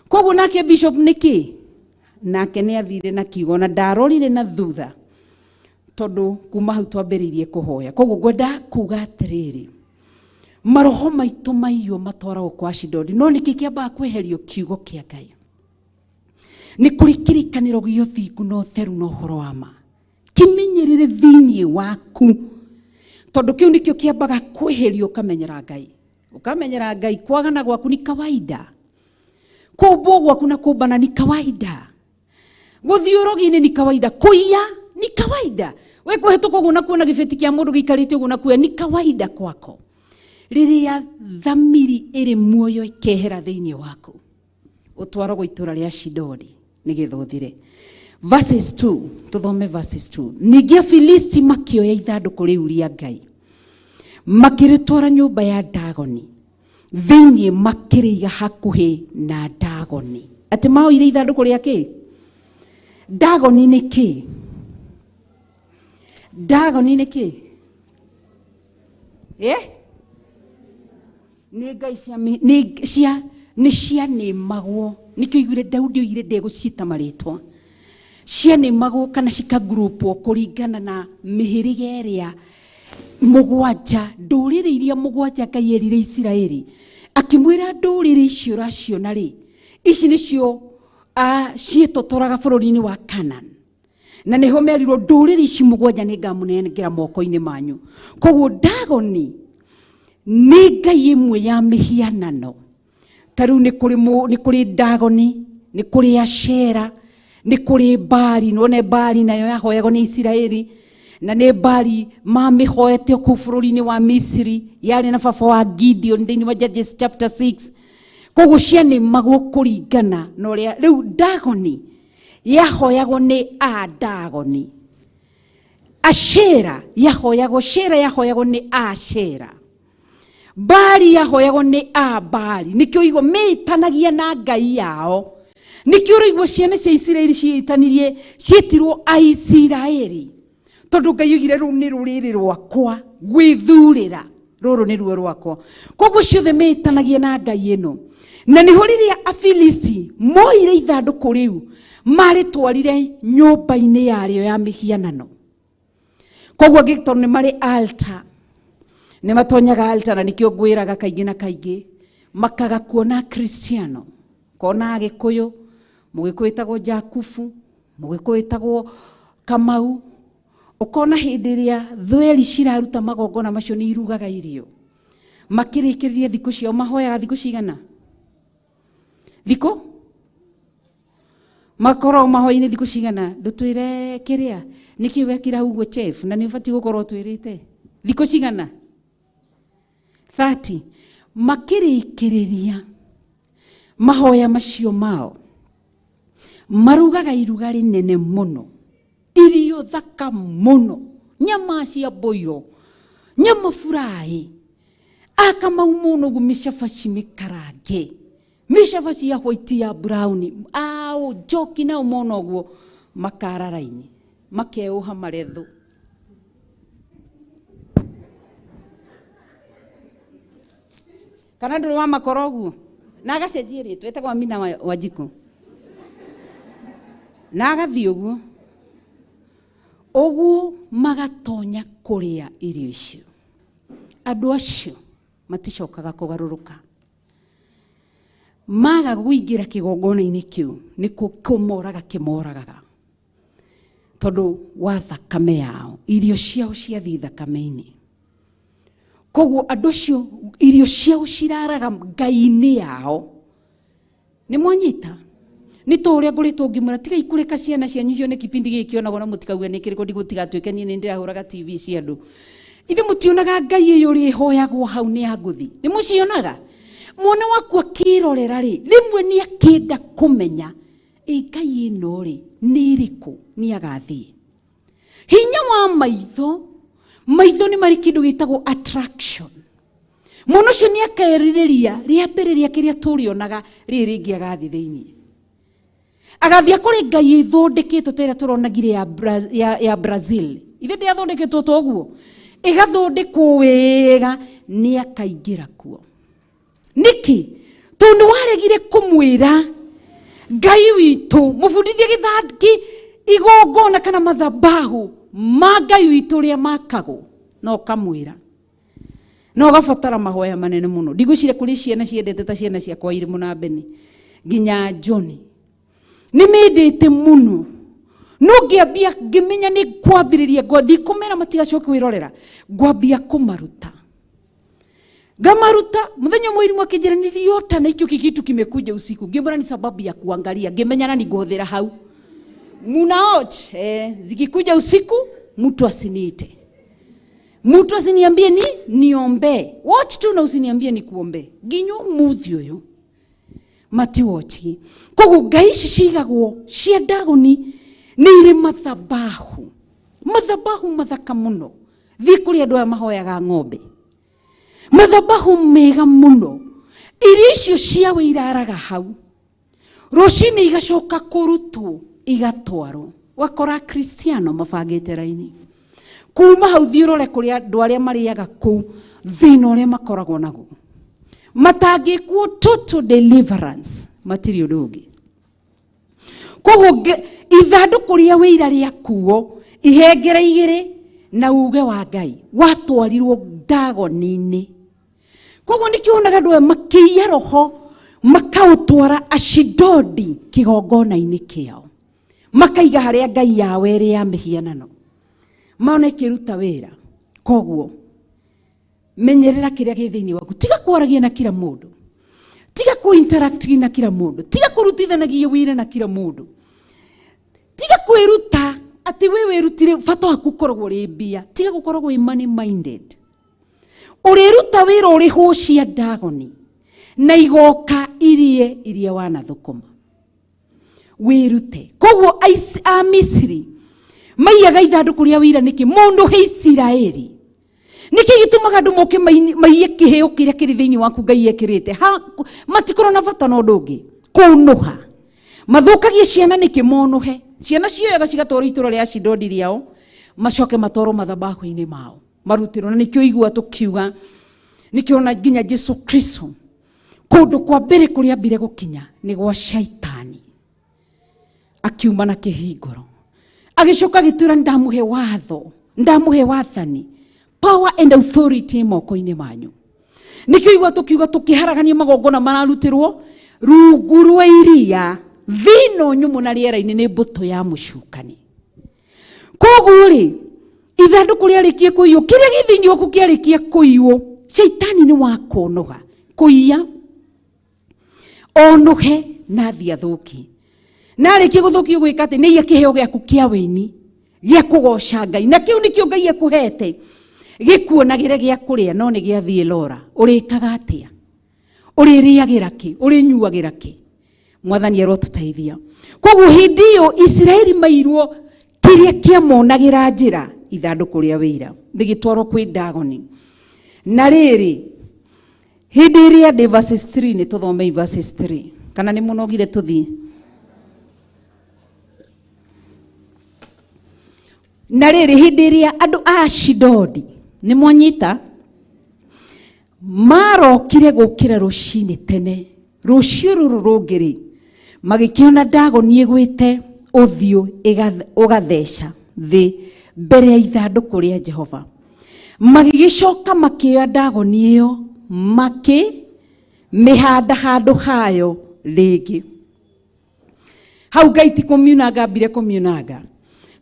Koguo nake bishop nĩkĩ nake nĩ athire na kiugo na ndarorire na thutha tondũ kuma hau twambĩrĩirie kũhoya. Koguo ngwenda kuga atĩrĩrĩ, maroho maitũ maiywo matwaragwo kwa Ashidodi, no nĩkĩ kĩambaga kweherio? Kiugo kĩa Ngai. Nĩ kũrĩ kĩrĩkanĩro gĩa ũthingu na ũtheru na ũhoro wa ma, kĩmenyerere thĩinĩ waku tondũ kĩu nĩkĩo kĩambaga kweherio. Ũkamenyera Ngai, ũkamenyera Ngai. Kwagana gwaku ni kawaida, kũmbwo gwaku na kũmbana ni kawaida, gũthiĩ ũrogi-inĩ ni kawaida, kũiya ni kawaida, we kũhetũka ũguo na kuona gĩbeti kĩa mũndũ gĩikarĩte ũguo na kuoya ni kawaida kwako. Rĩrĩa thamiri ĩrĩ muoyo ĩkehera thĩinĩ waku, ũtwaragwo itũra rĩa Shidori nĩgetha ũthire. Verses 2, tũthome verses 2. Ningĩ Afilisti makĩoya ithandũkũ rĩu rĩa Ngai makĩrĩtwara nyũmba ya Dagoni thĩinĩ, makĩrĩiga hakuhĩ na Dagoni. Atĩ maoire ithandũkũ rĩa kĩ? Dagoni nĩ kĩ? Dagoni nĩ kĩ? Eh? Nĩ ngai cia nĩ cia nĩ cianĩmagwo. Nĩkĩo iguire Daudi oigire ndegũciĩta marĩtwa. Cianĩmagwo kana cikagurupwo kũringana na mĩhĩrĩga ĩrĩa mũgwanja, ndũrĩrĩ iria mũgwanja Ngai erire Isiraeli, akĩmwĩra ndũrĩrĩ icio ũraciona rĩ, ici nĩcio ciĩtotoraga bũrũri-inĩ wa Canaan, na nĩho merirwo ndũrĩrĩ ici mũgwanja nĩ ngamũnengera moko-inĩ manyu. Koguo Dagoni nĩ ngai ĩmwe ya mĩhianano. Ta rĩu nĩ kũrĩ nĩ kũrĩ Dagoni, nĩ kũrĩ Ashera, nĩ kũrĩ Baali. Nĩwone Baali nayo yahoyagwo nĩ Isiraeli, na nĩ Baali mamĩhoete kũu bũrũri-inĩ wa Misiri, yarĩ na baba wa Gideon thĩinĩ wa Judges chapter 6. Koguo cianĩmagwo kũringana na ũrĩa rĩu Dagoni yahoyagwo nĩ a Dagoni, Ashera yahoyagwo, Shera yahoyagwo nĩ Ashera. Baali yahoyagwo nĩ a Baali, nĩkĩo igua mĩtanagia na ngai yao. Nĩkĩo ũraigua ciana cia Isiraeli ciĩtanirie, ciĩtirwo Aisiraeli, tondũ Ngai oigire rũu nĩ rũrĩrĩ rwakwa gwĩthurĩra, rũrũ nĩruo rwakwa. Koguo ciothe mĩtanagia na ngai ĩno. Na nĩho rĩrĩa Afilisti moire ithandũkũ rĩu marĩtwarire nyũmba-inĩ yarĩo ya mĩhianano. Koguo tondũ nĩ marĩ altar, nĩ matonyaga altar, na nĩkĩo ngwĩraga kaingĩ na kaingĩ makaga kuona Kristiano, kona Agĩkũyũ, Mũgĩkũyũ ĩtagwo Jakubu, Mũgĩkũyũ ĩtagwo Kamau. Ũkona hĩndĩ ĩrĩa thweri ciraruta magongona macio nĩ irugaga irio, makĩrĩkĩrĩria thikũ ciao mahoyaga thikũ cigana? Thikũ makoragwo mahoya-inĩ thikũ cigana? Ndũtwĩre kĩrĩa nĩkĩ wekira hau ũguo chef, na nĩ ũbatiĩ gũkorwo ũtwĩrĩte thikũ cigana? 30. Makĩrĩkĩrĩria mahoya macio mao marugaga iruga rĩnene mũno, irio thaka mũno, nyama cia mboiro, nyama furaĩ, akamau mũno ũguo, mĩcabaci mĩkarange, mĩcabaci ya white ya brown, ao njoki nao mona ũguo makara raini, makeũha maretho. Kana ndũrĩ wa makora ũguo? Na agacenjia rĩtwa, etagwo Amina Wanjikũ. Na agathiĩ ũguo. Ũguo magatonya kũrĩa irio icio. Andũ acio maticokaga kũgarũrũka. Maga kũingĩra kĩgongona-inĩ kĩu, nĩ kũmoraga kĩmoragaga. Tondũ wa thakame yao, irio ciao ciathiĩ thakame-inĩ. Koguo andũ acio irio ciao ciraraga ngai-inĩ yao. Nĩ mwanyita? Nĩ ta ũrĩa ngoretwo ngĩmwĩra, tigai kũreka ciana cianyu cione kipindi gĩkĩ kĩonagwo na mũtikauge nĩ kĩrĩkũ, ndigũtigatuĩke niĩ nĩ ndĩrahũraga TV cia andũ. Ithe mũtionaga ngai ĩyo ũrĩa ĩhoyagwo hau nĩ ya ngũthi? Nĩ mũcionaga? Mwana waku akĩrorera rĩ, rĩmwe nĩ akĩenda kũmenya ĩ ngai ĩno rĩ nĩ ĩrĩkũ, nĩ agathiĩ. Hinya wa maitho, maitho nĩ marĩ kĩndũ gĩtagwo attraction. Mwana ũcio nĩ akerirĩria rĩa mbere rĩake rĩa tũrĩonaga rĩrĩ rĩngĩ agathiĩ thĩinĩ. Agathiĩ akore ngai ĩthondeketwo ta ĩrĩa tũronagire ya Brazil. Ithe ndĩathondeketwo ta ũguo? Ĩgathondekwo wega, nĩ akaingĩra kuo. Nĩkĩ? Tondũ nĩ waregire kũmwĩra Ngai witũ, mũbundithie gĩthaki igongona kana mathabahu ma Ngai witũ ũrĩa makagwo, na ũkamwĩra. Na ũgabatara mahoya manene mũno. Ndigwĩciria kũrĩ ciana ciendete ta ciana ciakwa irĩ mũna Beni nginya Johnny. Nĩ mendete mũno. No ngĩambia ngĩmenya nĩ kwambĩrĩria ngwa ndikũmera matigacoke kwĩrorera, ngwambia kũmaruta. Ngamaruta muthenya ũmwe irimũ akĩnjĩra niliota na ikio kikitu kimekuja usiku. Ngĩmwĩra ni sababu ya kuangalia. Ngĩmenya na ningũhũthĩra hau. Munaot, zikikuja usiku mtu asiniite. Mtu asiniambie ni niombe. Watch tu na usiniambie ni kuombe. Nginya ũmũthĩ ũyũ matiwochi. Koguo ngai ici cigagwo cia Dagoni nĩ irĩ mathabahu. Mathabahu mathaka mũno. Thiĩ kũrĩ andũ aya mahoyaga ng'ombe. Mathabahu mega mũno. Irio icio ciao iraraga hau. Rũcinĩ igacoka kũrutwo igatwarwo. Wakora Kristiano mabangĩte raini. Kuma hau thiĩ ũrore kũrĩ andũ arĩa marĩaga kũu, thĩna ũrĩa makoragwo naguo. Matangĩkwo total deliverance, matirĩ ũndũ ũngĩ. Koguo ithandũkũ rĩa wĩira rĩakuo ihengere igĩrĩ na uge wa Ngai watwarirwo Dagoni-inĩ. Koguo nĩkĩo wonaga andũ aya makĩiya roho makaũtwara Ashidodi kĩgongona-inĩ kĩao, makaiga harĩa ngai yao ĩrĩ ya mĩhianano, mona ĩkĩruta wĩra. Koguo menyerera kĩrĩa gĩ thĩinĩ waku, tiga kwaragia na kila mũndũ, tiga kũ interact na kila mũndũ, tiga kũrutithanagia wĩra na kila mũndũ, tiga kwĩruta atĩ we wĩrutire bata waku ũkoragwo ũrĩ mbia, tiga gũkoragwo wĩ money minded. Ũrĩruta wĩra ũrĩhwo cia Dagoni na igoka irie iria wanathũkũma. Wĩrute. Koguo a Misiri maiyaga ithandũkũ rĩa wĩira nĩkĩ? Mũndũ he Isiraeli. Nĩkĩ gĩtũmaga andũ moke maiye kĩheo kĩrĩa kĩrĩ thĩinĩ waku Ngai ekĩrĩte? Matikorwo na bata na ũndũ ũngĩ. Kũnũha. Mathũkagie ciana nĩkĩ monũhe? Ciana cioyaga cigatwarwo itũra rĩa Ashidodi rĩao, macoke matwarwo mathabahu-inĩ mao. Marutĩrwo na nĩkĩo igua tũkiuga, nĩkĩo ona nginya Jesu Kristo kũndũ kwa mbere kũrĩa ambire gũkinya nĩ gwa Shaitani. Akiuma na kĩhingũro. Agĩcoka agĩtwĩra ndamũhe watho, ndamũhe wathani, power and authority moko-inĩ manyu. Nĩkĩo igua tũkiuga tũkĩharagania magongona mararutĩrwo rungu rwa iria, thĩ ĩno nyũmũ na rĩera-inĩ nĩ mbũtũ ya mũcukani. Koguo rĩ, ithandũkũ rĩarĩkia kũiywo, kĩrĩa gĩ thĩinĩ waku kĩarĩkia kũiywo, shaitani nĩ wa kũnũha, kũiya, onũhe na athiĩ athũkie. Na arĩkia gũthũkio gwĩka atĩ nĩ iye kĩheo gĩaku kĩa wĩini, gĩa kũgoca Ngai, na kĩu nĩkĩo Ngai ekũhete, gĩkuonagĩre gĩa kũrĩa, no nĩ gĩathiĩ lora. Ũrĩkaga atĩa? Ũrĩrĩagĩra kĩ? Ũrĩnyuagĩra kĩ? Mwathani arotũteithia. Koguo hĩndĩ ĩyo Isiraeli mairwo kĩrĩa kĩamonagĩra njĩra, ithandũkũ rĩa wĩira rĩgĩtwarwo kwĩ Dagoni. Na rĩrĩ, hĩndĩ ĩrĩa ndĩ verses 3, nĩ tũthomei verses 3, kana nĩ mũnogire tũthiĩ? Na rĩrĩ, hĩndĩ ĩrĩa andũ a Ashidodi, nĩ mwanyita, marokire gũkĩra rũcinĩ tene, rũciũ rũrũ rũngĩ rĩ, magĩkĩona Dagoni ĩgwĩte ũthiũ ũgatheca thĩ mbere ya ithandũkũ rĩa Jehova. Magĩgĩcoka makĩoya Dagoni ĩyo, makĩmĩhanda handũ hayo rĩngĩ. Hau Ngai ti kũmiunanga ambire kũmiunanga,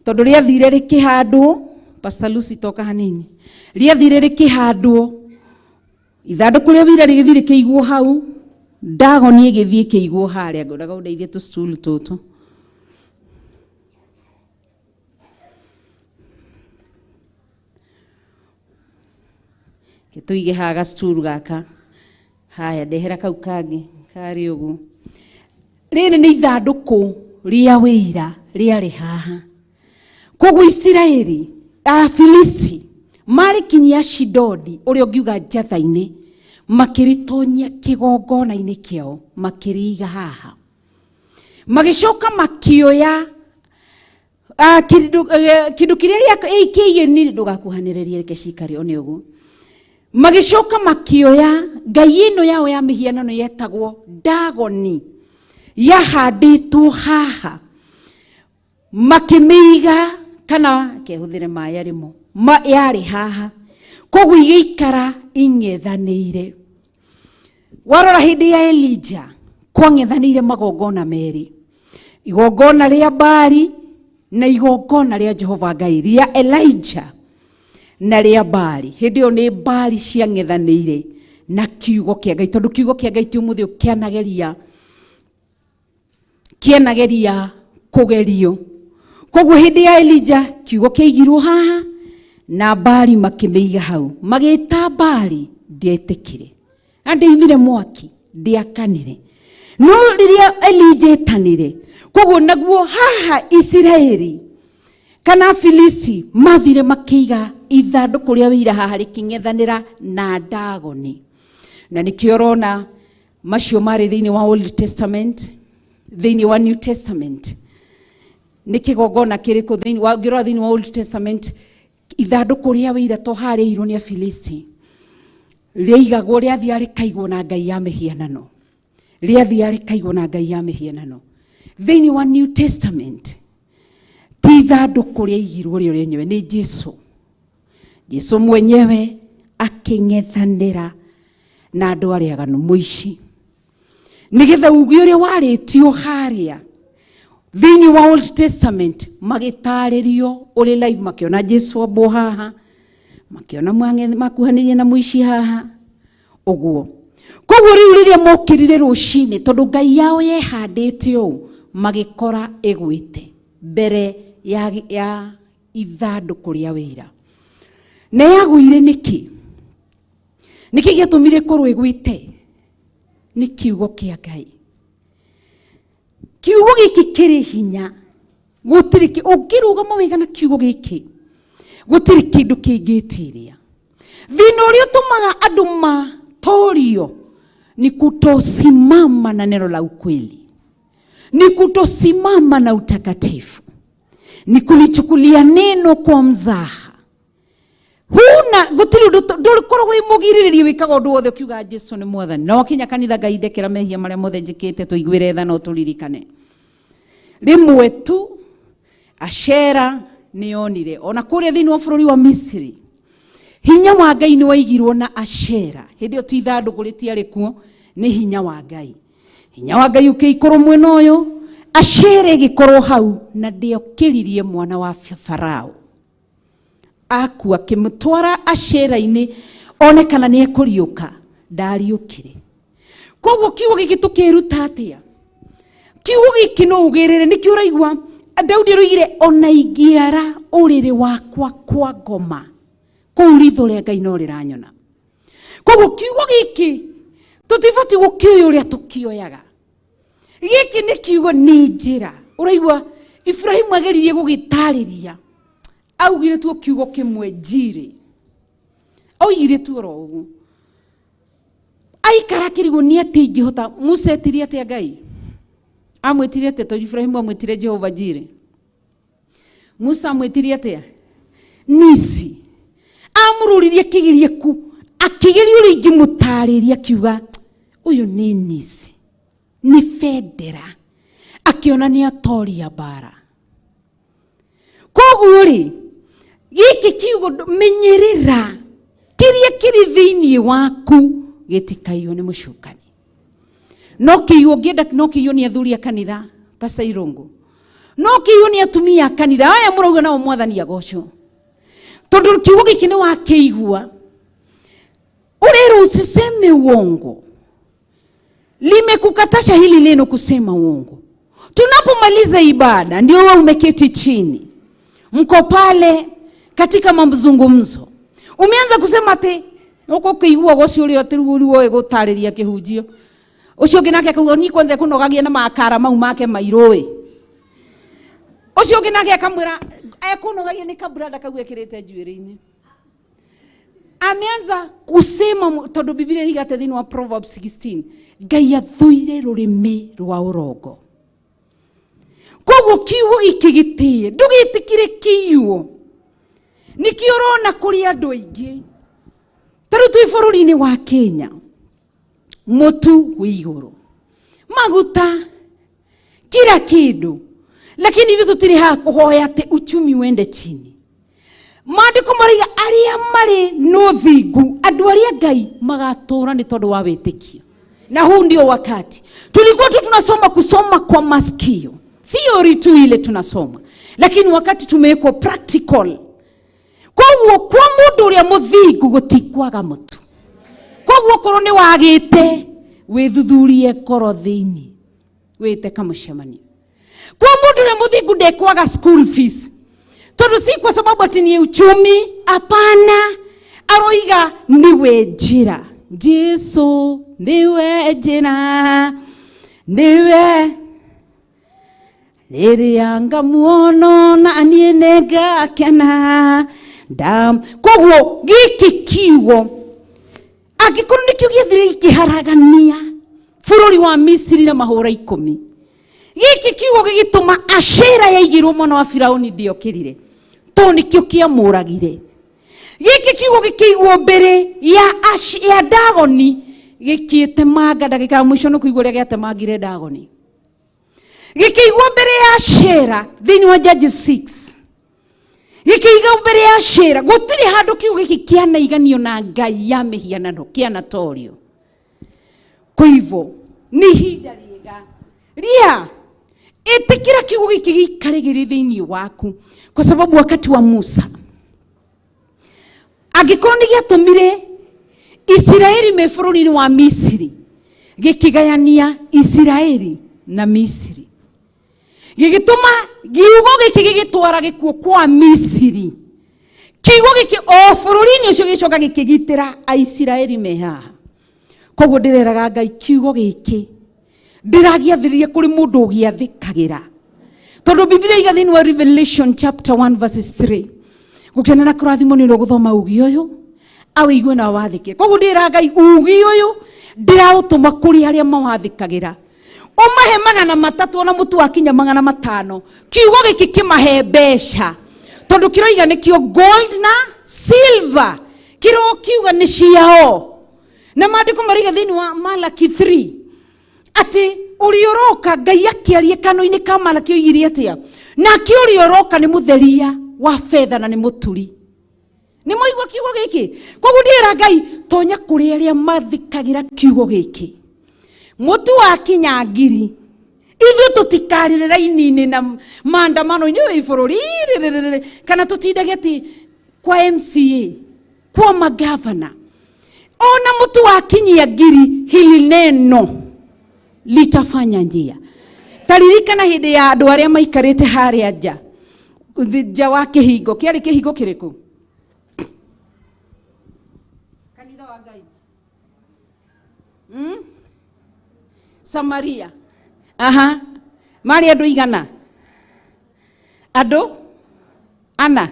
tondũ rĩathire rĩkĩhandwo, Pastor Lucy toka hanini, rĩathire rĩkĩhandwo, ithandũkũ rĩa wĩira rĩgĩthiĩ rĩkĩigwo hau, Dagoni ĩgĩthiĩ ĩkĩigwo harĩa. Ngwendaga ũndeithie tũstool tũtũ. Reke tũige haha gastool gaka. Haya, ndehera kau kangĩ karĩ ũguo. Rĩrĩ nĩ ithandũkũ rĩa wĩira rĩarĩ haha. Koguo Isiraeli, Afilisti marĩkinyia Ashidodi, ũrĩa ũngiuga njatha-inĩ, makĩrĩtonyia kĩgongona-inĩ kĩao, makĩrĩiga haha. Magĩcoka makĩoya kĩndũ kĩrĩa kĩigĩni, ndũgakuhanĩrĩrie, reke cikare one ũguo. Magĩcoka makĩoya ngai ĩno yao ya mĩhianano yetagwo Dagoni, yahandĩtwo haha, makĩmĩiga, kana kehũthĩre maĩ arĩmo, yarĩ haha. Koguo igĩikara ing'ethanĩire. Warora hĩndĩ ya Elijah, kwang'ethanĩire magongona merĩ, igongona rĩa Baali na igongona rĩa Jehova Ngai, rĩa Elijah na rĩa Baali. Hĩndĩ ĩyo nĩ Baali ciang'ethanĩire na kiugo kĩa Ngai, tondũ kiugo kĩa Ngai ti ũmũthĩ kĩanageria kũgerio. Koguo hĩndĩ ya Elijah kiugo kĩaigirwo haha na Baali makĩmĩiga hau, magĩta Baali, ndĩetĩkire na ndĩimire mwaki, ndĩakanire. No rĩrĩa Elijah etanire, koguo naguo haha Isiraeli kana Afilisti mathire makĩiga ithandũkũ rĩa wĩira haha rĩkĩng'ethanĩra na Dagoni. Na nĩkĩo ũrona macio marĩ thĩinĩ wa Old Testament, thĩinĩ wa New Testament nĩ kĩgongona kĩrĩkũ thĩinĩ wa, ũngĩrora thĩinĩ wa Old Testament, ithandũkũ rĩa wĩira to harĩirwo nĩ Afilisti, rĩaigagwo, rĩathiaga rĩkaigwo na ngai ya mĩhianano, rĩathiaga rĩkaigwo na ngai ya mĩhianano. Thĩinĩ wa New Testament ti ithandũkũ rĩaigirwo rĩo rĩenyewe, nĩ Jesu. Jesu mwenyewe akĩng'ethanĩra na andũ arĩa aganu, mũici, nĩgetha uge ũrĩa warĩtio harĩa thĩinĩ wa Old Testament, magĩtarĩrio ũrĩ live, makĩona Jesu ambwo haha, makĩona makuhanĩria na mũici haha ũguo. Koguo rĩu rĩrĩa mokĩrire rũcinĩ, tondũ ngai yao yehandĩte ũũ, magĩkora ĩgwĩte mbere ya ithandũkũ rĩa wĩira. Na yagũire nĩkĩ? Nĩkĩ gĩatũmire ĩkorwo ĩgwĩte? Nĩ kiugo kĩa Ngai. Kiugo gĩkĩ kĩrĩ hinya. Gũtirĩ ũngĩrũgama wega na kiugo gĩkĩ, gũtirĩ kĩndũ kĩngĩtiria. Thĩna ũrĩa ũtũmaga andũ matorio ni kutosimama na neno la ukweli, ni kutosimama na utakatifu, ni kulichukulia neno kwa mzaha. Huna gutiri undu ndũkoragwo wĩ mũgirĩrĩrie wĩkaga ũndũ wothe ũkiuga Jesu nĩ mwathani, na wakinya kanitha Ngai ndekera mehia marĩa mothe njĩkĩte, tũiguĩre tha no tũririkane. Rĩmwe tu Ashera nĩonire ona kũrĩa thĩinĩ wa bũrũri wa Misiri hinya wa Ngai nĩ waigirwo na Ashera. Hĩndĩ ĩyo ti ithandũkũ rĩtiarĩ kuo, nĩ hinya wa Ngai. Hinya wa Ngai ũkĩikorwo mwena ũyũ, Ashera ĩgĩkorwo hau na ndĩokĩririe mwana wa Farao. Akua akĩmũtwara Ashera-inĩ one kana nĩ ekũriũka, ndariũkire. Koguo kiugo gĩkĩ tũkĩruta atĩa? Kiugo gĩkĩ no ugĩrĩre, nĩkĩo ũraigua Daudi aroigire ona ingĩara ũrĩrĩ wakwa kwa ngoma, kũu ritho rĩa Ngai no rĩranyona. Koguo kiugo gĩkĩ tũtibatiĩ gũkĩoya ũrĩa tũkĩoyaga. Gĩkĩ nĩ kiugo, nĩ njĩra. Ũraigua Ibrahimu ageririe gũgĩtarĩria, augire tu kiugo kĩmwe njirĩ, oigire tu oro ũguo. Aikara akĩrigwo nĩ atĩ ingĩhota. Musa etirie atĩa Ngai? Amwĩtire atĩa? Tondũ Ibrahimu amwĩtire Jehova Jireh. Musa amwĩtirie atĩa? Nisi. Amũrũririe akĩgeria ku, akĩgeria ũrĩa ingĩmũtarĩria, akiuga ũyũ nĩ Nisi, nĩ bendera. Akĩona nĩ atoria mbara. Koguo rĩ, gĩkĩ kiugo menyerera kĩrĩa kĩrĩ thĩinĩ waku gĩtikaiywo nĩ mũcukani. No kĩiywo ũngĩenda, no kĩiywo nĩ athuri a kanitha, Pastor Irungu, no kĩiywo nĩ atumia a kanitha aya mũrauga nao mwathani agocwo, tondũ kiugo gĩkĩ nĩ wakĩigua. Ũrerwo usiseme uongo, limekukatasha hili neno kusema uongo. Tunapomaliza ibada, ndio wewe umeketi chini, mko pale katika mazungumzo, umeanza kusema ati uko kĩigua ũcio ũrĩa atĩ rĩu ũrĩ gũtarĩria kĩhunjio, ũcio ũngĩ nake akauga ni kwanza ekũnogagia na makara mau make mairũ ĩ, ũcio ũngĩ nake akamwĩra ekũnogagia nĩ kabrada kau ekĩrĩte njuĩrĩ-inĩ. Ameanza kusema tondũ Biblia ĩigate thĩinĩ wa Proverbs 16, Ngai athũire rũrĩmĩ rwa ũrongo. Koguo kiugo gĩkĩ gĩtĩe, ndũgĩtĩkĩre kĩiywo. Nĩkĩo ũrona kũrĩ andũ aingĩ ta rĩu twĩ bũrũri-inĩ wa Kenya, mũtu wĩ igũrũ, maguta, kila kĩndũ, lakini ithuĩ tũtirĩ haha kũhoya atĩ uchumi wende chini. Maandĩko maraiga arĩa marĩ na ũthingu, andũ arĩa Ngai magatũra nĩ tondũ wa wĩtĩkio. Na huu ndio wakati tulikuwa tu tunasoma kusoma kwa masikio, theory tu ile tunasoma, lakini wakati tumewekwa practical. Koguo kwa mũndũ ũrĩa mũthingu gũtikwaga mũtu. Koguo korwo nĩ wagĩte, wĩthuthurie ngoro thĩinĩ, wĩte kamũcemanio. Kwa mũndũ ũrĩa mũthingu ndekwaga school fees, tondũ si kwa sababu ati ni uchumi, hapana. Aroiga niwe njĩra, Jesu niwe njĩra, niwe rĩrĩa ngamuona na niĩ nĩngakena ndam. Koguo gĩkĩ kiugo angĩkorwo nĩkĩo gĩathire gĩkĩharagania bũrũri wa Misiri na mahũra 10, gĩkĩ kiugo gĩgĩtũma Ashera yaigĩrwo mwana wa Firauni ndĩokĩrire, tondũ nĩkĩo kĩamũragire. Gĩkĩ kiugo gĩkĩigwo mbere ya Dagoni, gĩkĩtemanga ndagĩka ya mũico nĩ kũigua ũrĩa gĩatemangire Dagoni. Gĩkĩigwo mbere ya Ashera thĩinĩ wa Judges 6, gĩkĩigwo mbere ya Ashera. Gũtirĩ handũ kiugo gĩkĩ kĩanaiganio na ngai ya mĩhianano kĩanatorio. Kwa hivyo nĩ ihinda rĩega ria ĩtĩkĩra kiugo gĩkĩ gĩikare gĩrĩ thĩinĩ waku, kwa sababu wakati wa Musa angĩkorwo nĩ gĩatũmire Isiraeli me bũrũri-inĩ wa Misiri, gĩkĩgayania Isiraeli na Misiri, gĩgĩtũma kiugo gĩkĩ gĩgĩtwara gĩkuũ kwa Misiri. Kiugo gĩkĩ o bũrũri-inĩ ũcio gĩcoka gĩkĩgitĩra Aisiraeli me haha. Koguo ndĩreraga Ngai kiugo gĩkĩ ndĩragĩathĩrĩria kũrĩ mũndũ ũgĩathĩkagĩra, tondũ Biblia iga thĩinĩ wa Revelation chapter 1 verses 3, gũkena na kũrathimwo nĩ ũrĩa ũgũthoma uge ũyũ Awĩigue na awathĩkĩre. Koguo ndĩra Ngai ugi ũyũ ndĩraũtũma kũrĩ arĩa mawathĩkagĩra. Ũmahe 300 ona mũtu wakinya 500. Kiugo gĩkĩ kĩmahe mbeca. Tondũ kĩroiga nĩkĩo gold na silver. Kĩrokiuga nĩ ciao. Na maandĩko maroiga thĩinĩ wa Malaki 3 atĩ ũrĩa ũroka Ngai akĩaria kanua-inĩ ka Malaki oigire atĩa? Nake ũrĩa ũroka nĩ mũtheria wa betha na nĩ mũturi. Nĩ mwaigua kiugo gĩkĩ? Koguo ndĩra Ngai tonya kũrĩ arĩa mathĩkagĩra kiugo gĩkĩ. Mũtu wakinya ngiri ithuĩ tũtikarĩre raini-inĩ na maandamano-inĩ wĩ bũrũri rĩrĩrĩrĩ, kana tũtindage atĩ kwa MCA kwa magavana ona mũtu wakinyia ngiri hili neno litafanya njia. Taririkana hĩndĩ ya andũ arĩa maikarĩte harĩa nja nja wa kĩhingo kĩarĩ kĩhingo kĩrĩkũ? Kanitha wa Ngai. Samaria. Aha. Marĩ andũ igana? Andũ ana.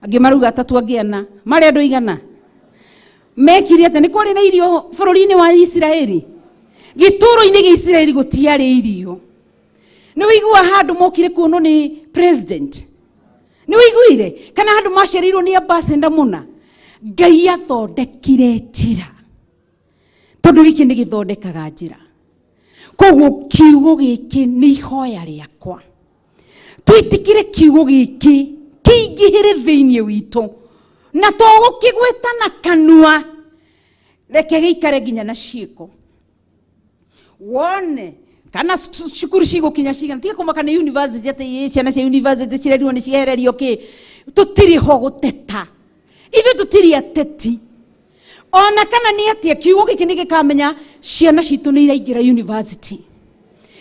Angĩ marauga atatũ, angĩ ana. Marĩ andũ igana? Mekire atĩa? Nĩ kwarĩ na irio bũrũri-inĩ wa Isiraeli? Gĩtũũro-inĩ gĩa Isiraeli gũtiarĩ irio. Nĩ ũiguaga handũ mokire kuonwo nĩ president? Nĩ ũiguire? Kana handũ macereirwo nĩ ambassador mũna? Ngai athondekire njĩra. Tondũ gĩkĩ nĩ gĩthondekaga njĩra. Koguo kiugo gĩkĩ nĩ ihoya rĩakwa. Twĩtĩkĩre kiugo gĩkĩ kĩingĩhĩre thĩinĩ witũ. Na to gũkĩgweta na kanua, reke gĩikare nginya na ciĩko. Wone kana cukuru cigũkinya cigana, tiga kũmaka nĩ university atĩ ĩ, ciana cia university cirerirwo nĩ ciehererio kĩ. Tũtirĩ ho gũteta. Ithuĩ tũtirĩ ateti. Ona kana nĩ atĩa kiugo gĩkĩ nĩ gĩkamenya ciana citũ nĩ iraingĩra university.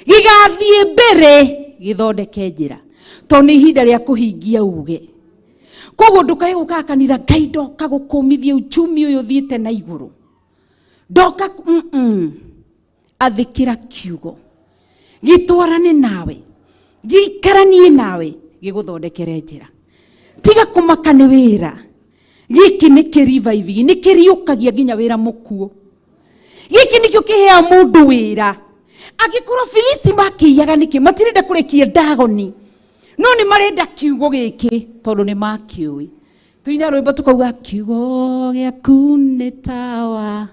Gĩgathiĩ mbere gĩthondeke njĩra. Tondũ nĩ ihinda rĩa kũhingia uge. Koguo ndũkae gũkaga kanitha Ngai ndoka gũkũmithia uchumi ũyũ ũthiĩte na igũrũ. Ndoka Athĩkĩra kiugo. Gĩtwarane nawe. Gĩikaranie nawe. Gĩgũthondekere njĩra. Tiga kũmaka nĩ wĩra. Gĩkĩ nĩ kĩ-revive, nĩ kĩriũkagia nginya wĩra mũkuũ. Gĩkĩ nĩkĩo kĩheaga mũndũ wĩra. Angĩkorwo Filisti makĩiyaga nĩkĩ? Matirenda kũrekia Dagoni. No nĩ marenda kiugo gĩkĩ tondũ nĩ makĩũĩ. Tũine rwĩmbo tũkauga kiugo gĩaku nĩ tawa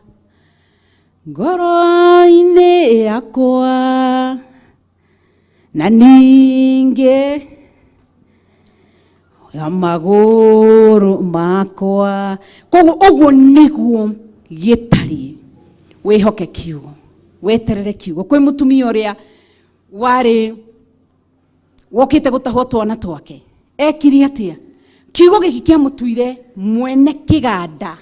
ngoro-inĩ yakwa na ningĩ ya magũrũ makwa. Koguo ũguo nĩguo gĩtariĩ. Wĩhoke kiugo, weterere kiugo. Kwĩ mũtumia ũrĩa warĩ wokĩte gũtahwo twana twake, ekire atĩa? Kiugo gĩkĩ kĩamũtuire mwene kĩganda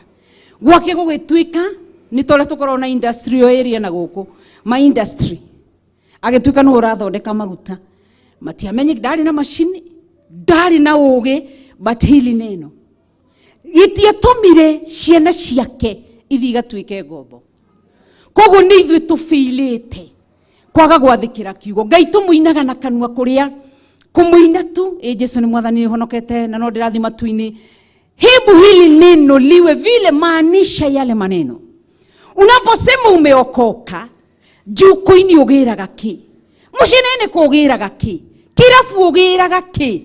gwake gũgĩtuĩka nĩ ta ũrĩa tũkoragwo na industrial area na gũkũ ma industry, agĩtuĩka nĩwe ũrathondeka maguta. Matiamenye ndarĩ na macini, ndarĩ na ũgĩ, but hili neno gĩtiatũmire ciana ciake ithiĩ igatuĩke ngombo. Koguo nĩ ithuĩ tũbĩilĩte kwaga gwathĩkĩra kiugo. Ngai tũmũinaga na kanua kũrĩa kũmũina tu, ĩ Jesu nĩ mwathani honokete na no ndĩrathiĩ matu-inĩ. Hebu hili neno liwe vile, maanisha yale maneno. Unaposema umeokoka, juko-inĩ ũgĩraga kĩ? Mũciĩ-inĩ kũgĩraga kĩ? Kĩrabu ũgĩraga kĩ?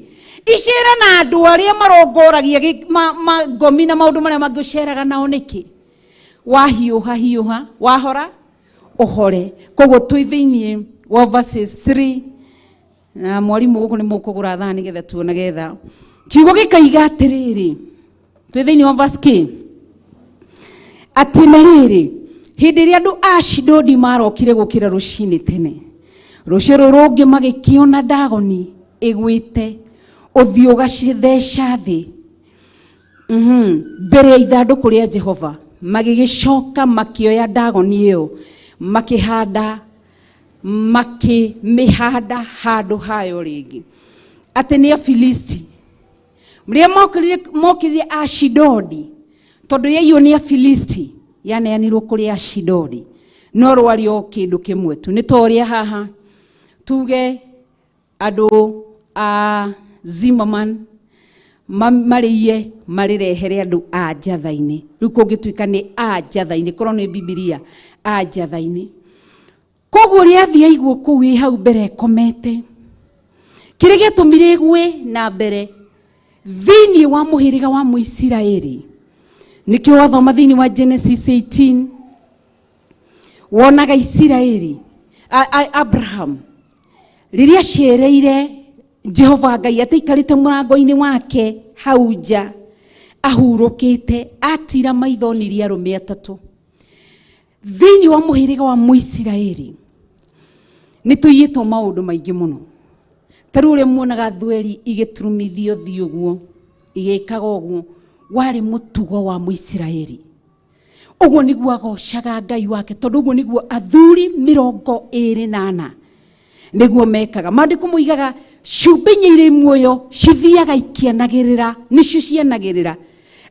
Icera na andũ arĩa marongoragia ngomi na maũndũ marĩa mangĩ ũceraga nao nĩkĩ? Wahiũha hiũha, wahora ũhore. Koguo twĩ thĩinĩ wa verses 3 na mwarimũ gũkũ nĩ mũkũgũra thaa nĩgetha tuonage thaa. Kiugo gĩkoiga atĩrĩrĩ, twĩ thĩinĩ wa verse kĩ? Atĩ na rĩrĩ, hĩndĩ ĩrĩa andũ a Ashidodi marokire gũkĩra rũcinĩ tene, rũciũ rũrũ rũngĩ magĩkĩona Dagoni ĩgwĩte ũthiũ ũgacitheca thĩ mbere ya ithandũkũ rĩa Jehova. Magĩgĩcoka makĩoya Dagoni ĩyo makĩmĩhanda handũ hayo rĩngĩ. Atĩ nĩ Afilisti rĩrĩa mokĩrire Ashidodi, tondũ yaiywo nĩ Afilisti, yaneanirwo kũrĩ Ashidodi, no rwarĩ o kĩndũ kĩmwe tu. Nĩ ta ũrĩa haha tuge andũ a Zimmerman Marĩiye marĩrehere andũ a njatha-inĩ. Rĩu kũngĩtuĩka nĩ a njatha-inĩ, korwo nĩ Bibilia a njatha-inĩ. Koguo rĩathiĩ aigwo kũu ĩ hau mbere ĩkomete. Kĩrĩa gĩatũmire ĩgwe na mbere thĩinĩ wa mũhĩrĩga wa Mũisiraeli, nĩkĩo wathoma thĩinĩ wa Genesis 18 wonaga Isiraeli Abraham rĩrĩa acereire Jehova Ngai atĩ aikarĩte mũrango-inĩ wake hau nja ahurũkĩte, atira maitho onirie arũme atatũ thĩinĩ wa mũhĩrĩga wa Mũisiraeli. Nĩ tũiyĩtwo maũndũ maingĩ mũno, ta rĩu ũrĩa muonaga thweri igĩturumithio thiĩ ũguo igĩkaga ũguo, warĩ mũtugo wa Mũisiraeli. Ũguo nĩguo agocaga Ngai wake, tondũ ũguo nĩguo athuri 24 nĩguo mekaga. Maandĩko moigaga ciũmbe inya irĩ muoyo cithiaga ikĩanagĩrĩra, nĩcio cianagĩrĩra.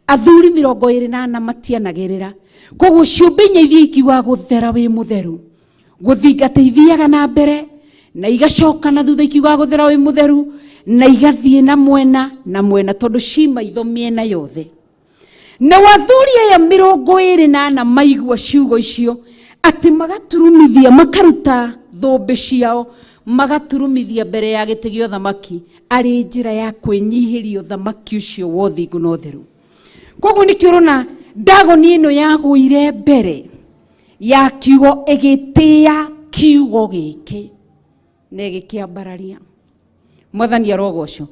Athuri 24 matianagĩrĩra. Koguo ciũmbe inya ithiĩ ikiugaga gũthera wĩ mũtheru, gũthingata ithiaga na mbere na igacoka na thutha ikiugaga gũthera wĩ mũtheru, na igathiĩ na mwena na mwena, tondũ ci maitho mĩena yothe. Na wathuri aya 24 maigua ciugo icio atĩ magaturumithia, makaruta thũmbĩ ciao, magaturumithia mbere ya gĩtĩ gĩa ũthamaki arĩ njĩra ya kwĩnyihĩria ũthamaki ũcio wa ũthingu na ũtheru. Koguo nĩkĩo ũrona Ndagoni ĩno yagũire mbere ya kiugo, ĩgĩtĩa kiugo gĩkĩ na ĩgĩkĩambararia. Mwathani arogocwo.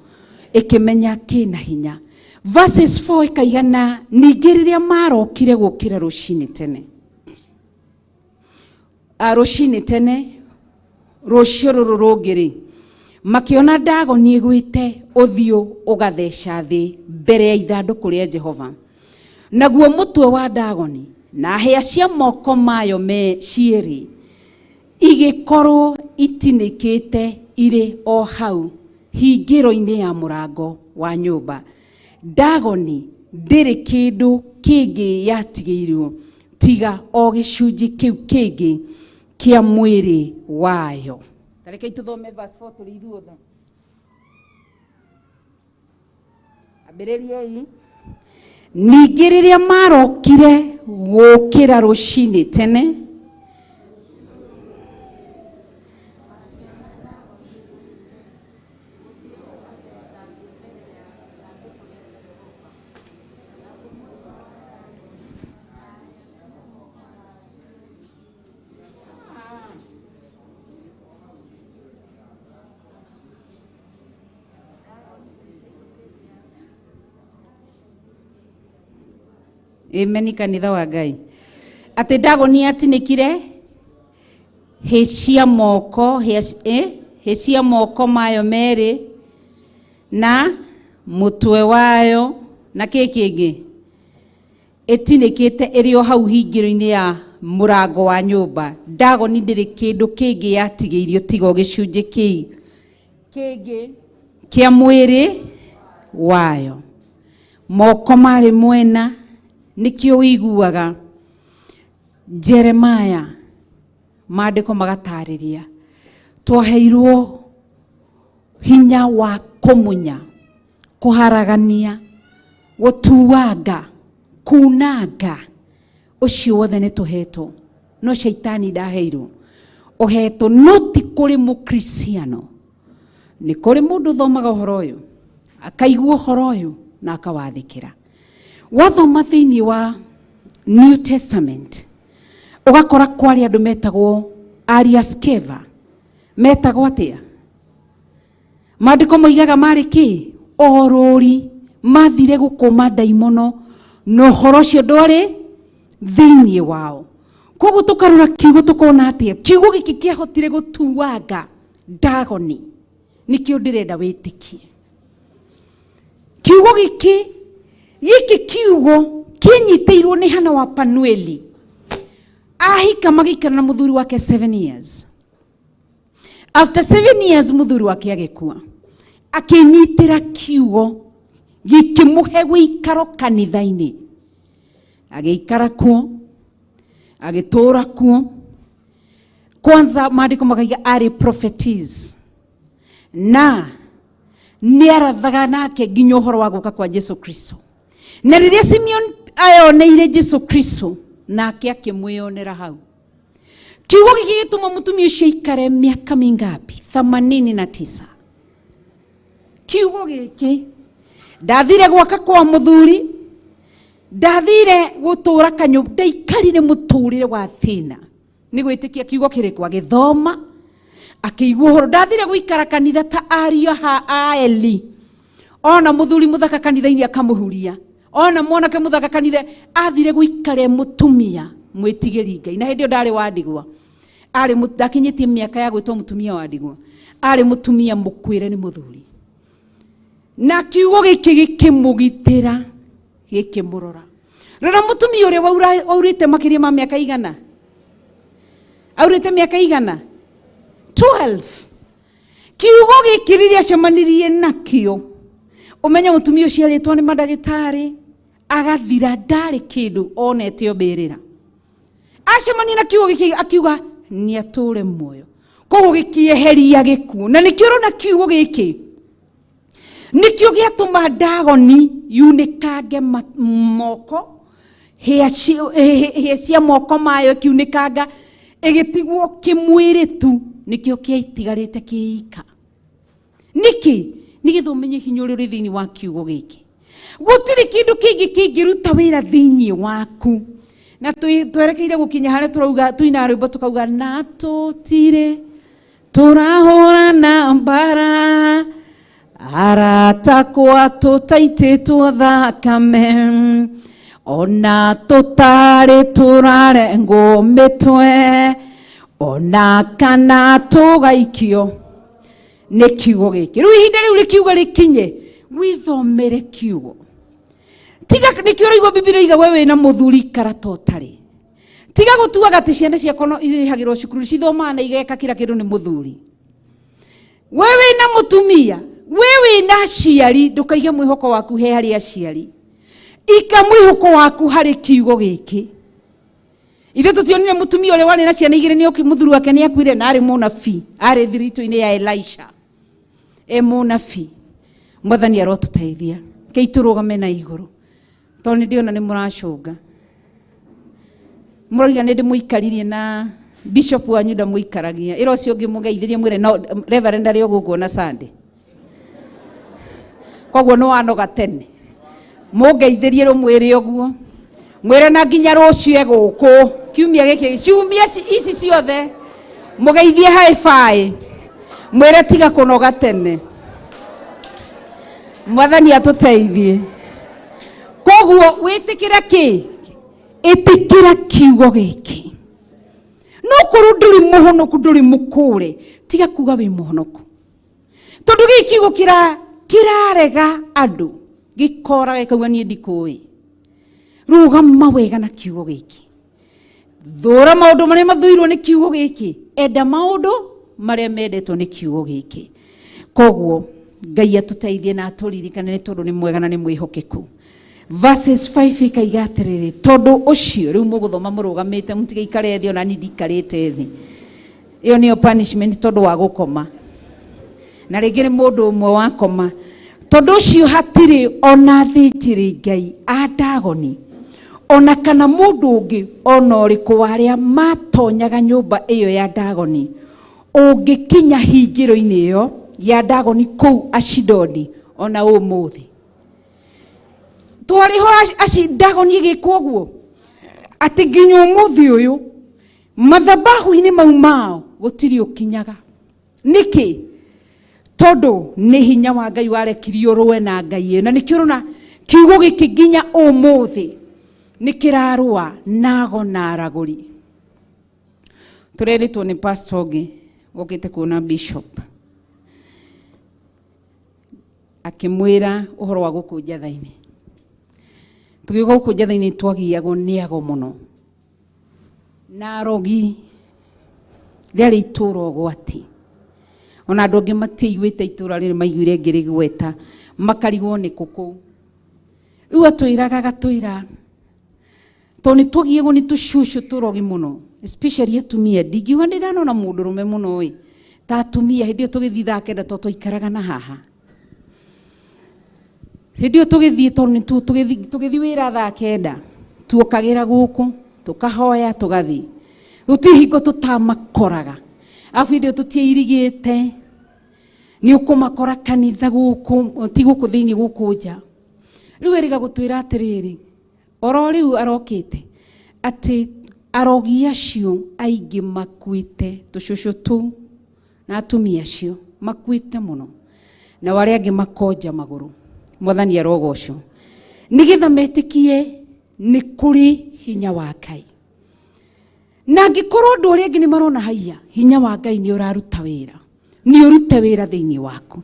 Ĩkĩmenya kĩna hinya. Verses 4 ĩkaigana, ningĩ rĩrĩa marokire gũkĩra rũcinĩ tene, rũcinĩ tene rũciũ rũrũ rũngĩ rĩ, makĩona Ndagoni ĩgwĩte ũthiũ ũgatheca thĩ mbere ya ithandũkũ rĩa Jehova. Naguo mũtwe wa Ndagoni na hĩa cia moko mayo me cierĩ igĩkorwo itinĩkĩte irĩ o hau hingĩro-inĩ ya mũrango wa nyũmba. Ndagoni ndĩrĩ kĩndũ kĩngĩ yatigĩirwo tiga o gĩcunjĩ kĩu kĩngĩ kĩa mwĩrĩ wayo. Tareke tũthome verse 4 tũrĩ ithuothe. Ambĩrĩriai. Ningĩ rĩrĩa marokire gũkĩra rũcinĩ tene, Amen kanitha wa Ngai. Atĩ Ndagoni atinĩkire hĩ cia moko, hĩ cia moko mayo merĩ na mũtwe wayo na kĩ kĩngĩ ĩtinĩkĩte ĩrĩ o hau hingĩro-inĩ ya mũrango wa nyũmba. Ndagoni ndĩrĩ kĩndũ kĩngĩ yatigĩirio tiga o gĩcunjĩ kĩu kĩngĩ kĩa mwĩrĩ wayo. Moko marĩ mwena, nĩkĩo ũiguaga Jeremiah maandĩko magatarĩria twaheirwo hinya wa kũmunya, kũharagania, gũtuanga, kunanga, ũcio wothe nĩ tũhetwo, no shaitani ndaheirwo. Ũhetwo no ti kũrĩ mũkristiano, nĩ kũrĩ mũndũ ũthomaga ũhoro ũyũ akaigua ũhoro ũyũ na akawathĩkĩra. Wathoma thĩinĩ wa New Testament ũgakora kwarĩ andũ metagwo Arius Keva, metagwo atĩa? Maandĩko moigaga marĩ kĩ? Orũri, mathire gũkũma ndaimono na ũhoro ũcio ndwarĩ thĩinĩ wao. Koguo tũkarora kiugo tũkona atĩa? Kiugo gĩkĩ kĩahotire gũtuanga Ndagoni. Nĩkĩo ndĩrenda wĩtĩkie kiugo gĩkĩ. Gĩkĩ kiugo kĩnyitĩirwo nĩ Hana wa Panueli. Ahika magĩikara na mũthuri wake 7 years. After 7 years mũthuri wake agĩkua, akĩnyitĩra kiugo gĩkĩmũhe wĩikaro kanitha-inĩ, agĩikara kuo, agĩtũũra kuo. Kwanza maandĩko makaiga arĩ prophetess na Nĩ arathaga nake nginya ũhoro wa gũka kwa Jesu Kristo. Na rĩrĩa Simeon ayoneire Jesu Kristo, nake akĩmwĩyonera hau. Kiugo gĩkĩ gĩtũma mũtumia ũcio aikare mĩaka mingapi? 89. Kiugo gĩkĩ ndathire gwaka kwa mũthuri, ndathire gũtũra kanyũmba, ndaikarire mũtũrĩre wa thĩna nĩ gwĩtĩkia kiugo kĩrĩkũ. Agĩthoma akĩigua ũhoro, ndathire gũikara kanitha ta ariũ a Eli. Ona mũthuri mũthaka kanitha-inĩ akamũhuria, ona mwanake mũthaka kanitha, athire gũikara mũtumia mwĩtigĩri Ngai. Na hĩndĩ ĩyo ndarĩ wa ndigwa, arĩ ndakinyĩtie mĩaka ya gwĩtwo mũtumia wa ndigwa, arĩ mũtumia mũkwĩre nĩ mũthuri. Na kiugo gĩkĩ gĩkĩmũgitĩra, gĩkĩmũrora. Rora mũtumia ũrĩa waurĩte makĩria ma mĩaka igana, aurĩte mĩaka igana 12. Kiugo gĩkĩ rĩrĩa acemanirie nakĩo, ũmenye mũtumia ũcio arĩtwo nĩ mandagĩtarĩ, agathira, ndarĩ kĩndũ onete ombĩrĩra. Acemania na kiugo gĩkĩ akiuga nĩ atũre muoyo, koguo gĩkĩeheria gĩkuũ. Na nĩkĩo ũrona kiugo gĩkĩ nĩkĩo gĩatũma Ndagoni yunĩkange moko, hĩa cia moko mayo ĩkiunĩkanga, ĩgĩtigwo kĩmwĩrĩ tu, nĩkĩo kĩatigarĩte kĩika. Nĩkĩ? Nĩgetha ũmenye hinya ũrĩa ũrĩ thĩinĩ wa kiugo gĩkĩ. Gũtirĩ kĩndũ kĩngĩ kĩngĩruta wĩra thĩinĩ waku. Na twerekeire gũkinya harĩa tũrauga, tuina rwĩmbo tũkauga, na tũtirĩ tũrahũrana mbara, arata kwa tũtaitĩtwo thakame, ona tũtarĩ tũrarengwo mĩtwe, ona kana tũgaikio nĩ kiugo gĩkĩ. Rĩu ihinda rĩu rĩkiuga rĩkinye, wĩthomere kiugo. Tiga nĩkĩo ũraigua Bibilia iga we wĩna mũthuri ikara ta ũtarĩ. Tiga gũtuaga atĩ ciana ciakwa no irĩhagĩrwo cukuru, cithomaga na igeka kila kĩndũ nĩ mũthuri. We wĩna mũtumia, we wĩna aciari, ndũkaige mwĩhoko waku he harĩ aciari. Ika mwĩhoko waku harĩ kiugo gĩkĩ. Ithuĩ tũtionire mũtumia ũrĩa warĩ na ciana igĩrĩ nĩ oki mũthuri wake nĩ akuire na arĩ mũnabii, arĩ thiritũ-inĩ ya Elisha. E mũnabii. Mwathani arotũteithia. Kei tũrũgame na igũrũ. Tondũ nĩ ndĩona nĩ mũracũnga. Mũroiga nĩ ndĩmũikaririe na bishop wanyu ndamũikaragia. Ĩra ũcio ũngĩ mũgeithĩrie mwĩre no reverend arĩ o gũkũ na Sunday. Koguo nĩ wanoga tene. Mũngeithĩrie rũmwĩre ũguo. Mwĩre na nginya rũciũ egũkũ. Kiumia gĩkĩ, ciumia ici ciothe. Mũgeithie high five. Mwĩre tiga kũnoga tene. Mwathani atũteithie. Koguo wĩtĩkĩre kĩ? Ĩtĩkĩra kiugo gĩkĩ. No korwo ndũrĩ mũhonoku, ndũrĩ mũkũre, tiga kuga wĩ mũhonoku. Tondũ gĩkĩ kiugo kĩrarega andũ, gĩkoraga gĩkauga niĩ ndikũĩ. Rũgama wega na kiugo gĩkĩ. Thũra maũndũ marĩa mathũirwo nĩ kiugo gĩkĩ. Enda maũndũ marĩa mendetwo nĩ kiugo gĩkĩ. Koguo Ngai atũteithie na atũririkane nĩ tondũ nĩ mwega na nĩ mwĩhokeku. Verses 5 ikaiga atĩrĩrĩ, tondũ ũcio rĩu mũgũthoma mũrũgamĩte, mũtigaikare thĩ, ona niĩ ndikarĩte thĩ. Ĩyo nĩyo punishment tondũ wa gũkoma. Na rĩngĩ nĩ mũndũ ũmwe wakoma. Tondũ ũcio hatirĩ ona athĩnjĩri Ngai a Ndagoni, ona kana mũndũ ũngĩ ona ũrĩkũ wa arĩa matonyaga nyũmba ĩyo ya Ndagoni, ũngĩkinya hingĩro-inĩ ĩyo ya Ndagoni kũu Ashidodi ona ũmũthĩ. Twarĩ ho Ndagoni ĩgĩkwo ũguo, atĩ nginya ũmũthĩ ũyũ mathabahu-inĩ mau mao gũtirĩ ũkinyaga. Nĩkĩ? Tondũ nĩ hinya wa Ngai warekirio ũrũe na Ngai ĩyo. Na nĩkĩo ũrona kiugo gĩkĩ nginya ũmũthĩ nĩ kĩrarũa na ago na aragũri. Tũrerĩtwo nĩ pastor ũngĩ wokĩte kuona bishop, akĩmwĩra ũhoro wa gũkũ njatha-inĩ. Tũgĩũka gũkũ njatha-inĩ twagiagwo nĩ ago mũno na arogi. Rĩarĩ itũũra ũgwati. Ona andũ angĩ matiaiguĩte itũũra rĩrĩ, maiguire ngĩrĩgweta makarigwo nĩ kũ kũu. Rĩu atwĩraga agatwĩra tondũ nĩ twagiagwo nĩ tũcũcũ tũrogi mũno, especially atumia. Ndingiuga ndĩ ndanona mũndũrũme mũno ĩ ta atumia. Hĩndĩ ĩyo tũgĩthiĩ thaa 9 tondũ twaikaraga na haha. Hĩndĩ ĩyo tũgĩthiĩ tondũ nĩ tũgĩthiĩ wĩra thaa 9 tuokagĩra gũkũ tũkahoya tũgathiĩ gũtirĩ hingo tũtamakoraga arabu hĩndĩ ĩyo tũtiairigĩte nĩ ũkũmakora kanitha gũkũ ti gũkũ thĩinĩ gũkũ nja rĩu erĩga gũtwĩra atĩrĩrĩ oro rĩu arokĩte atĩ arogi acio aingĩ makuĩte tũcũcũ tũu na atumia acio makuĩte mũno na arĩa angĩ makonja magũrũ mwathani arogocwo nĩgetha metĩkie nĩ kũrĩ hinya wa Ngai na angĩkorwo andũ arĩa angĩ nĩ marona haiya hinya wa Ngai nĩ ũraruta wĩra nĩ ũrute wĩra thĩinĩ waku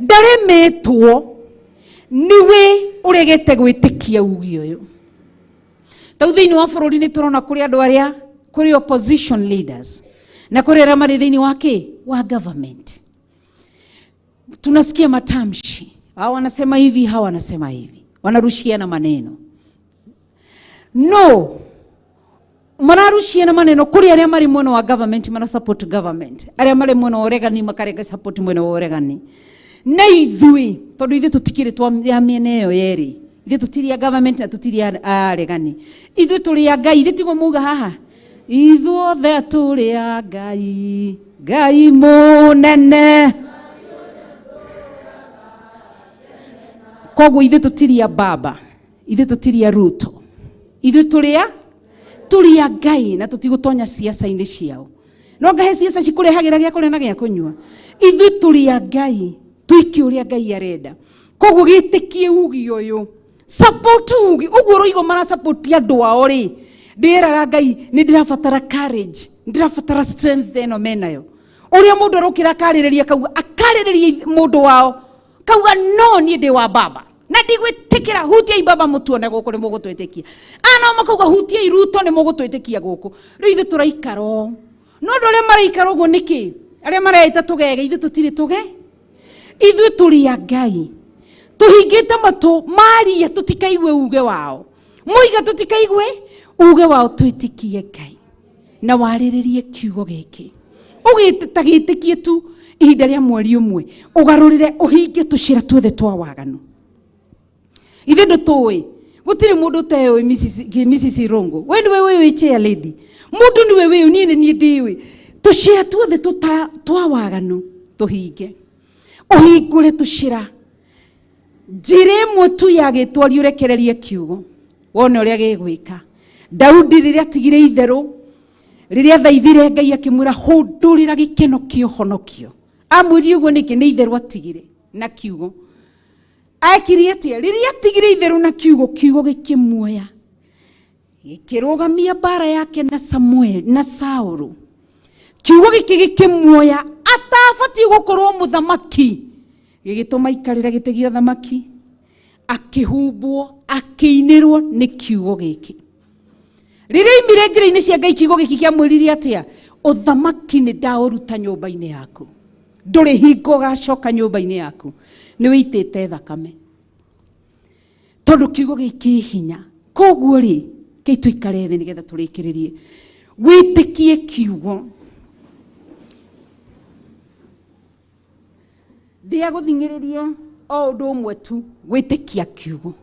ndarĩmĩtwo nĩwe ũregete gwĩtĩkia uge ũyũ tau thĩinĩ wa bũrũri nĩ tũrona kũrĩ andũ arĩa kũrĩ opposition leaders na kũrĩ arĩa marĩ thĩinĩ wa kĩ wa government tunasikia matamshi hawa wanasema hivi hawa wanasema hivi wanarushiana maneno no mararushiana maneno kuri aria mari mwena wa government mara support government aria mari mwena wa uregani makarega support mwena wa uregani na ithui tondu ithui tutikiri twa ya miena iyo yeri ithui tutiri ya government na tutiri ya aregani ithui turi ya Ngai ithui tiguo muga haha ithuothe turi ya Ngai Ngai munene koguo ithui tutiri ya baba ithui tutiri ya Ruto ithui turi ya turi ya Ngai na tutigotonya ciaca-inĩ ciao no ngahe ciaca cikũrehagĩra gĩa kũrĩa na gĩa kũnyua ithuĩ tũrĩ a Ngai twĩke ũrĩa Ngai arenda koguo gĩtĩkie ugi ũyũ support ugi ũguo ũroigwo mara support andũ ao rĩ ndĩraga Ngai nĩ ndĩrabatara courage ndĩrabatara strength ĩno menayo ũrĩa mũndũ arokĩra akarĩrĩria kauga akarĩrĩria mũndũ wao kauga no niĩ ndĩ wa baba na ndigwĩtĩkĩra hutiai baba mũtuone gũkũ nĩ mũgũtwĩtĩkia ana makauga hutiai Ruto nĩ mũgũtwĩtĩkia gũkũ rĩu ithuĩ tũraikara ũũ no andũ arĩa maraikara ũguo nĩkĩ arĩa mareita tũgege ithuĩ tũtirĩ tũge ithuĩ tũrĩ a Ngai tũhingĩte matũ maria tũtikaigue uge wao moiga tũtikaigue uge wao twĩtĩkie Ngai na warĩrĩrie kiugo gĩkĩ ũgĩtĩkie tu ihinda rĩa mweri ũmwe ũgarũrĩre ũhinge tũcĩra tuothe twa waganu ithe ndũtũĩ gũtirĩ mũndũ ũteũĩ Mrs. Rongo we nĩwe wĩũĩ chair lady mũndũ nĩwe wĩũĩ niĩ nĩ niĩ ndĩũĩ tũcĩra tuothe twa waganu tũhinge ũhingũre tũcĩra njĩra ĩmwe tu ya gĩtwari ũrekererie kiugo wone ũrĩa gĩgwĩka Daudi rĩrĩa atigire itherũ rĩrĩa athaithire Ngai akĩmwĩra hũndũrĩra gĩkeno kĩa ũhonokio amwĩrire ũguo nĩkĩ nĩ itherũ atigire na kiugo ekirie atia rĩrĩa atigire itherũ na kiugo kiugo gĩkĩmuoya gĩkĩrũgamia mbara yake na Samuel na Saũlũ kiugo gĩkĩ gĩkĩmuoya atabatiĩ gũkorwo mũthamaki gĩgĩtũma aikarĩre gĩtĩ gĩa ũthamaki akĩhumbwo akĩinĩrwo nĩ kiugo gĩkĩ rĩrĩa oimire njĩra-inĩ cia Ngai kiugo gĩkĩ kĩamwĩrire atĩa ũthamaki nĩ ndaũruta nyũmba-inĩ yaku ndũrĩ hingo ũgacoka nyũmba-inĩ yaku nĩ wĩitĩte thakame tondũ kiugo gĩkĩ hinya koguo rĩ kĩi tũikare thĩ nĩgetha tũrĩkĩrĩrie wĩtĩkie kiugo ndĩagũthing'ĩrĩria o ũndũ ũmwe tu gwĩtĩkia kiugo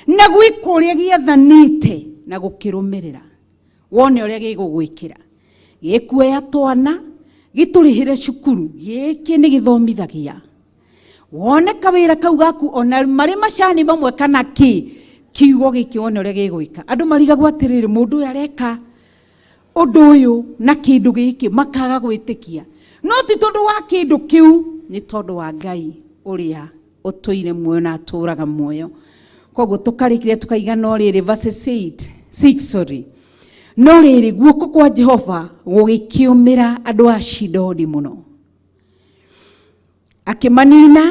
na gwĩka ũrĩa gĩathanĩte na gũkĩrũmĩrĩra wone ũrĩa gĩgũgwĩkĩra gĩkuoya twana gĩtũrĩhĩre cukuru gĩkĩ nĩ gĩthomithagia wone kawĩra kau gaku ona marĩ macani mamwe kana kĩ kiugo gĩkĩ wone ũrĩa gĩgwĩka andũ marigagwo atĩrĩrĩ mũndũ ũyũ areka ũndũ ũyũ na kĩndũ gĩkĩ makaga gwĩtĩkia no ti tondũ wa kĩndũ kĩu nĩ tondũ wa Ngai ũrĩa ũtũire muoyo na atũraga muoyo koguo tũkarĩkĩria tũkaiga no rĩrĩ verses 6 sorry no rĩrĩ guoko kwa Jehova gũgĩkĩũmĩra andũ a Ashidodi mũno akĩmanina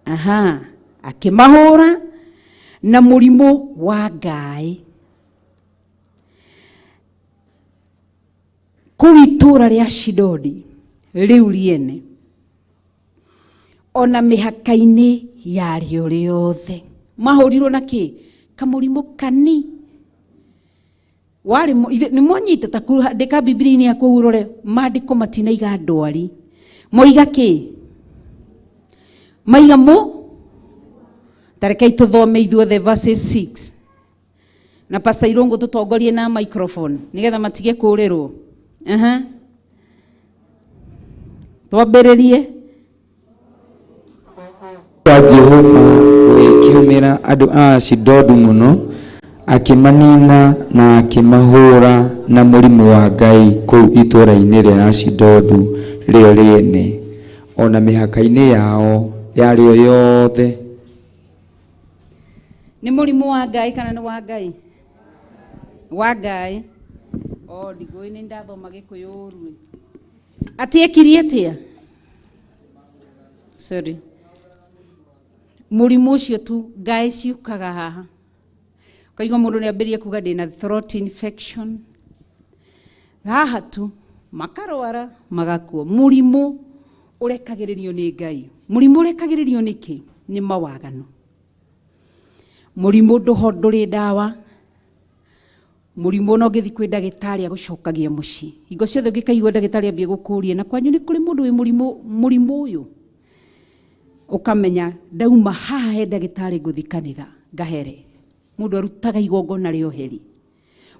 aha akĩmahũra na mũrimũ wa ngaĩ kũu itũũra rĩa Ashidodi rĩu rĩene ona mĩhaka-inĩ yarĩo rĩothe mahũrirwo na kĩ kamũrimũ kani warĩ nĩ mwanyita ta ndĩka Bibilia-inĩ yaku ũrore maandĩko matinaiga ndwari moiga kĩ maiga Tarekei tũthome ithuothe verses 6. Na Pastor Irungu tũtongorie na microphone nĩgetha matige kũrĩrwo. Aha. Twambĩrĩrie. Wa Jehova gũgĩkĩũmĩra andũ a Ashidodu mũno, akĩmanina na akĩmahũra na mũrimũ wa Ngai kũu itũũra-inĩ rĩa Ashidodu rĩo rĩene, o na mĩhaka-inĩ yao yarĩo yothe. Nĩ mũrimũ wa Ngai kana nĩ wa Ngai? Wa Ngai. Oh, ndigũĩ nĩ ndathoma Gĩkũyũ ũru. Atĩ ekirie atĩa? Sorry. Mũrimũ ũcio tu Ngai ciũkaga haha. Ũkaigua mũndũ nĩ ambĩrĩria kuga ndĩna throat infection. Haha tu makarwara magakua. Mũrimũ ũrekagĩrĩrio nĩ Ngai. Mũrimũ ũrekagĩrĩrio nĩ kĩ? Nĩ mawaganu. Mũrimũ ndũho ndũrĩ ndawa. Mũrimũ ona ũngĩthiĩ kwĩ ndagĩtarĩ agũcokagia mũciĩ. Hingo ciothe ũngĩkaigua ndagĩtarĩ ambie gũkũria na kwanyu nĩ kũrĩ mũndũ wĩ mũrimũ mũrimũ ũyũ, ũkamenya ndauma haha he ndagĩtarĩ ngũthiĩ kanitha ngahere. Mũndũ arutaga igongona rĩa ũheri.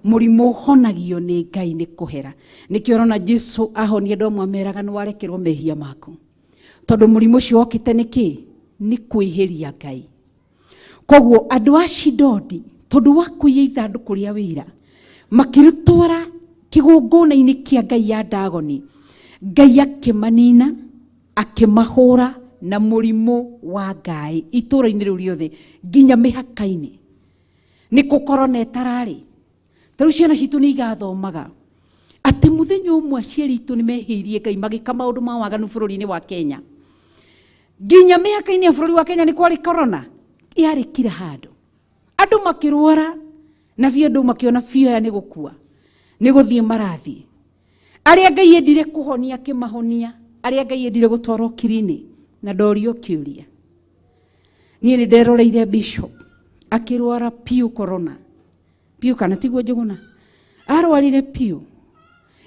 Mũrimũ ũhonagio nĩ Ngai nĩ kũhera. Nĩkĩo ũrona Jesu ahonia andũ amwe ameraga nĩ warekerwo mehia maku. Tondũ mũrimũ ũcio wokĩte nĩ kĩ? Nĩ kwĩhĩria Ngai. Koguo andũ a Ashidodi tondũ wa kũiya ithandũkũ rĩa wĩira makĩrĩtwara kĩgongona-inĩ kĩa ngai ya Dagoni, Ngai akĩmanina akĩmahũra na mũrimũ wa ngaĩ itũũra-inĩ rĩu rĩothe nginya mĩhaka-inĩ. Nĩ kũ korona ĩtararĩ? Ta rĩu ciana citũ nĩ igathomaga atĩ mũthenya ũmwe aciari aitũ nĩ mehĩirie Ngai magĩka maũndũ ma waganu bũrũri-inĩ wa Kenya. Nginya mĩhaka-inĩ ya bũrũri wa Kenya nĩ kwarĩ korona, yarĩ kila handũ. Andũ makĩrwara na biũ andũ makĩona biũ aya nĩ gũkua, nĩ gũthiĩ marathiĩ. Arĩa Ngai endire kũhonia akĩmahonia, arĩa Ngai endire gũtwara ũkiri-inĩ na ndorio kĩũria. Niĩ nĩ nderoreire bishop akĩrwara piũ korona. Piũ kana tiguo Njũgũna? Arwarire piũ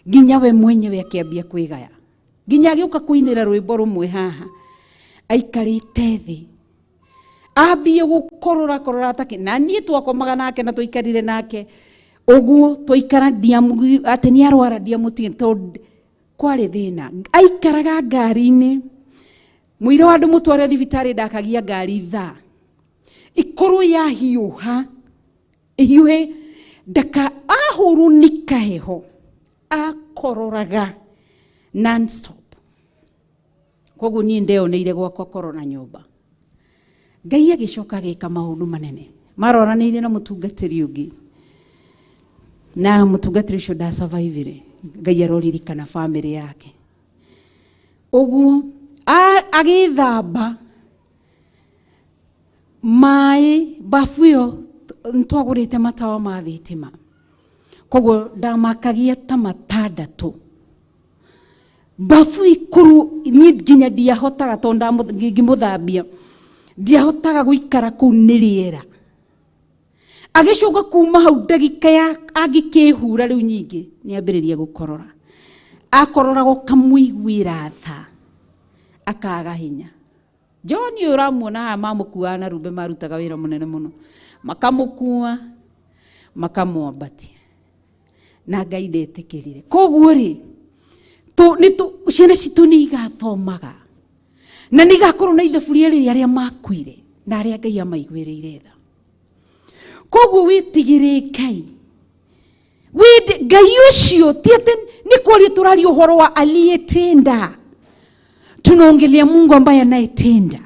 nginya we mwenyewe akĩambia kwĩgaya. Nginya agĩũka kũinĩra rwĩmbo rũmwe haha aikarĩte thĩ ambie gũkorora korora atake na niĩ twakomaga nake na twaikarire nake ũguo twaikara atĩ nĩ arwara ndiamũtigire tondũ kwarĩ thĩna. Aikaraga ngari-inĩ, mũira wa andũ mũtware thibitarĩ ndakagia ngari thaa ikorwo yahiũha ĩhiũhe ndaka ahũrwo nĩ kaheho akororaga non-stop. Koguo niĩ ndeoneire gwakwa korona nyũmba. Ngai agĩcoka agĩka maũndũ manene. Maroranĩire na mũtungatĩri ũngĩ. Na mũtungatĩri ũcio ndasurvivire. Ngai aroririkana famĩlĩ yake. Ũguo agĩthamba maĩ bafu ĩyo nĩtwagũrĩte matawa ma thitima. Koguo ndamakagia ta matandatũ. Bafu ikũrũ niĩ nginya ndiahotaga tondũ ngĩmũthambia ndiahotaga gũikara kũu nĩ rĩera. Agĩcoka kuma hau ndagĩka ya angĩkĩhura rĩu nyingĩ nĩambĩrĩria gũkorora. Akorora ũkamũiguĩra tha akaga hinya. John ũyũ ũramuona haha mamũkuaga na rumbe marutaga wĩra mũnene mũno. Makamũkua makamwambatia. Na Ngai ndetĩkĩrire. Koguo rĩ, ciana citũ nĩ igathomaga. Na nĩ igakorwo na ithaburia rĩrĩa arĩa makuire na arĩa Ngai amaiguĩrĩire tha. Koguo wĩtigĩre Ngai. Wende Ngai ũcio ti atĩ nĩ kwaria tũraria ũhoro wa aliyetenda. Tunaongelea Mungu ambaye anayetenda.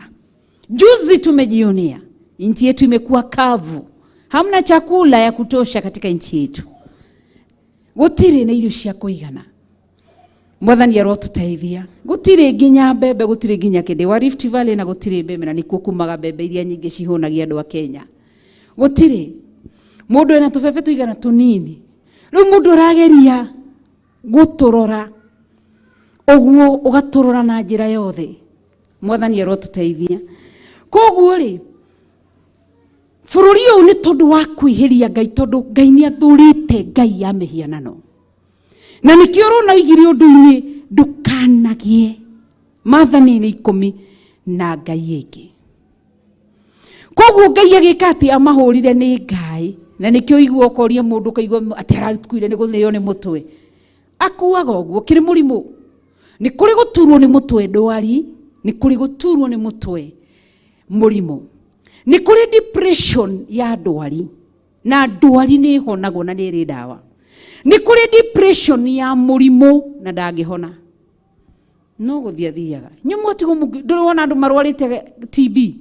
Juzi tumejionea nchi yetu imekuwa kavu. Hamna chakula ya kutosha katika nchi yetu. Gũtirĩ na irio cia kũigana. Mwathani arotũteithia. Gũtirĩ nginya mbembe, gũtirĩ nginya kĩndĩ. Wa Rift Valley na gũtirĩ mbembe, na nĩkuo kumaga mbembe iria nyingĩ cihũnagia andũ a Kenya. Gũtirĩ. Mũndũ ena tũbebe tũigana tũnini. Rĩu mũndũ arageria gũtũrora ũguo, ũgatũrora na njĩra yothe. Mwathani arotũteithia. Koguo rĩ, bũrũri ũyũ nĩ tondũ wa kwĩhĩria Ngai, tondũ Ngai nĩ athũrĩte Ngai ya mĩhianano. Na nĩkĩo ũrona oigire ũndũ-inĩ, ndũkanagĩe maathani-inĩ 10 na Ngai ĩngĩ. Koguo Ngai agĩka atĩ amahũrire nĩ Ngai, na nĩkĩo igua ũkoria mũndũ ũkaigua atĩ arakuire nĩ gũthĩo nĩ mũtwe. Akuaga ũguo kĩrĩ mũrimũ. Nĩ kũrĩ gũturwo nĩ mũtwe ndwari, nĩ kũrĩ gũturwo nĩ mũtwe mũrimũ. Nĩ kũrĩ depression ya ndwari, na ndwari nĩ ĩhonagwo na nĩ ĩrĩ ndawa. Nĩ kũrĩ depression ya mũrimũ na ndangĩhona. No gũthiĩ athiaga. Nyũmũ tigo ndũrĩ wona andũ marwarĩte TB.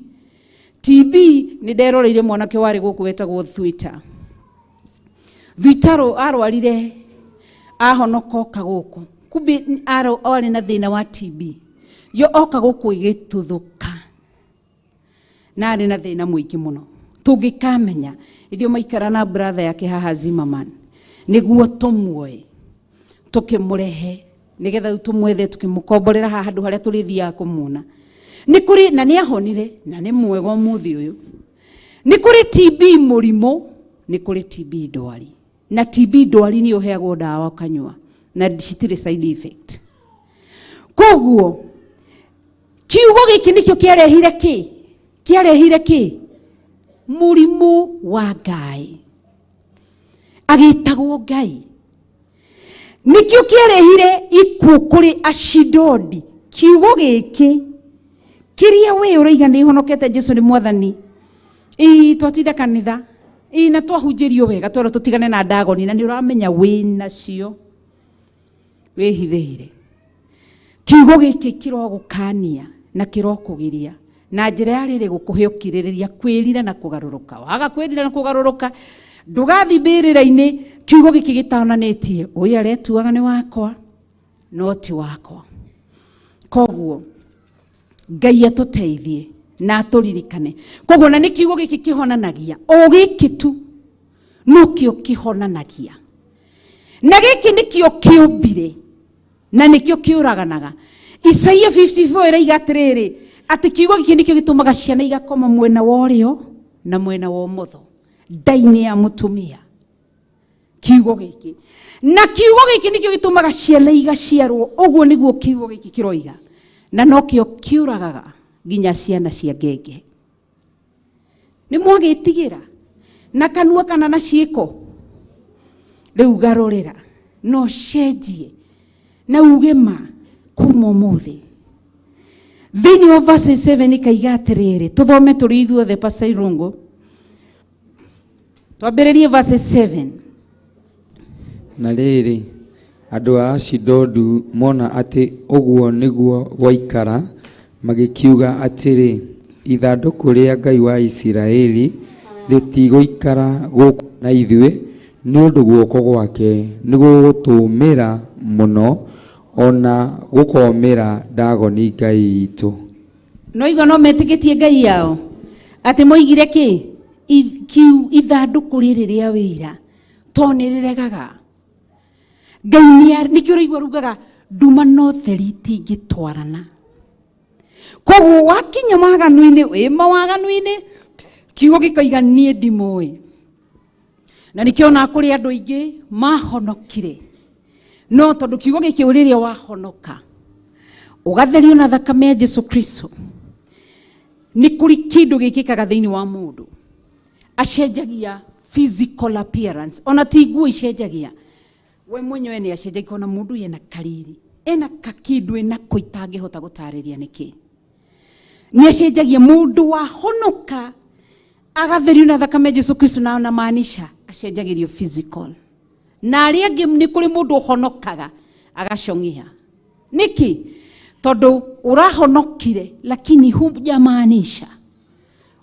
TB nĩ nderoreire mwanake warĩ gũkũ wetagwo Thwita. Thwita arwarire ahonoka oka gũkũ. Kumbe arĩ na thĩna wa TB. Yo oka gũkũ ĩgĩtuthũka. Na arĩ na thĩna mũingĩ mũno. Tũngĩkamenya irio maikara na brother yake haha Zimmerman. Nĩguo tũmuoe tũkĩmũrehe nĩgetha rĩu tũmwethe tũkĩmũkomborera haha handũ harĩa tũrĩthiaga kũmuona. Nĩ kũrĩ na nĩ ahonire na nĩ mwega ũmũthĩ ũyũ. Nĩ kũrĩ TB mũrimũ, nĩ kũrĩ TB ndwari. Na TB ndwari nĩ ũheagwo ndawa ũkanyua na citirĩ side effect. Koguo kiugo gĩkĩ nĩkĩo kĩarehire kĩ? Kĩarehire kĩ? Mũrimũ wa Ngai. Agĩtagwo Ngai. Nĩkĩo kĩarehire ikuũ kũrĩ Ashidodi. Kiugo gĩkĩ kĩrĩa we ũraiga nĩ honokete Jesu nĩ mwathani. Ii twatinda kanitha. Ii na twahunjĩrio wega twerwo tũtigane na ndagoni na nĩ ũramenya wĩ nacio. Wĩhithĩire. Kiugo gĩkĩ kĩrogũkania na kĩrokũgiria na njĩra ya rĩrĩ gũkũhe ũkirĩrĩria kwĩrira na kũgarũrũka. Waga kwĩrira na kũgarũrũka ndũgathiĩ mbĩrĩra-inĩ kiugo gĩkĩ gĩtonanĩtie ũyũ aretuaga nĩ wakwa no ti wakwa. Koguo Ngai atũteithie na atũririkane. Koguo na nĩ kiugo gĩkĩ kĩhonanagia o gĩkĩ tu nokĩo kĩhonanagia, na gĩkĩ nĩkĩo kĩũmbire na nĩkĩo kĩũraganaga. Isaia 54 ĩraiga atĩrĩrĩ atĩ kiugo gĩkĩ nĩkĩo gĩtũmaga ciana igakoma mwena wa ũrĩo na mwena wa ũmotho nda-inĩ ya mũtumia. Kiugo gĩkĩ na kiugo gĩkĩ nĩkĩo gĩtũmaga ciana igaciarwo. Ũguo nĩguo kiugo gĩkĩ kĩroiga, na nokĩo kĩũragaga nginya ciana cia ngenge. Nĩ mwagĩtigĩra na kanua kana na ciĩko? Rĩu garũrĩra na ũcenjie na uge ma kuma ũmũthĩ. Thĩinĩ wa verse 7 ĩkaiga atĩrĩrĩ, tũthome tũrĩ ithuothe Pastor Irungu. Twambĩrĩrie verse 7. Na rĩrĩ, andũ a Ashidodu mona atĩ ũguo nĩguo gwaikara, magĩkiuga atĩrĩ, ithandũkũ rĩa Ngai wa Isiraeli rĩtigũikara gũkũ na ithuĩ, nĩ ũndũ guoko gwake nĩgũgũtũũmĩra mũno, ona gũkomĩra Dagoni ngai itũ. No igua no metĩkĩtie ngai yao atĩ moigire kĩ? Ithandũkũ rĩrĩ rĩa wĩira to nĩ rĩregaga Ngai nĩkĩo ũraigua rugaga nduma no theri itingĩtwarana. Koguo wakinya waganu-inĩ, wĩ mawaganu-inĩ, kiugo gĩkoiga niĩ ndimũĩ. Na nĩkĩo ona kũrĩ andũ aingĩ mahonokire, no tondũ kiugo gĩkĩ rĩrĩa wahonoka ũgatherio na thakame ya Jesu Kristo, nĩ kũrĩ kĩndũ gĩkĩkaga thĩinĩ wa mũndũ. Acenjagia physical appearance, ona ti nguo icenjagia, we mwenyewe nĩ acenjagia. Ona mũndũ ena kariri, ena kakĩndũ enako itangĩhota gũtarĩria nĩkĩ. Nĩ acenjagia mũndũ wahonoka agatherio na thakame ya Jesu Kristo, na anamaanisha acenjagĩrio physical. Na arĩa angĩ nĩ kũrĩ mũndũ ũhonokaga agacong'ia. Nĩkĩ? Tondũ ũrahonokire lakini hujamaanisha.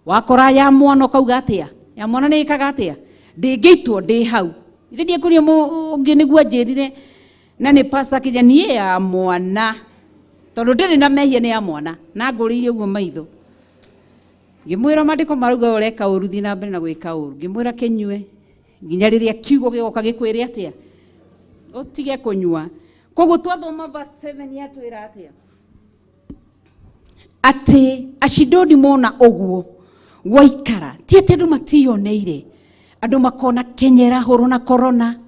Wakora ya mwana ũkauga atĩa? Ya mwana nĩ ĩkaga atĩa? Ndĩngĩitwo ndĩ hau. Ithe ndiekũria ũngĩ nĩguo anjĩrire na nĩ pastor Kenya, niĩ ya mwana tondũ ndĩrĩ na mehia nĩ ya mwana, na ngũrĩire ũguo maitho. Ngĩmwĩra maandĩko marauga ũreka ũru, thiĩ na mbere na gwĩka ũru. Ngĩmwĩra kĩnyue nginya rĩrĩa kiugo gĩgoka gĩkwĩre atĩa? Ũtige kũnyua. Koguo twathoma verse 7 yatwĩra atĩa? Atĩ Ashidodi mona ũguo gwaikara, ti atĩ andũ matiyoneire, andũ makona Kenya ĩrahũrwo na corona,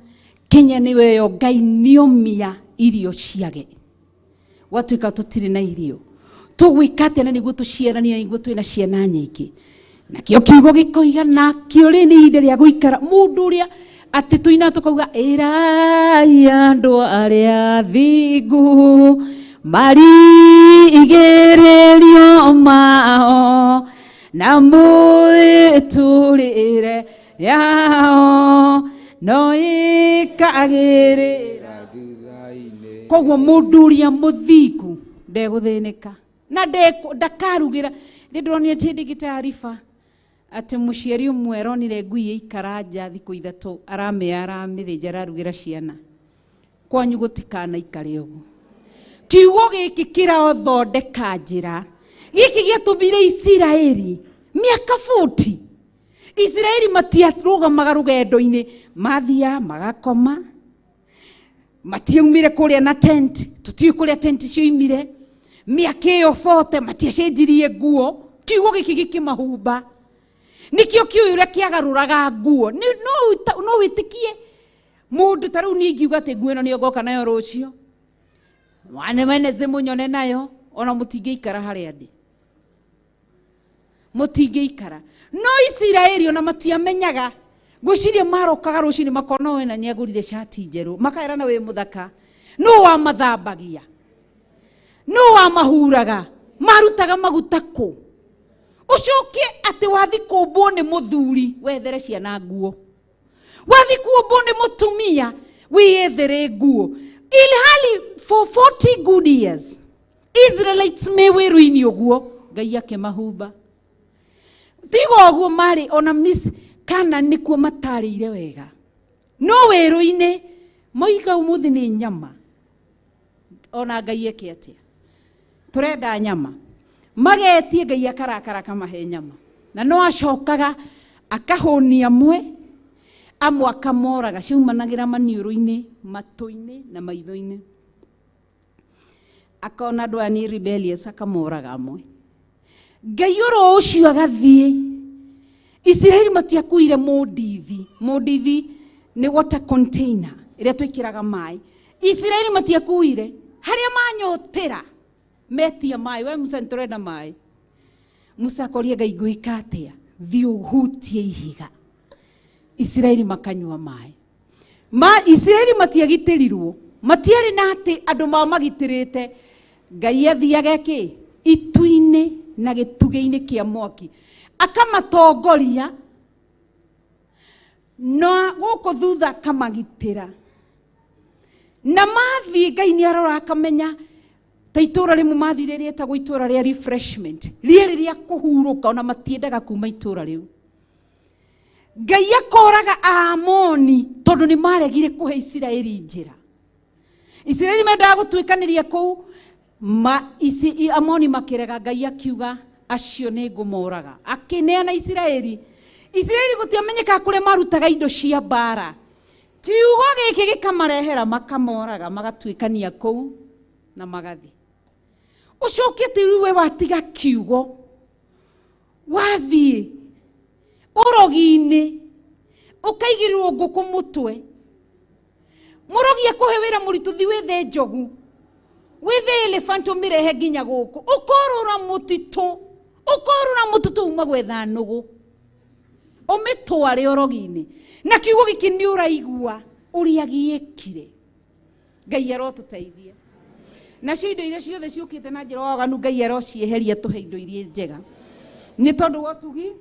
Kenya nĩwe yo Ngai nĩomia irio ciage, gwatuĩka tũtirĩ na irio, tũgwĩka atĩa na nĩguo tũciaranie, nĩguo twĩna ciana nyingĩ. Nakĩo kiugo gĩkoiga nakĩo rĩ nĩ ihinda rĩa gũikara mũndũ ũrĩa atĩ tũina tũkauga ĩrai andũ arĩa athingu marigĩrĩrio mao na mũĩtũrĩre yao no ĩkagĩrĩra. Koguo mũndũ ũrĩa mũthingu ndegũthĩnĩka na ndakarugĩra. Ndĩndĩronire hĩndĩ ĩngĩ taariba atĩ mũciari ũmwe aronire ngui ĩikara nja thikũ ithatũ aramĩa aramĩthĩnja ararugĩra ciana. Kwanyu gũtikanaikare ũguo. Kiugo gĩkĩ kĩrathondeka njĩra. Gĩkĩ gĩatũmire Isiraeli mĩaka 40 Isiraeli matiarũgamaga rũgendo-inĩ, mathiaga magakoma, matiaumire kũrĩa na tent, tũtiũĩ kũrĩa tent cioimire. Mĩaka ĩyo 40 matiacenjirie nguo. Kiugo gĩkĩ gĩkĩmahumba. Nĩkĩo kĩũĩ ũrĩa kĩagarũraga nguo. No wĩtĩkie mũndũ ta rĩu niĩ ingiuga atĩ nguo ĩno nĩyo ngoka nayo rũciũ, wane Wednesday mũnyone nayo, ona mũtingĩikara harĩa ndĩ, mũtingĩikara. No Isiraeli ona matiamenyaga, ngwĩciria marokaga rũcinĩ makona wena nĩagũrire cati njerũ, makaerana wĩ mũthaka. Nũ wamathambagia? Nũ wamahuraga? Marutaga maguta kũ? Ũcoke atĩ wathi kũmbwo nĩ mũthuri wethere ciana nguo, wathi kũmbwo nĩ mũtumia wĩyethere nguo. Ilhali for 40 good years Israelites me wĩru-inĩ ũguo, Ngai akĩmahumba. Tiga ũguo marĩ ona Miss kana nĩkuo matarĩire wega, no wĩru-inĩ moiga ũmũthĩ nĩ nyama. Ona Ngai eke atĩa, tũrenda nyama. Magetie Ngai akarakara akamahe nyama, na no acokaga akahũnia amwe, amwe akamoraga, ciaumanagĩra maniũrũ-inĩ, matũ-inĩ na maitho-inĩ. Akona andũ aya nĩ rebellious, akamoraga amwe. Ngai oro ũcio agathiĩ. Isiraeli matiakuire mũndithi. Mũndithi nĩ water container ĩrĩa twĩkĩraga maĩ. Isiraeli matiakuire harĩa manyotera metia maĩ. We Musa, nĩtũrenda maĩ. Musa akoria Ngai, ngwĩka atĩa? Thiĩ ũhutie ihiga. Isiraeli makanyua maĩ. Isiraeli matiagitĩrirwo, matiarĩ na atĩ andũ mao magitĩrĩte. Ngai athiaga kĩ itu-inĩ na gĩtugĩ-inĩ kĩa mwaki akamatongoria, na gũkũ thutha akamagitĩra. Na mathiĩ Ngai nĩ arora akamenya ta itũra rĩmwe mathire rĩetagwo itũra rĩa refreshment, rĩarĩ rĩa kũhurũka, ona matiendaga kuma itũra rĩu. Ngai akoraga Aamoni tondũ nĩ maregire kũhe Isiraeli njĩra. Isiraeli mendaga gũtuĩkanĩria kũu, Amoni makĩrega. Ngai akiuga acio nĩ ngũmoraga, akĩneana Isiraeli. Isiraeli gũtiamenyekaga kũrĩa marutaga indo cia mbara. Kiugo gĩkĩ gĩkamarehera, makamoraga, magatuĩkania kũu na magathi. Ũcoke atĩ rĩu we watiga kiugo, wathiĩ ũrogi-inĩ, ũkaigĩrĩrwo ngũkũ mũtwe. Mũrogi akũhe wĩra mũritũ, thi wĩthe njogu, wĩthe elephant ũmĩrehe nginya gũkũ, ũkorũra mũtitũ, ũkorũra mũtitũ uma gwetha nũgũ, ũmĩtware ũrogi-inĩ. Na kiugo gĩkĩ nĩ ũraigua ũrĩa gĩekire. Ngai arotũteithia. Nacio indo iria ciothe ciũkĩte na njĩra ya waganu, Ngai arocieheria tũhe indo iria njega, nĩ tondũ wa ũtugi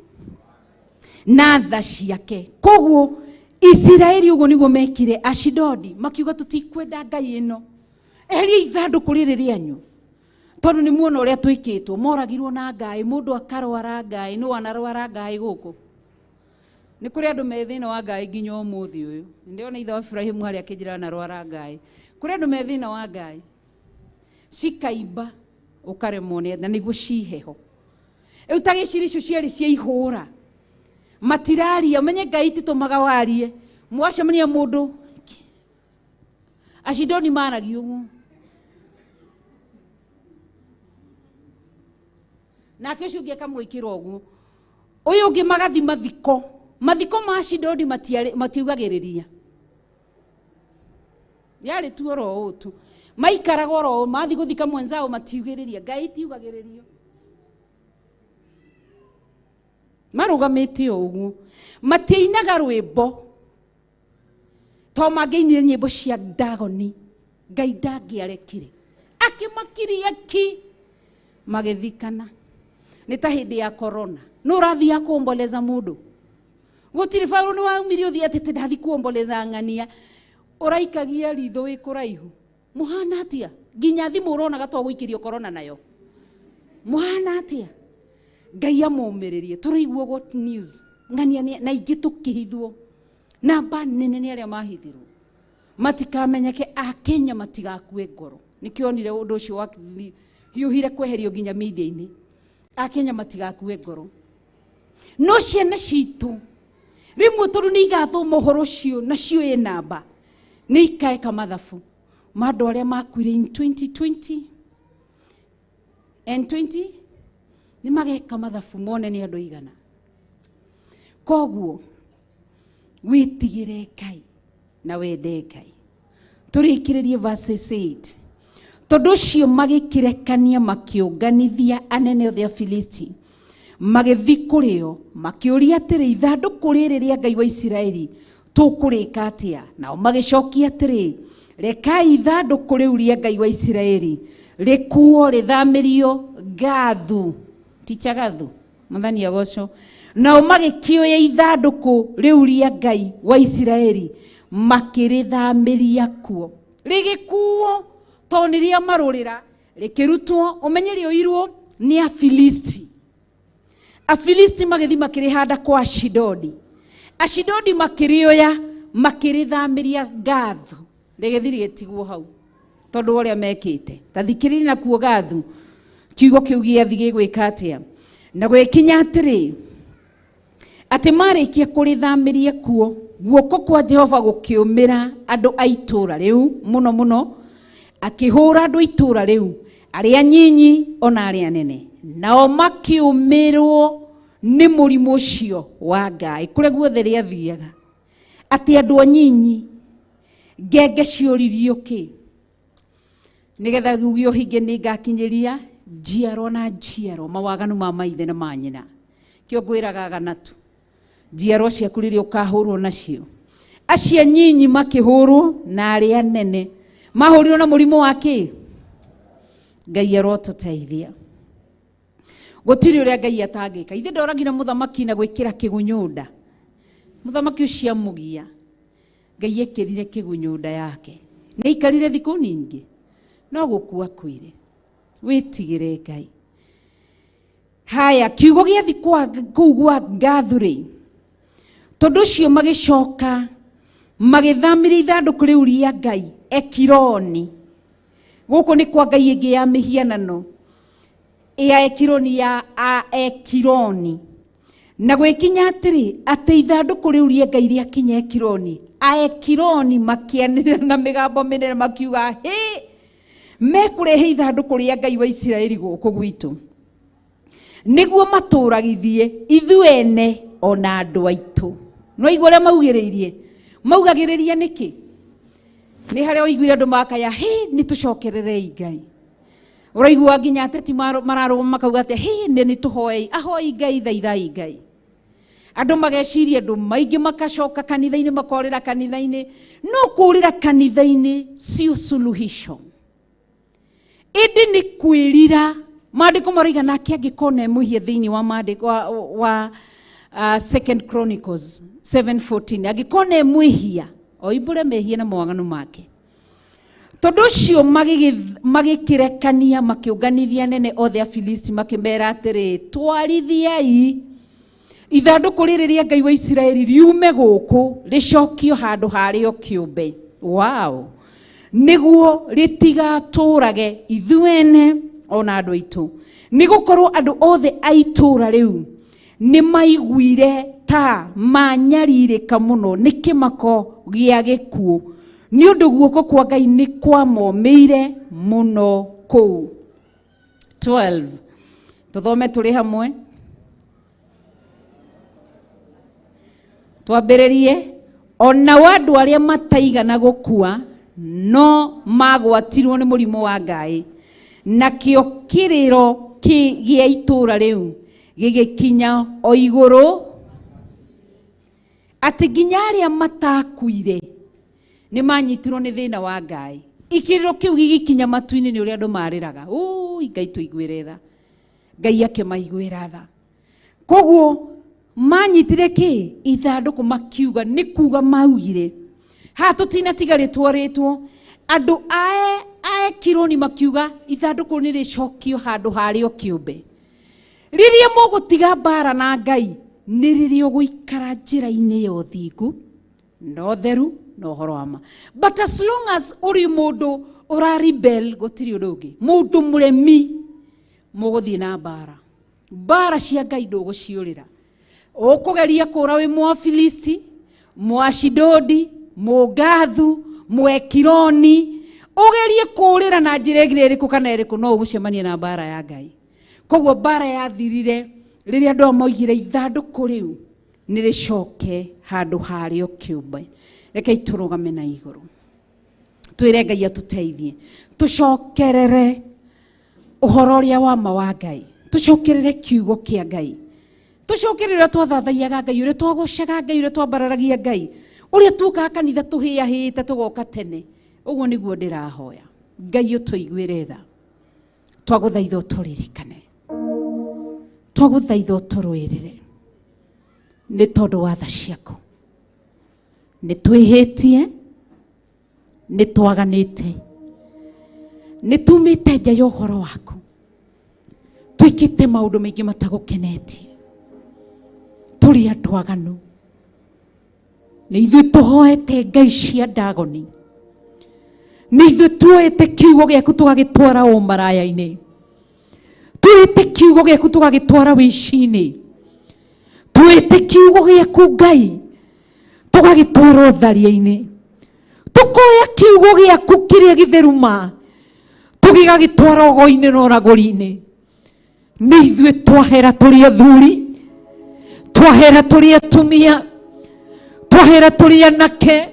na tha ciake. Koguo Isiraeli ũguo nĩguo mekire Ashidodi, makiuga tũtikwenda Ngai ĩno, eheria ithandũkũ rĩrĩ rĩanyu, tondũ nĩ muona ũrĩa twĩkĩtwo. Moragirwo na ngaĩ, mũndũ akarwara ngaĩ. Nũ wanarwara ngaĩ gũkũ? Nĩ kũrĩ andũ me thĩna wa ngaĩ nginya ũmũthĩ ũyũ. Ndĩrona ithe wa Ibrahimu harĩa akĩnjĩra anarwara ngaĩ. Kũrĩ andũ me thĩna wa ngaĩ, cikaimba ũkaremwo nĩ, na nĩguo ciheho. Rĩu ta gĩciri icio ciarĩ cia ihũra, matiraria. Ũmenye Ngai ititũmaga warie. Mwacemania mũndũ Ashidoni maragia ũguo, nake ũcio ũngĩ akamwĩkĩra ũguo, ũyũ ũngĩ magathi mathiko. Mathiko ma Ashidodi matiugagĩrĩria, yarĩ tu oro ũũ tu, maikaraga oro ũũ, mathi gũthika mwenzao matiugĩrĩria. Ngai itiugagĩrĩrio. Marũgamĩte o ũguo. Matiainaga rwĩmbo. To mangĩinire nyĩmbo cia Dagoni. Ngai ndangĩarekire. Akĩmakiria ki. Magĩthikana. Nĩ ta hĩndĩ ya corona. Nũ ũrathiaga kuomboleza mũndũ? Gũtirĩ baũrũ nĩ waumire ũthiĩ atĩ tĩ ndathi kuomboleza ng'ania. Ũraikagia ritho wĩ kũraihu. Mũhana atĩa? Nginya thimũ ũronaga to gũikĩrio corona nayo. Mũhana atĩa? Ngai amũmĩrĩrie. Tũraigua what news. Ng'ania na ingĩ tũkĩhithwo. Namba nene nĩ arĩa mahithirwo. Matikamenyeke Akenya matigakue ngoro. Nĩkĩo onire ũndũ ũcio wa hiũhire kweherio nginya media-inĩ. Akenya matigakue ngoro. No ciana citũ rĩmwe tondũ nĩ igathoma ũhoro ũcio na ciũĩ namba nĩ ikaeka mathabu ma andũ arĩa makuire in 2020 and 20 nĩ mageka mathabu mone nĩ andũ aigana. Koguo wĩtigĩre Ngai na wende Ngai. Tũrĩkĩrĩrie verses 8. Tondũ ũcio magĩkĩrekania makĩũnganithia anene othe a Filisti magĩthiĩ kũrĩ o makĩũria atĩrĩ, ithandũkũ rĩrĩ rĩa Ngai wa Isiraeli tũkũrĩka atĩa? Nao magĩcokia atĩrĩ, rekai ithandũkũ rĩu rĩa Ngai wa Isiraeli rĩkuo rĩthamĩrio Gathu. Ticha Gathu, Mwathani agocwo. Nao magĩkĩoya ithandũkũ rĩu rĩa Ngai wa Isiraeli makĩrĩthamĩria kuo. Rĩgĩkuo tondũ nĩ rĩa marũrĩra, rĩkĩrutwo, ũmenye rĩoirwo nĩ Afilisti. Afilisti magĩthiĩ makĩrĩhanda kwa Ashidodi. Ashidodi makĩrĩoya makĩrĩthamĩria Gathu. Rĩgĩthiĩ rĩgĩtigwo hau tondũ wa ũrĩa mekĩte. Ta thikĩrĩria nakuo Gathu, kiugo kĩu gĩathi gĩgwĩka atĩa? Na gwĩkinya atĩrĩ, atĩ marĩkia kũrĩthamĩria kuo, guoko kwa Jehova gũkĩũmĩra andũ a itũũra rĩu mũno mũno, akĩhũra andũ a itũũra rĩu, arĩa nyinyi ona arĩa nene. Nao makĩũmĩrwo nĩ mũrimũ ũcio wa Ngai kũrĩa guothe rĩathiaga. Atĩ andũ anyinyi ngenge ciũririo kĩ? Nĩgetha uge ũhinge nĩ ngakinyĩria njiarwa na njiarwa mawaganu ma maithe na ma nyina. Kĩo ngwĩraga ganatu. Njiarwa ciaku rĩrĩa ũkahũrwo nacio. Acio anyinyi makĩhũrwo na arĩa nene. Mahũrirwo na mũrimũ wa kĩ? Ngai arotũteithia. Gũtirĩ ũrĩa Ngai atangĩka. Ithe ndoragire mũthamaki na gwĩkĩra kĩgunyũ nda. Mũthamaki ũcio amũgia. Ngai ekĩrire kĩgunyũ nda yake. Nĩ aikarire thikũ nyingĩ. No gũkua akuire. Wĩtigĩre Ngai. Haya, kiugo gĩathi kũu gwa Gathu rĩ, tondũ ũcio magĩcoka magĩthamĩria ithandũkũ rĩu rĩa Ngai Ekironi. Gũkũ nĩ kwa Ngai ĩngĩ ya mĩhianano ya Ekironi ya Aekironi. Na gwĩkinya atĩrĩ, atĩ ithandũkũ rĩu rĩa Ngai rĩakinya Ekironi, Aekironi makĩanĩrĩra na mĩgambo mĩnene makiuga, hĩ, mekũrehe ithandũkũ rĩa Ngai wa Isiraeli gũkũ gwitũ nĩguo matũragithie ithuĩ ene ona andũ aitũ. No igua ũrĩa maugĩrĩirie? Maugagĩrĩria nĩkĩ? Nĩ harĩa ũiguire andũ makaya, hĩ, nĩ tũcokererei Ngai. Ũraigua nginya ateti mararũgama makauga atĩ, hĩ, nĩ tũhoei, ahoi Ngai, thaithai Ngai. Andũ mageciria andũ maingĩ makacoka kanitha-inĩ, makorĩra kanitha-inĩ. No kũrĩra kanitha-inĩ sio suluhisho. Ĩndĩ nĩ kwĩrira. Maandĩko maroiga nake angĩkorwo nĩ mwĩhia thĩinĩ wa maandĩko wa Second Chronicles 7:14, angĩkorwo nĩ mwĩhia oimbũre mehia na mawaganu make. Tondũ ũcio magĩkĩrekania makĩũnganithia anene othe a Filisti makĩmera atĩrĩ, twarithiai ithandũkũ rĩrĩ rĩa Ngai wa Isiraeli riume gũkũ rĩcokio handũ harĩo kĩũmbe. Wow. Nĩguo rĩtigatũrage ithuene ona andũ aitũ. Nĩgũkorwo andũ othe a itũũra rĩu nĩ maiguire ta manyarirĩka mũno nĩ kĩmako gĩa gĩkuũ, nĩ ũndũ guoko kwa Ngai nĩ kwamomĩire mũno kũu. 12. Tũthome tũrĩ hamwe. Twambĩrĩrie. Ona wa andũ arĩa mataigana gũkua no magwatirwo nĩ mũrimũ wa Ngai, nakĩo kĩrĩro gĩa itũũra rĩu Gĩgĩkinya o igũrũ atĩ nginya arĩa matakuire nĩ manyitirwo nĩ thĩna wa Ngai. Ikĩrĩro kĩu gĩgĩkinya matu-inĩ nĩ ũrĩa andũ marĩraga, ũi Ngai tũiguĩre tha. Ngai akĩmaiguĩra tha. Koguo manyitire kĩ ithandũkũ makiuga nĩ kuga maugire haha tũtinatiga rĩtwa rĩtwo andũ a Ekironi makiuga ithandũkũ nĩ rĩcokio handũ harĩo kĩũmbe. Rĩrĩa mũgũtiga mbara na Ngai nĩ rĩrĩa ũgũikara njĩra-inĩ ya ũthingu na ũtheru na ũhoro wa ma. But as long as ũrĩ mũndũ ũra rebel gũtirĩ ũndũ ũngĩ, mũndũ mũremi mũgũthiĩ na mbara. Mbara cia Ngai ndũgũciũrĩra. Ũkũgeria kũra wĩ Mũafilisti, Mũashidodi, Mũgathu, Mũekironi, ũgerie kũũrĩra na njĩra ĩngĩ ĩrĩkũ kana ĩrĩkũ no ũgũcemania na mbara ya Ngai. Koguo mbara yathirire rĩrĩa andũ moigire ithandũkũ rĩu nĩ rĩcoke handũ harĩo kĩũmbe. Rekei tũrũgame na igũrũ twĩre Ngai atũteithie tũcokerere ũhoro ũrĩa wa ma wa Ngai, tũcokerere kiugo kĩa Ngai, tũcokerere ũrĩa twathathaiyaga Ngai, ũrĩa twagocaga Ngai, ũrĩa twambararagia Ngai, ũrĩa tuokaga kanitha tũhĩahĩte tũgoka tene. Ũguo nĩguo ndĩrahoya Ngai ũtũiguĩre tha. Twagũthaitha ũtũririkane, twagũthaitha ũtũrũĩrĩre nĩ tondũ wa tha ciaku. Nĩ twĩhĩtie, nĩ twaganĩte, nĩ tumĩte nja ya ũhoro waku, twĩkĩte maũndũ maingĩ matagũkenetie, tũrĩ andũ aganu, nĩ ithuĩ tũhoete ngai cia Ndagoni, nĩ ithuĩ tuoete kiugo gĩaku tũgagĩtwara ũmaraya-inĩ, tuoete kiugo gĩaku tũgagĩtwara wĩici-inĩ, tuoete kiugo gĩaku Ngai tũgagĩtwara ũtharia-inĩ, tũkoya kiugo gĩaku kĩrĩa gĩtheru ma tũgĩgagĩtwara ũgo-inĩ na ũragũri-inĩ. Nĩ ithuĩ twahera tũrĩ athuri, twahera tũrĩ atumia, twahera tũrĩ anake,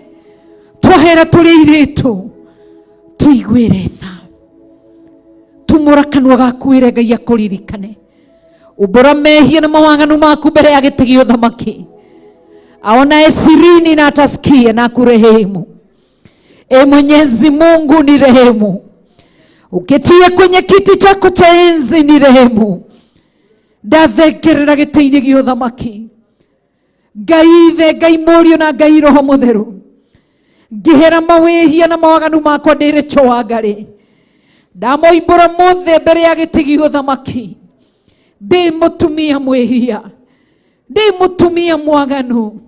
twahera tũrĩ airĩtu. Tũiguĩre tha. Tumũra kanua gaku wĩre Ngai akũririkane. Umbũra mehia na mawaganu maku mbere ya gĩtĩ gĩa ũthamaki. Aonaye sirini na atasikia na akurehemu. E Mwenyezi Mungu ni rehemu, uketie kwenye kiti chako cha enzi ni rehemu. Ndathengerera gĩtĩ-inĩ gĩa ũthamaki, Ngai Ithe, Ngai Mũriũ na Ngai Roho Mũtheru, ngĩhera mawĩhia na mawaganu makwa ndĩrĩ cũa-ngarĩ, ndamoimbũra mothe mbere ya gĩtĩ gĩa ũthamaki. Ndĩ mũtumia mwĩhia, ndĩ mũtumia mwaganu,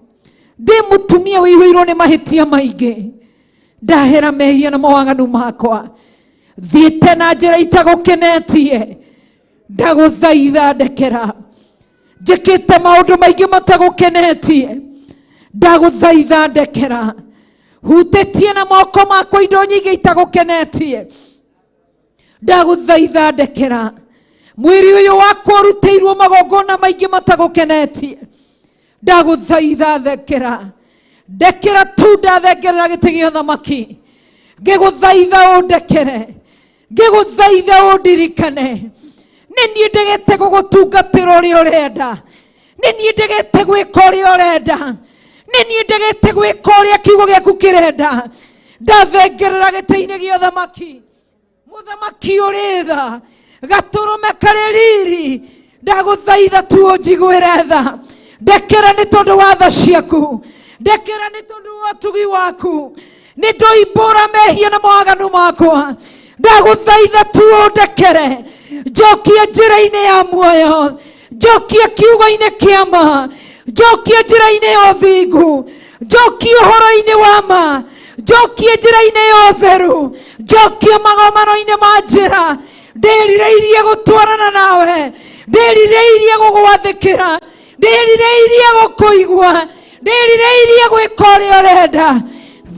ndĩ mũtumia wĩihũirwo nĩ mahĩtia maingĩ. Ndahera mehia na mawaganu makwa, thiĩte na njĩra itagũkenetie, ndagũthaitha ndekera. Njĩkĩte maũndũ maingĩ matagũkenetie, ndagũthaitha ndekera. Hutĩtie na moko makwa indo nyingĩ itagũkenetie, ndagũthaitha ndekera. Mwĩrĩ ũyũ wakwa ũrutĩirwo magongona maingĩ matagũkenetie, ndagũthaitha ndekera. Ndekera tu, ndathengerera gĩtĩ gĩa ũthamaki, ngĩgũthaitha ũndekere, ngĩgũthaitha ũndirikane. Nĩ niĩ ndegete gũgũtungatĩra ũrĩa ũrenda, nĩ niĩ ndegete gwĩka ũrĩa ũrenda, nĩ niĩ ndegete gwĩka ũrĩa kiugo gĩaku kĩrenda. Ndathengerera gĩtĩ-inĩ gĩa ũthamaki, mũthamaki ũrĩ tha, gatũrũme karĩ riri, ndagũthaitha tu ũnjiguĩre tha. Ndekera nĩ tondũ wa tha ciaku, ndekera nĩ tondũ wa ũtugi waku. Nĩ ndoimbũra mehia na mawaganu makwa, ndagũthaitha tu ũndekere. Njokia njĩra-inĩ ya muoyo, njokia kiugo-inĩ kĩa ma, njokia njĩra-inĩ ya ũthingu, njokia ũhoro-inĩ wa ma, njokia njĩra-inĩ ya ũtheru, njokia magomano-inĩ ma njĩra. Ndĩrirĩirie gũtwarana nawe, ndĩrirĩirie gũgwathĩkĩra, ndĩrirĩirie gũkũigua, ndĩrirĩirie gwĩka ũrĩa ũrenda.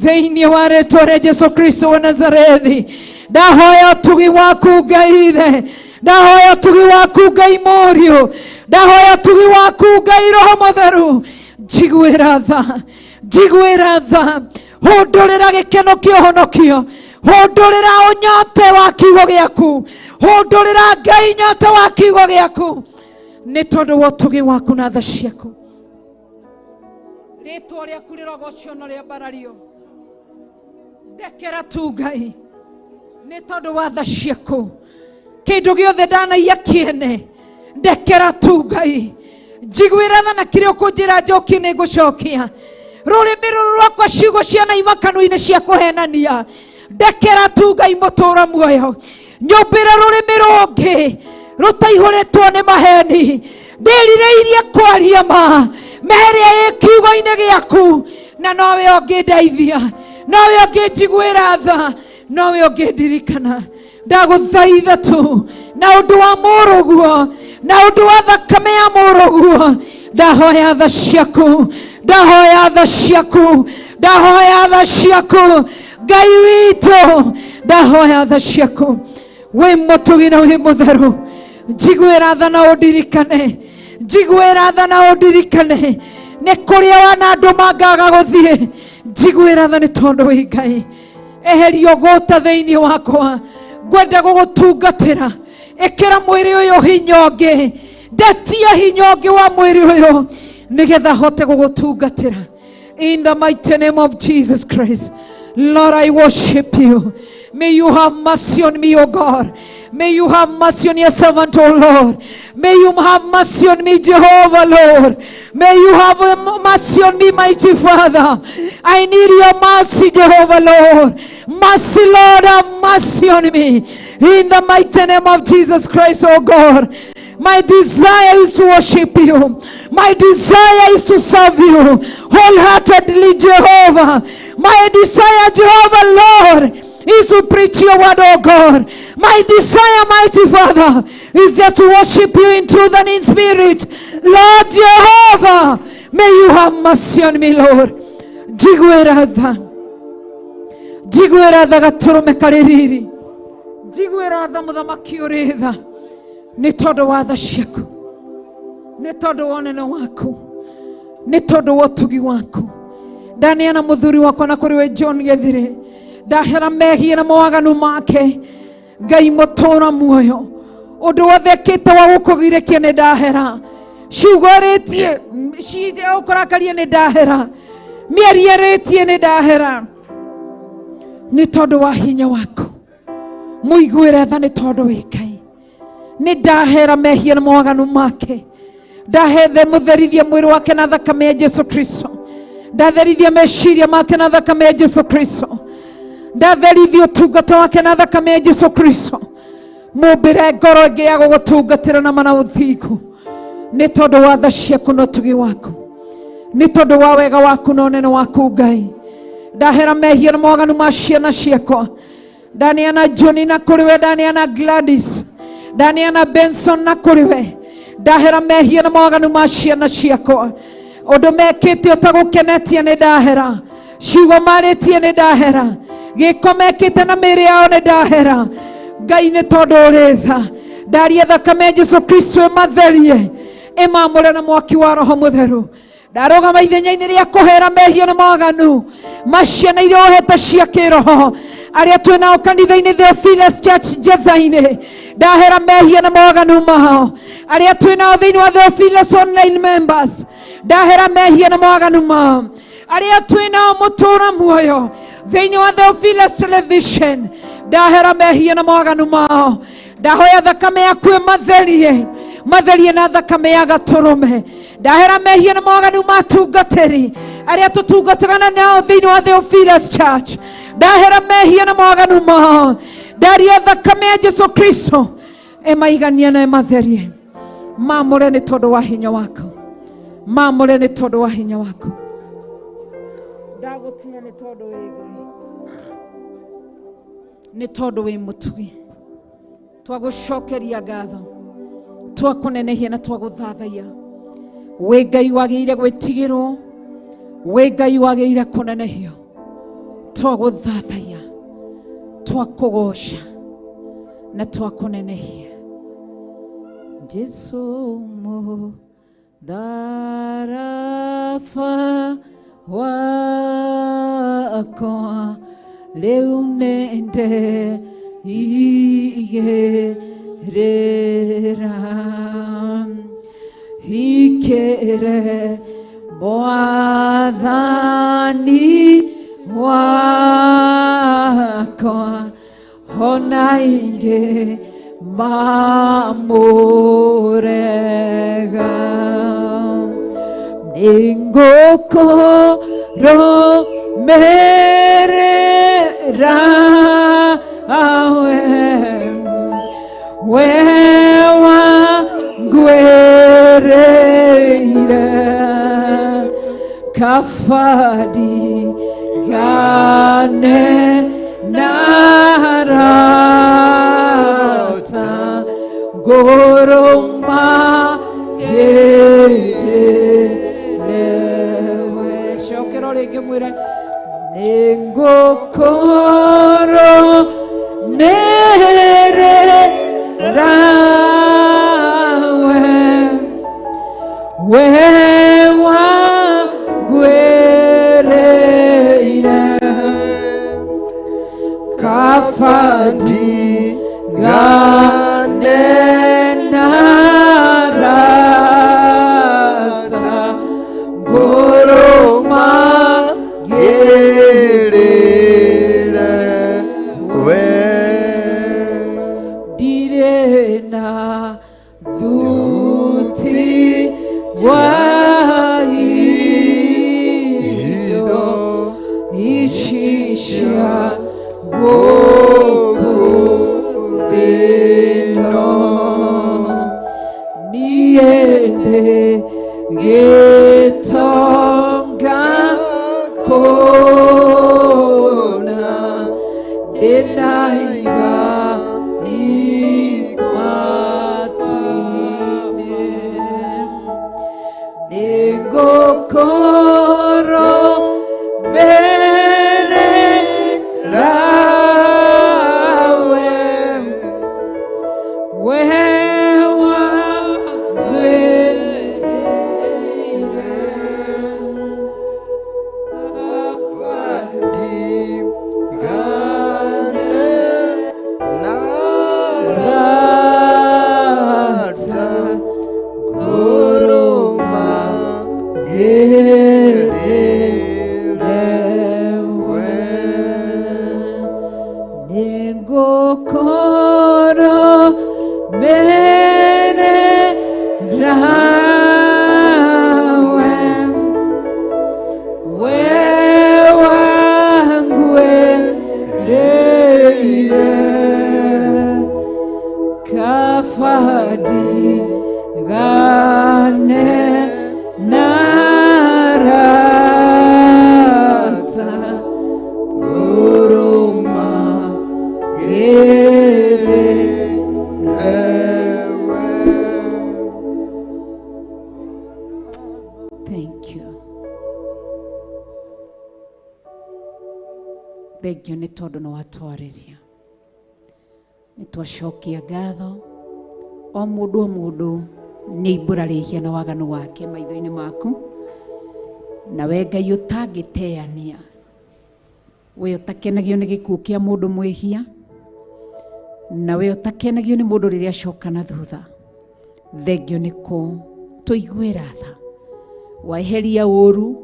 Thĩinĩ wa rĩtwa rĩa Jesu Kristo wa Nazarethi, ndahoya ũtugi waku Ngai Ithe, ndahoya ũtugi waku Ngai Mũriũ, ndahoya ũtugi waku Ngai Roho Mũtheru. Njiguĩra tha, njiguĩra tha, hũndũrĩra gĩkeno kĩa ũhonokio, hũndũrĩra ũnyote wa kiugo gĩaku, hũndũrĩra Ngai nyote wa kiugo gĩaku. Nĩ tondũ wa ũtugi waku na tha ciaku. Rĩtwa rĩaku rĩrogocwo na rĩambarario. Ndekera tu Ngai nĩ tondũ wa tha ciaku. Kĩndũ gĩothe ndanaiya kĩene ndekera tu Ngai. Njiguĩra tha na kĩrĩa ũkũnjĩra njokie nĩ ngũcokia. Rũrĩmĩ rũrũ rwakwa ciugo cianaima kanua-inĩ cia kũhenania. Ndekera tu Ngai mũtũra muoyo. Nyũmbĩra rũrĩmĩ rũngĩ rũtaihũrĩtwo nĩ maheni. Ndĩrirĩirie kwaria ma merĩa ĩ kiugo-inĩ gĩaku, na nowe ũngĩndeithia, nowe ũngĩnjiguĩra tha, nowe ũngĩndirikana. Ndagũthaitha tu na ũndũ wa mũrũguo, na ũndũ wa thakame ya mũrũguo, ndahoya tha ciaku, ndahoya tha ciaku, ndahoya tha ciaku Ngai witũ, ndahoya tha ciaku. Wĩ mũtugi na wĩ mũtheru, njiguĩra tha na ũndirikane, njiguĩra tha na ũndirikane. Nĩ kũrĩa wana andũ mangaga gũthiĩ, njiguĩra tha nĩ tondũ wĩ Ngai. Eheria ũgũta thĩinĩ wakwa, ngwenda gũgũtungatĩra. Ĩkĩra mwĩrĩ ũyũ hinya ũngĩ, ndetia hinya ũngĩ wa mwĩrĩ ũyũ nĩgetha hote gũgũtungatĩra. In the mighty name of Jesus Christ, Lord, I worship you. May you have mercy on me, O God. May you have mercy on your servant, O Lord. May you have mercy on me, Jehovah, Lord. May you have mercy on me, mighty Father. I need your mercy, Jehovah, Lord. Mercy, Lord, have mercy on me. In the mighty name of Jesus Christ, O God. My desire is to worship you. My desire is to serve you wholeheartedly, Jehovah. My desire, Jehovah, Lord, is to preach your word, oh God. My desire, mighty Father, is just to worship you in truth and in spirit. Lord Jehovah, may you have mercy on me, Lord. Njiguĩra tha, njiguĩra tha gatũrũme karĩ riri. Njiguĩra tha mũthamaki ũrĩ tha, nĩ tondũ wa tha ciaku, nĩ tondũ wa ũnene waku, nĩ tondũ wa ũtugi waku. Ndaneana mũthuri wakwa na kũrĩ we John Gĩthire, ndahera mehia na mawaganu make. Ngai mũtũra muoyo, ũndũ wothe ekĩte wa gũkũgirĩkia nĩ ndahera. Ciugo ĩrĩtie ũkũrakaria nĩ ndahera. Mĩario ĩrĩtie nĩ ndahera, nĩ tondũ wa hinya waku. Mũiguĩre tha nĩ tondũ wĩ Ngai. Nĩ ndahera mehia na mawaganu make. Ndahethe mũtherithie mwĩrĩ wake na thakame ya Jesu Kristo. Ndatherithia meciria make na thakame ya Jesu Kristo. Ndatherithia ũtungata wake na thakame ya Jesu Kristo. Mũmbĩre ngoro ĩngĩ ya gũgũtungatĩra na mana ũthingu, nĩ tondũ wa tha ciaku na ũtugi waku, nĩ tondũ wa wega waku na ũnene waku Ngai. Ndahera mehia na mawaganu ma ciana ciakwa. Ndaneana Johnny na kũrĩ we, ndaneana Gladys, ndaneana Benson na kũrĩ we. Ndahera mehia na mawaganu ma ciana ciakwa. Ũndũ mekĩte ũtagũkenetie nĩ ndahera. Ciugo marĩtie nĩ ndahera. Gĩko mekĩte na mĩĩrĩ yao nĩ ndahera. Ngai nĩ tondũ ũrĩ tha. Ndaria thakame ya Jesu Kristo ĩmatherie, ĩmamũre na mwaki wa Roho Mũtheru. Ndarũgama ithenya-inĩ rĩa kũhera mehia na mawaganu ma ciana iria ũhete cia kĩroho arĩa twĩ nao kanitha-inĩ Theophilus Church Jetha-inĩ. Ndahera mehia na mawaganu mao. Arĩa twĩ nao thĩinĩ wa Theophilus online members, ndahera mehia na mawaganu mao. Arĩa twĩ nao mũtũra muoyo thĩinĩ wa Theophilus Television, ndahera mehia na mawaganu mao. Ndahoya thakame yaku ĩmatherie, matherie na thakame ya gatũrũme. Ndahera mehia na mawaganu ma atungatĩri arĩa tũtungataga nao thĩinĩ wa Theophilus Church. Ndahera mehia na mawaganu mao. Ndaria thakame ya Jesu Kristo ĩmaiganie na ĩmatherie. Mamũre nĩ tondũ wa hinya waku, mamũre nĩ tondũ wa hinya waku. Ndagũtiga nĩ tondũ wĩ Ngai, nĩ tondũ wĩ mũtugi. Twagũcokeria ngatho, twakũnenehia na twagũthathaiya. Wĩ Ngai wagĩrĩire gwĩtigĩrwo, wĩ Ngai wagĩrĩire kũnenehio. Twagũthathaiya, twakũgoca na twakũnenehia. Jesu mũtharaba wakwa rĩu nĩ ndeigĩrĩra. hikĩre mwathani wakwa ona ingĩ mamũrega nĩngũkũrũmĩrĩra we we wangwĩrĩire kafadi gane narata ngoroma yerewe cokero rĩngĩ mwĩre nĩngũkũrũmĩrĩra we we wangwĩrĩire kafadi gane narata ngoroma Gerere we ndirĩ na thuti wa indo ici cia gũkũ thĩ ĩno niĩ ndĩ gĩtonga kũna ndĩna igai matu-inĩ nĩngũkũrũmĩrĩra we we wangwĩrĩire Narata ngoroma gerere we Nĩngũkũrũmĩrĩra we we wangwĩrĩire kafadi gane narata ngoroma gerere Thank you. Thengio nĩ tondũ nĩ watwarĩria nĩ twacokia ngatho o mũndũ o mũndũ nĩ imbũra rĩhia na waganu wake maitho-inĩ maku na we Ngai ũtangĩteania we ũtakenagio nĩ gĩkuũ kĩa mũndũ mwĩhia na we ũtakenagio nĩ mũndũ rĩrĩa acoka na thutha thengio nĩ kũtũiguĩra tha waeheria ũru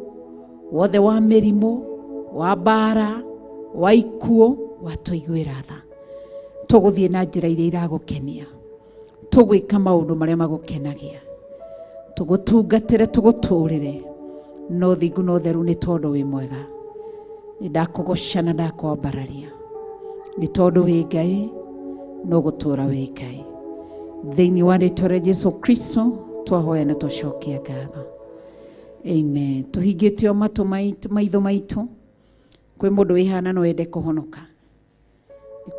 wothe wa mĩrimũ wa mbara wa ikuũ watũiguĩra tha tũgũthiĩ na njĩra iria iragũkenia tũgwĩka maũndũ marĩa magũkenagia tũgũtungatĩre tũgũtũrĩre no thingu no theru nĩ tondũ wĩ mwega nĩ ndakũgoca na ndakwambararia nĩ tondũ wĩ Ngai no gũtũra wĩ Ngai thĩinĩ wa rĩtwa rĩa Jesu Kristo twahoya na twacokia ngatho amen tũhingĩte o matũ maitũ maitho maitũ kwĩ mũndũ wĩhana no ende kũhonoka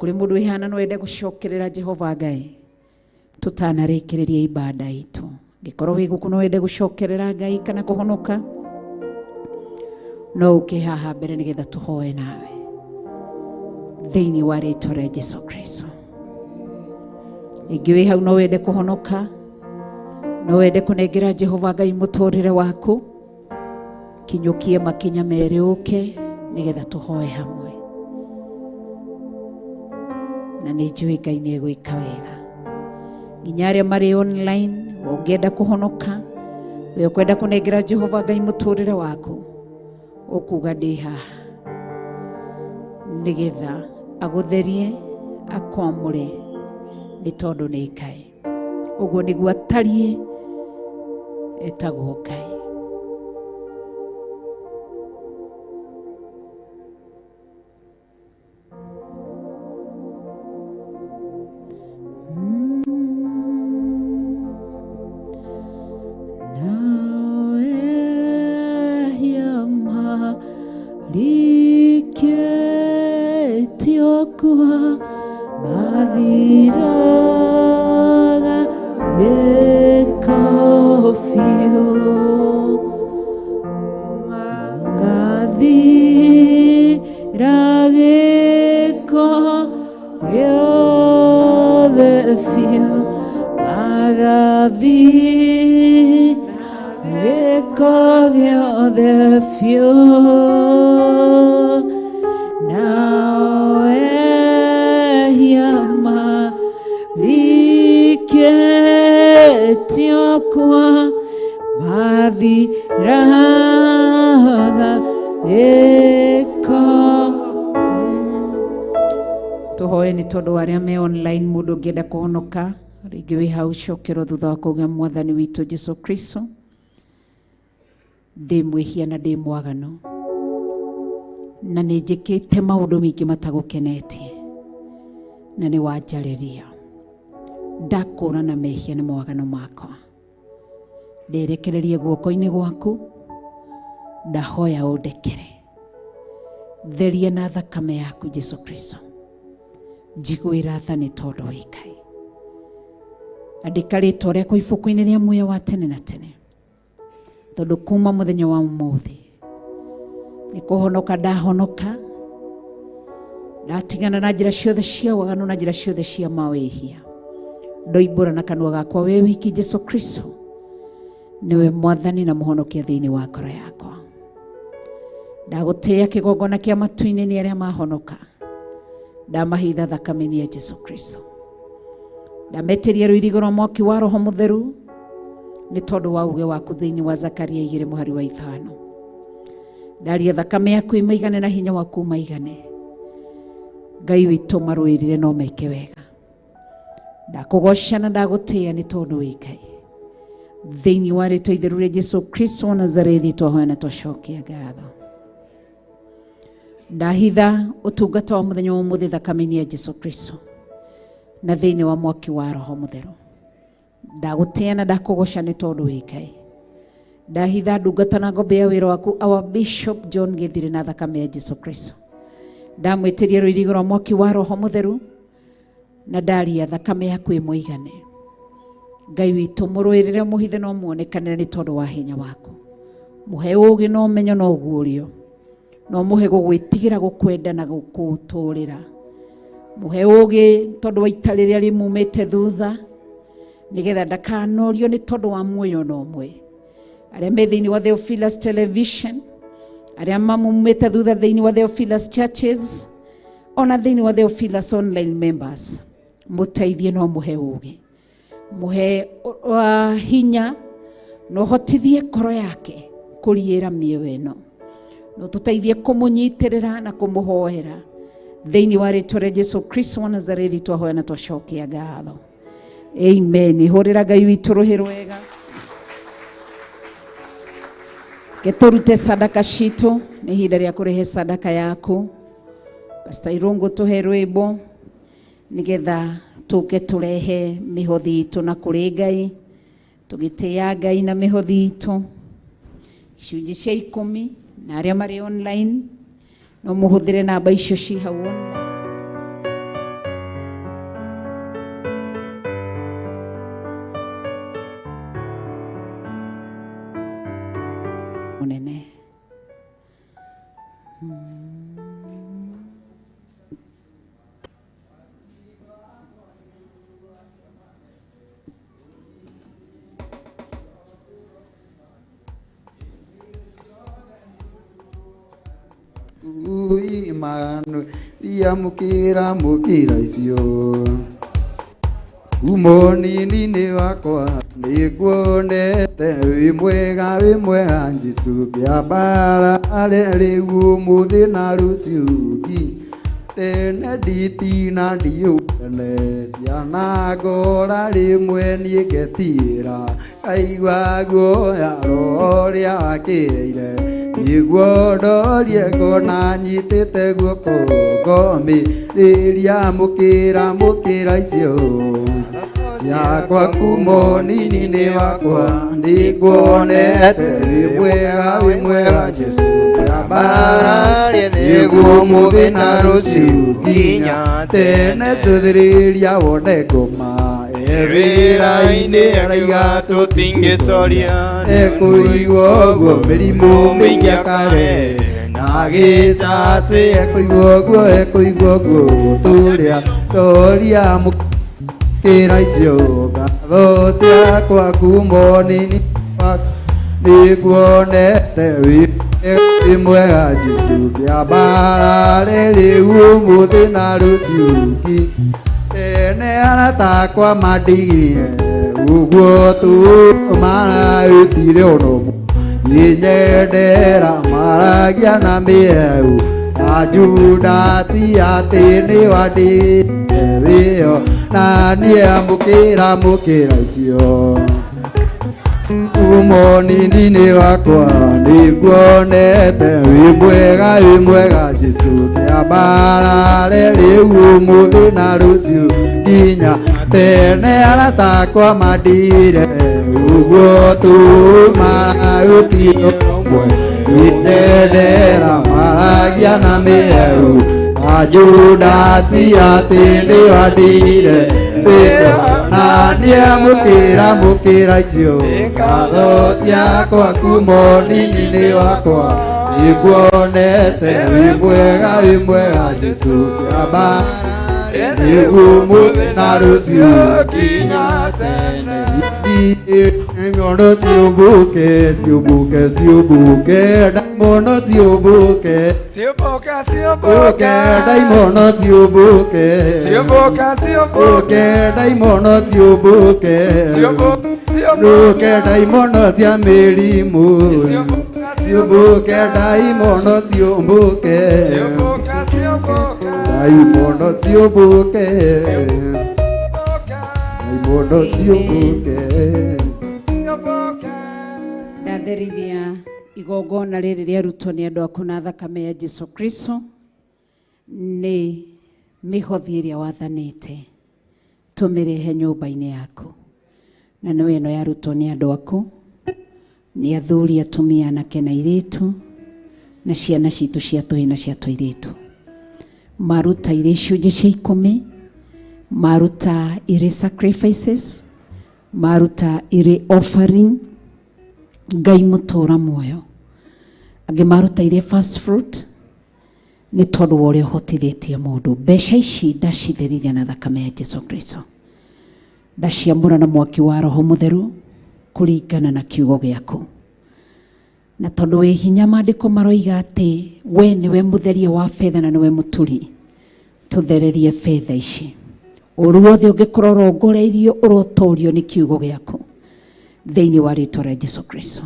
kũrĩ mũndũ wĩhana no ende gũcokerera Jehova Ngai tũtanarĩkĩrĩria ibada itũ ngĩkorwo wĩ gũkũ no wende gũcokerera Ngai kana kũhonoka no ũke haha mbere nĩgetha tũhoe nawe thĩinĩ wa rĩtwa rĩa Jesu Kristo ingĩ wĩ hau no wende kũhonoka no wende kũnengera Jehova Ngai mũtũrĩre waku kinyũkie makinya merĩ ũke nĩgetha tũhoe hamwe na nĩ njũĩ Ngai nĩ egwĩka wega nginya arĩa marĩ online ũngĩenda kũhonoka We ũkwenda kũnengera Jehova Ngai mũtũrĩre waku, ũkuga ndĩ haha nĩgetha agũtherie akwamũre, nĩ tondũ nĩ Ngai. Ũguo nĩguo atariĩ, etagwo Ngai. Tuhoe nĩ tondũ wa arĩa me online, mũndũ ũngĩenda kũhonoka rĩngĩ wĩ hau cokerwo thutha wa kũgĩa mwathani witũ Jesu Kristo. Ndĩ mwĩhia na ndĩ mwaganu, na nĩ njĩkĩte maũndũ maingĩ matagũkenetie, na nĩ wanjarĩria. Ndakũũrana mehia na mawaganu makwa, nderekererie guoko-inĩ gwaku, ndahoya ũndekere. Theria na thakame yaku Jesu Kristo. Njiguĩra tha nĩ tondũ wĩ Ngai. Andĩka rĩtwa rĩakwa ibuku-inĩ rĩa muoyo wa tene na tene, tondũ kuma mũthenya wa ũmũthĩ nĩ kũhonoka ndahonoka, ndatigana na njĩra ciothe cia waganu na njĩra ciothe cia mawĩhia. Ndoimbũra na kanua gakwa wĩ wiki Jesu Kristo nĩwe mwathani na mũhonokia thĩinĩ wa ngoro yakwa. Ndagũtĩĩa kĩgongona kĩa matu-inĩ nĩ arĩa mahonoka, ndamahitha thakame-inĩ ya Jesu Kristo. Ndametĩria rũirigo rwa mwaki wa Roho Mũtheru nĩ tondũ wa uge waku thĩinĩ wa Zakaria 2 mũhari wa 5. Ndaria thakame yaku ĩmaigane na hinya waku ũmaigane. Ngai witũ marũĩrĩre no meke wega. Ndakũgoca na ndagũtĩĩa nĩ tondũ wĩ Ngai. Thĩinĩ wa rĩtwa itheru rĩa Jesu Kristo wa Nazarethi twahoya na twacokia ngatho. Ndahitha ũtungata wa mũthenya wa ũmũthĩ thakame-inĩ ya Jesu Kristo na thĩinĩ wa mwaki wa Roho Mũtheru. Ndagũtĩĩa na ndakũgoca nĩ tondũ wĩ Ngai. Ndahitha ndungata na ngombe ya wĩra waku our Bishop John Gĩthire na thakame ya Jesu Kristo. Ndamwĩtĩria rũirigo rwa mwaki wa Roho Mũtheru na ndaria thakame yaku ĩmũigane. Ngai witũ mũrũĩrĩre mũhithe no muonekanĩre nĩ tondũ wa hinya waku. Mũhe ũũgĩ na ũmenyo na ũguũrio, no mũhe gũgwĩtigĩra, gũkwenda na gũkũtũũrĩra. Mũhe ũũgĩ tondũ wa ita rĩrĩa rĩmumĩte thutha, nĩgetha ndakanorio nĩ tondũ wa muoyo na ũmwe. Arĩa me thĩinĩ wa Theophilus Television, arĩa mamumĩte thutha thĩinĩ wa Theophilus Churches, ona thĩinĩ wa Theophilus Online members, mũteithie no mũhe ũũgĩ, mũhe hinya na ũhotithie ngoro yake kũriĩra mĩoyo ĩno. No tũteithie kũmũnyitĩrĩra na kũmũhoera thĩinĩ wa rĩtwa rĩa Jesu Kristo wa Nazarethi twahoya na twacokia ngatho. Amen. Hũrĩra Ngai witũ rũhĩ rwega. Gĩtũrute sadaka citũ, nĩ ihinda rĩa kũrehe sadaka yaku. Pastor Irungu tũhe rwĩmbo nĩgetha tũke tũrehe mĩhothi itũ na kũrĩ Ngai, tũgĩtĩĩa Ngai na mĩhothi itũ. Icunjĩ cia 10 na arĩa marĩ online no mũhũthĩre namba icio ci hau online. Mũnene. Imanu, ya mukira mukira isio. Umonini-inĩ wakwa nĩnguonete wĩ mwega wĩ mwega Jesũ kĩambara rĩu ũmũthĩ na rũciũ nginya tene nditina ndiũkene ciana ngora rĩmwe niĩ ngetigĩra kaigua guoya roho ũrĩa wakĩire nĩguo ndorie ngona nyitĩte guoko ngomĩrĩria mũkĩra mũkĩra icio ciakwa kumonini-inĩ wakwa nĩnguonete wĩ mwega wĩ mwega Jesũ kĩambara nĩguo ũmũthĩ na rũciũ nginya tene cũthĩrĩria wone ngoma wĩra-inĩ araiga tũtingĩtoria ekũigua ũguo mĩrimũ mĩingĩ akare na gĩcacĩ ekũigua ũguo ekũigua ũguo tũrĩa toria mũkĩra icio ngatho ciakwa kumonini nĩnguonete wĩ mwega Jesũ kĩambara rĩu ũmũthĩ na rũciũ nginya tene arata akwa mandigire ũguo tu maraĩtire ona ũmwe ninyendera maragia na mĩeu na Judasi atĩ nĩwandigire wĩyo na niĩ amũkĩra mũkĩra icio umonini-inĩ wakwa nĩnguonete wĩ mwega wĩ mwega Jesũ kĩambarare rĩu ũmũthĩ na rũciũ nginya tene arata akwa mandire ũguo tu maraũtio ũmwe nĩndendera maragia na mĩeu na Judasi atĩ nĩwandire na niĩ amũkĩra mũkĩra icio ngatho ciakwa kumonini-inĩ wakwa nĩnguonete wĩ mwega wĩ mwega Jesũ kĩambara nĩguo ũmũthĩ na rũciũ nginya tene Ndaimono ciũmbũke ciũmbũke ciũmbũke ndaimono ciũmbũke Ciũmbũka ciũmbũke ndaimono ciũmbũke Ciũmbũka ciũmbũke ndaimono ciũmbũke ciũmbũke ndaimono cia mĩrimũ ciũmbũke ndaimono ciũmbũke ndaimono ciũmbũke ndaimono ciũmbũke. Ndatherithia igongona rĩrĩ rĩarutwo nĩ andũ aku na thakame ya Jesu Kristo nĩ mĩhothi ĩrĩa wathanĩte tũmĩrehe nyũmba-inĩ yaku, na nĩwe ĩno yarutwo nĩ andũ aku, nĩ athuri, atumia, anake na airĩtu, na ciana citũ cia tũhĩ na cia tũirĩtu. Maruta irĩ icunjĩ cia ikũmi, maruta irĩ sacrifices, maruta irĩ offering, Ngai mũtũra muoyo. Angĩ maruta irĩ first fruit nĩ tondũ wa ũrĩa ũhotithĩtie mũndũ. Mbeca ici ndacitherithia na thakame ya Jesu Kristo, ndaciamũra na mwaki wa Roho Mũtheru kũringana na kiugo gĩaku. Na tondũ wĩ hinya, maandĩko maroiga atĩ we nĩwe mũtheria wa betha na nĩwe mũturi, tũthererie betha ici. Ũru wothe ũngĩkorwo ũrongoreirio ũrotorio nĩ kiugo gĩaku thĩinĩ wa rĩtwa rĩa Jesu Kristo.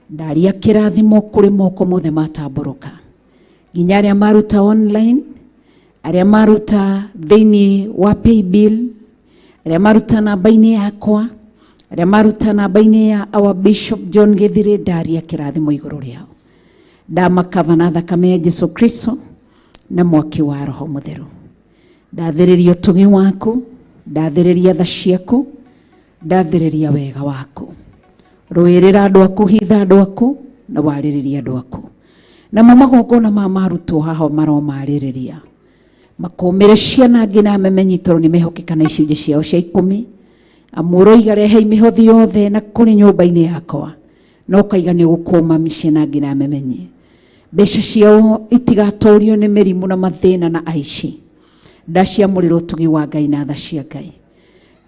Ndaria kĩrathimo kũrĩ moko mothe matambũrũka, nginya arĩa maruta online, arĩa maruta thĩinĩ wa paybill, arĩa maruta namba-inĩ yakwa, arĩa maruta namba-inĩ ya our Bishop John Githiri, ndaria kĩrathimo igũrũ rĩao. Ndamakava na thakame ya Jesu Kristo na mwaki wa Roho Mũtheru. Ndathĩrĩria ũtugi waku, ndathĩrĩria tha ciaku, ndathĩrĩria wega waku. Rũĩrĩra andũ aku, hitha andũ aku, na warĩrĩria andũ aku. Namo magongona ma marutwo haha maromarĩrĩria makũmĩre ciana ngĩ na memenyi tondũ nĩ mehokeka na icunjĩ ciao cia ikũmi. Amu ũroiga rehei mĩhothi yothe na kũrĩ nyũmba-inĩ yakwa, na ũkaiga nĩ ũgũkũma ciana ngĩ na memenyi. Mbeca ciao itigatorio nĩ mĩrimũ na mathĩna na aici. Ndaciamũrĩra ũtugi wa Ngai na tha cia Ngai.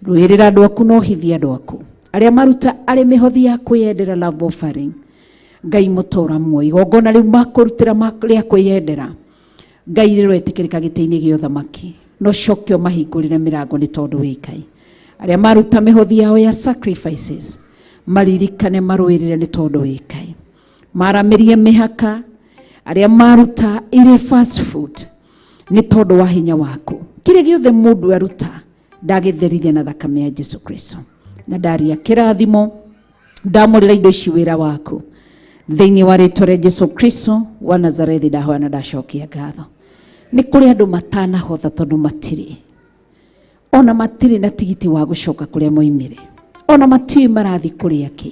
Rũĩrĩra andũ aku na ũhithie andũ aku. Arĩa maruta arĩ mĩhothi ya kwĩyendera love offering, Ngai mũtũra muoyo. Igongona rĩu makũrutĩra rĩa kwĩyendera, Ngai rĩroetĩkĩrĩka gĩtĩ-inĩ gĩa ũthamaki, na ũcoke ũmahingũrĩre mĩrango nĩ tondũ wĩ Ngai. Arĩa maruta mĩhothi yao ya sacrifices maririkane marũĩrĩre nĩ tondũ wĩ Ngai. Maramĩrie mĩhaka arĩa maruta irĩ fast food nĩ tondũ wa hinya waku. Kĩrĩa gĩothe mũndũ aruta ndagĩtherithia na thakame ya Jesu Kristo. Na ndaria kĩrathimo ndamũrĩra indo ici wĩra waku thĩinĩ wa rĩtwa rĩa Jesu Kristo wa Nazarethi ndahoya na ndacokia ngatho. Nĩ kũrĩ andũ matanahotha tondũ matirĩ ona matirĩ na tigiti wa gũcoka kũrĩa moimire, ona matiũĩ marathiĩ kũrĩa kĩ.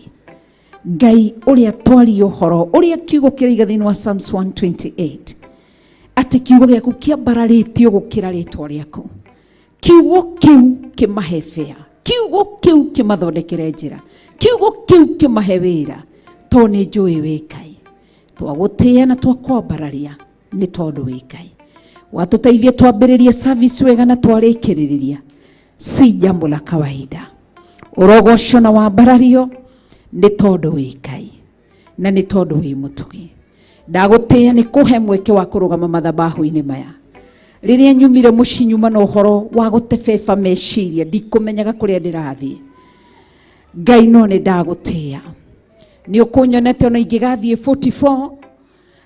Ngai ũrĩa twaria ũhoro ũrĩa kiugo kĩroiga thĩinĩ wa Psalms 128 atĩ kiugo gĩaku kĩambararĩtio gũkĩra rĩtwa rĩaku. Kiugo kĩu kĩmahe bĩa, kiugo kĩu kĩmathondekere njĩra, kiugo kĩu kĩmahe wĩra, tondũ nĩ njũĩ wĩ Ngai. Twagũtĩĩa na twakwambararia nĩ tondũ wĩ Ngai. Watũteithie twambĩrĩrie service wega na twarĩkĩrĩria si jambo la kawaida. Ũrogocwo na wambarario nĩ tondũ wĩ Ngai na nĩ tondũ wĩ mũtugi. Ndagũtĩĩa nĩ kũhe mweke wa kũrũgama mathabahu-inĩ maya. Rĩrĩa nyumire mũciĩ nyuma na ũhoro wa gũtebeba meciria ndikũmenyaga kũrĩa ndĩrathiĩ. Ngai no nĩ ndagũtĩĩa. Nĩ ũkũnyonete ona ingĩgathiĩ 44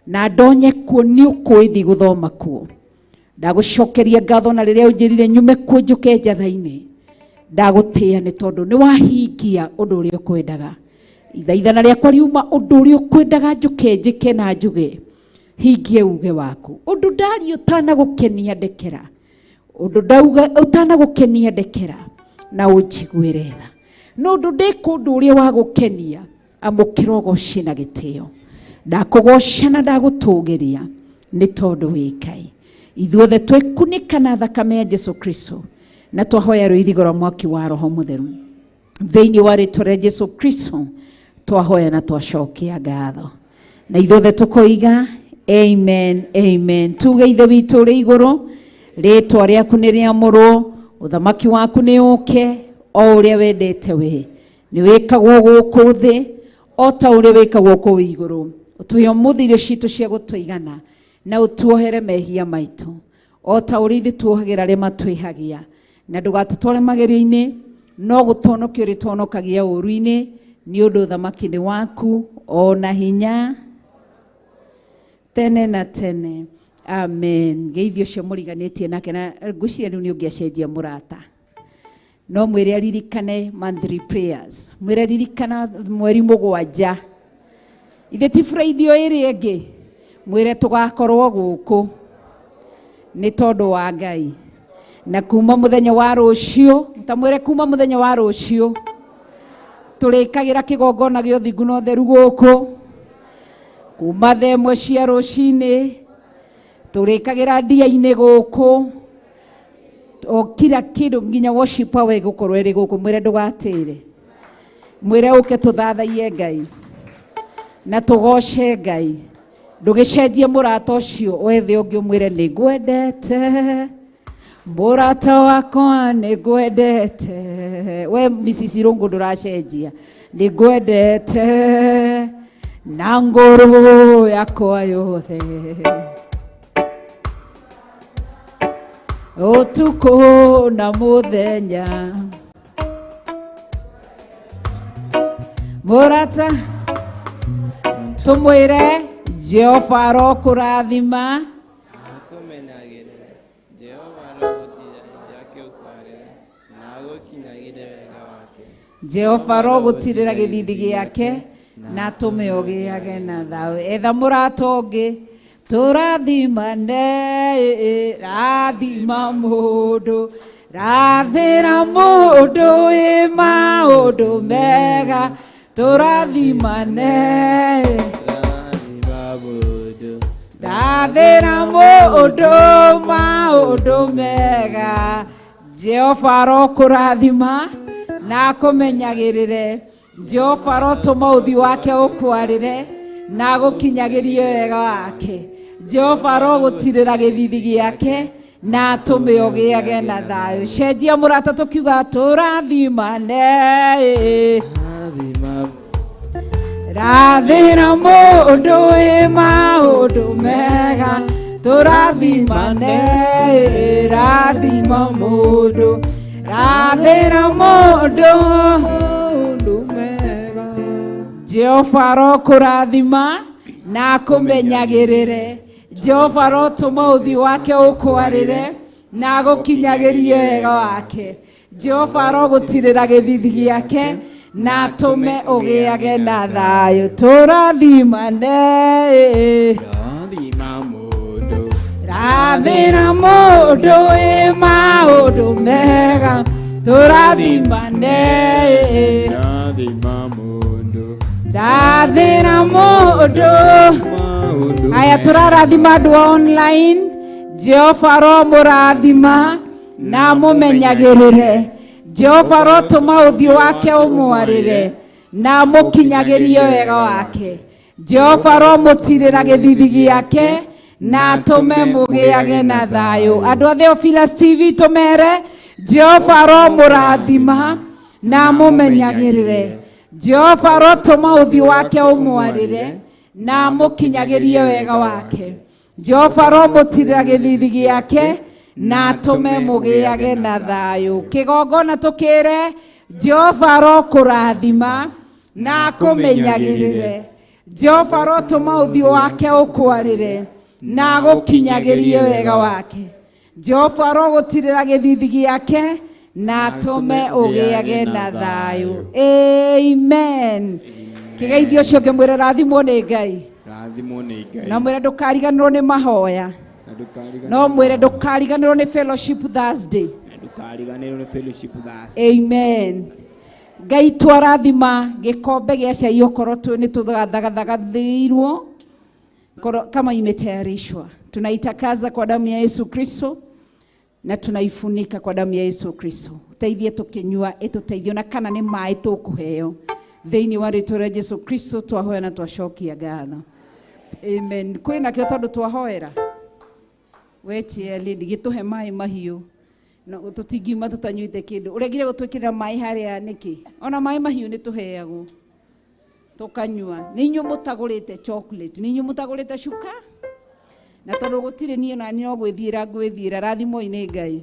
na ndonye kuo nĩ ũkũĩ ndigũthoma kuo. Ndagũcokeria ngatho na rĩrĩa ũnjĩrire nyume kuo njũke njatha-inĩ. Ndagũtĩĩa nĩ tondũ nĩ wahingia ũndũ ũrĩa ũkwendaga. Ithaithana rĩakwa riuma ũndũ ũrĩa ũkwendaga njũke njĩke na njuge. Hingie uge waku. Ũndũ ndaria ũtanagũkenia ndekera. Ũndũ ndauga ũtanagũkenia ndekera na ũnjiguĩre tha. No ũndũ ndĩ kũndũ ũrĩa wa gũkenia amũkĩra ũgoci na gĩtĩo. Ndakũgoca na ndagũtũgĩria nĩ tondũ wĩ Ngai. Ithuothe twekunĩka na thakame ya Jesu Kristo na twahoya rũirigo rwa mwaki wa Roho Mũtheru thĩinĩ wa rĩtwa rĩa Jesu Kristo twahoya na twacokia ngatho. Na ithuothe tũkoiga amen amen. Tuge Ithe witũ ũrĩ igũrũ, rĩtwa rĩaku nĩ rĩamũrwo, ũthamaki waku nĩ ũke o ũrĩa wendete we. Nĩ wĩkagwo gũkũ thĩ o ta ũrĩa wĩkagwo kũu igũrũ. Ũtũhe ũmũthĩ irio citũ cia gũtũigana na ũtuohere mehia maitũ o ta ũrĩa ithuĩ tuohagĩra arĩa matwĩhagia, na ndũgatũtware magerio-inĩ no gũtũhonokia ũrĩtũhonokagia ũũru-inĩ, nĩ ũndũ ũthamaki nĩ waku o na hinya tene na tene. Amen. Ngeithio ũcio mũriganĩtie nake na ngwĩciria rĩu nĩ ũngĩacenjia mũrata. No mwĩre aririkane monthly prayers. Mwĩre ririkana mweri mũgwanja. Ithe ti Friday o ĩrĩa ĩngĩ. Mwĩre tũgakorwo gũkũ nĩ tondũ wa Ngai. Na kuma mũthenya wa rũciũ, ta mwĩre kuma mũthenya wa rũciũ tũrĩkagĩra kĩgongona gĩa ũthingu na ũtheru gũkũ. Kuma thaa ĩmwe cia rũcinĩ tũrĩkagĩra ndia-inĩ gũkũ. O kila kĩndũ nginya worship hour ĩgũkorwo ĩrĩ gũkũ. Mwĩre ndũgatĩre. Mwĩre ũke tũthathaiye Ngai na tũgoce Ngai. Ndũgĩcenjie mũrata ũcio wethe ũngĩ ũmwĩre nĩ ngwendete mũrata wakwa nĩ ngwendete. We Mrs. Irũngũ ndũracenjia. Nĩ ngwendete na ngoro yakwa yothe ũtukũ na mũthenya. Mũrata tũmwĩre Jehova arokũrathima. Akũmenyagĩrĩre. Jehova arogũtiira ũthiũ wake ũkwarĩre, na agũkinyagĩrie wega wake. Jehova arogũtirĩra gĩthithi gĩake na atũme ũgĩage na thayũ. Etha mũrata ũngĩ tũrathimane, rathima mũndũ, rathĩra mũndũ ĩ maũndũ mega, tũrathimane. Rathĩra mũndũ maũndũ mega. Jehova arokũrathima na akũmenyagĩrĩre. Jehova arotũma ũthiũ wake ũkwarĩre na agũkinyagĩrie wega wake. Jehova arogũtirĩra gĩthithi gĩake na atũme ũgĩage na thayũ. Cenjia mũrata tũkiuga tũrathimane. Rathĩra mũndũ ĩ maũndũ mega, tũrathimane, rathima mũndũ, Rathĩra mũndũ Jehova arokũrathima na akũmenyagĩrĩre. Jehova arotũma ũthiũ wake ũkwarĩre na agũkinyagĩrie wega wake. Jehova arogũtirĩra gĩthithi gĩake na atũme ũgĩage na thayũ. Tũrathimane. Rathima mũndũ. Rathĩra mũndũ ĩ maũndũ mega. Tũrathimane. Rathima mũndũ. Rathĩra mũndũ. Aya tũrarathima andũ a online. Jehova aromũrathima na amũmenyagĩrĩre. Jehova arotũma ũthiũ wake ũmwarĩre na amũkinyagĩrie wega wake. Jehova aromũtirĩra gĩthithi gĩake na atũme mũgĩage na thayũ. Andũ a Theophilus TV tũmere Jehova aromũrathima na amũmenyagĩrĩre. Jehova arotũma ũthiũ wake ũmwarĩre na amũkinyagĩrie wega wake. Jehova aromũtirĩra gĩthithi gĩake na atũme mũgĩage na thayũ. Kĩgongona tũkĩre Jehova arokũrathima na akũmenyagĩrĩre. Jehova arotũma ũthiũ wake ũkwarĩre na agũkinyagĩrie wega wake. Jehova arogũtirĩra gĩthithi gĩake na atũme ũgĩage na thayũ. Amen. Kĩgeithio ũcio ngĩmwĩra rathimwo nĩ Ngai. Rathimwo nĩ Ngai. Na mwĩre ndũkariganĩrwo nĩ mahoya. Na ndũkariganĩrwo No mwĩre ndũkariganĩrwo nĩ fellowship Thursday. Na ndũkariganĩrwo nĩ fellowship Thursday. Amen. Ngai twarathima gĩkombe gĩa cai okorwo nĩ tũthagathagathiirwo kama imetayarishwa, tunaitakaza kwa damu ya Yesu Kristo na tunaifunika kwa damu ya Yesu Kristo. Teithie tukinyua ituteithie na kana nĩ maĩ tũkũheo thĩinĩ wa rĩtwa rĩa Yesu Kristo twahoya na twacokia ngatho. Amen. Kwĩna kĩo tondũ twahoera wetie lady gĩtũhe maĩ mahiũ no tũtingiuma tũtanyuĩte kĩndũ. Ũregire gũtwĩkĩrĩra maĩ harĩa nĩkĩ? Ona maĩ mahiũ nĩ tũheagwo tũkanyua. Nĩ inyuĩ mũtagũrĩte chocolate, nĩ inyuĩ mũtagũrĩte cuka, na tondũ gũtirĩ niĩ na niĩ no gwĩthiĩra ngwĩthiĩra. Rathimoi nĩ Ngai.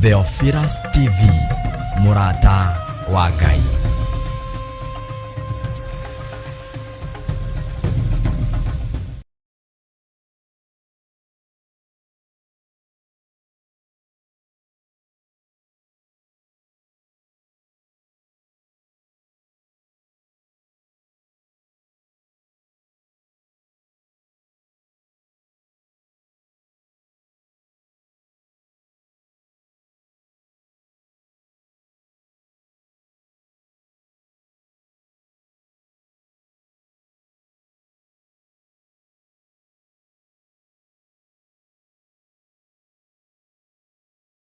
Theophilus TV, mũrata wa Ngai.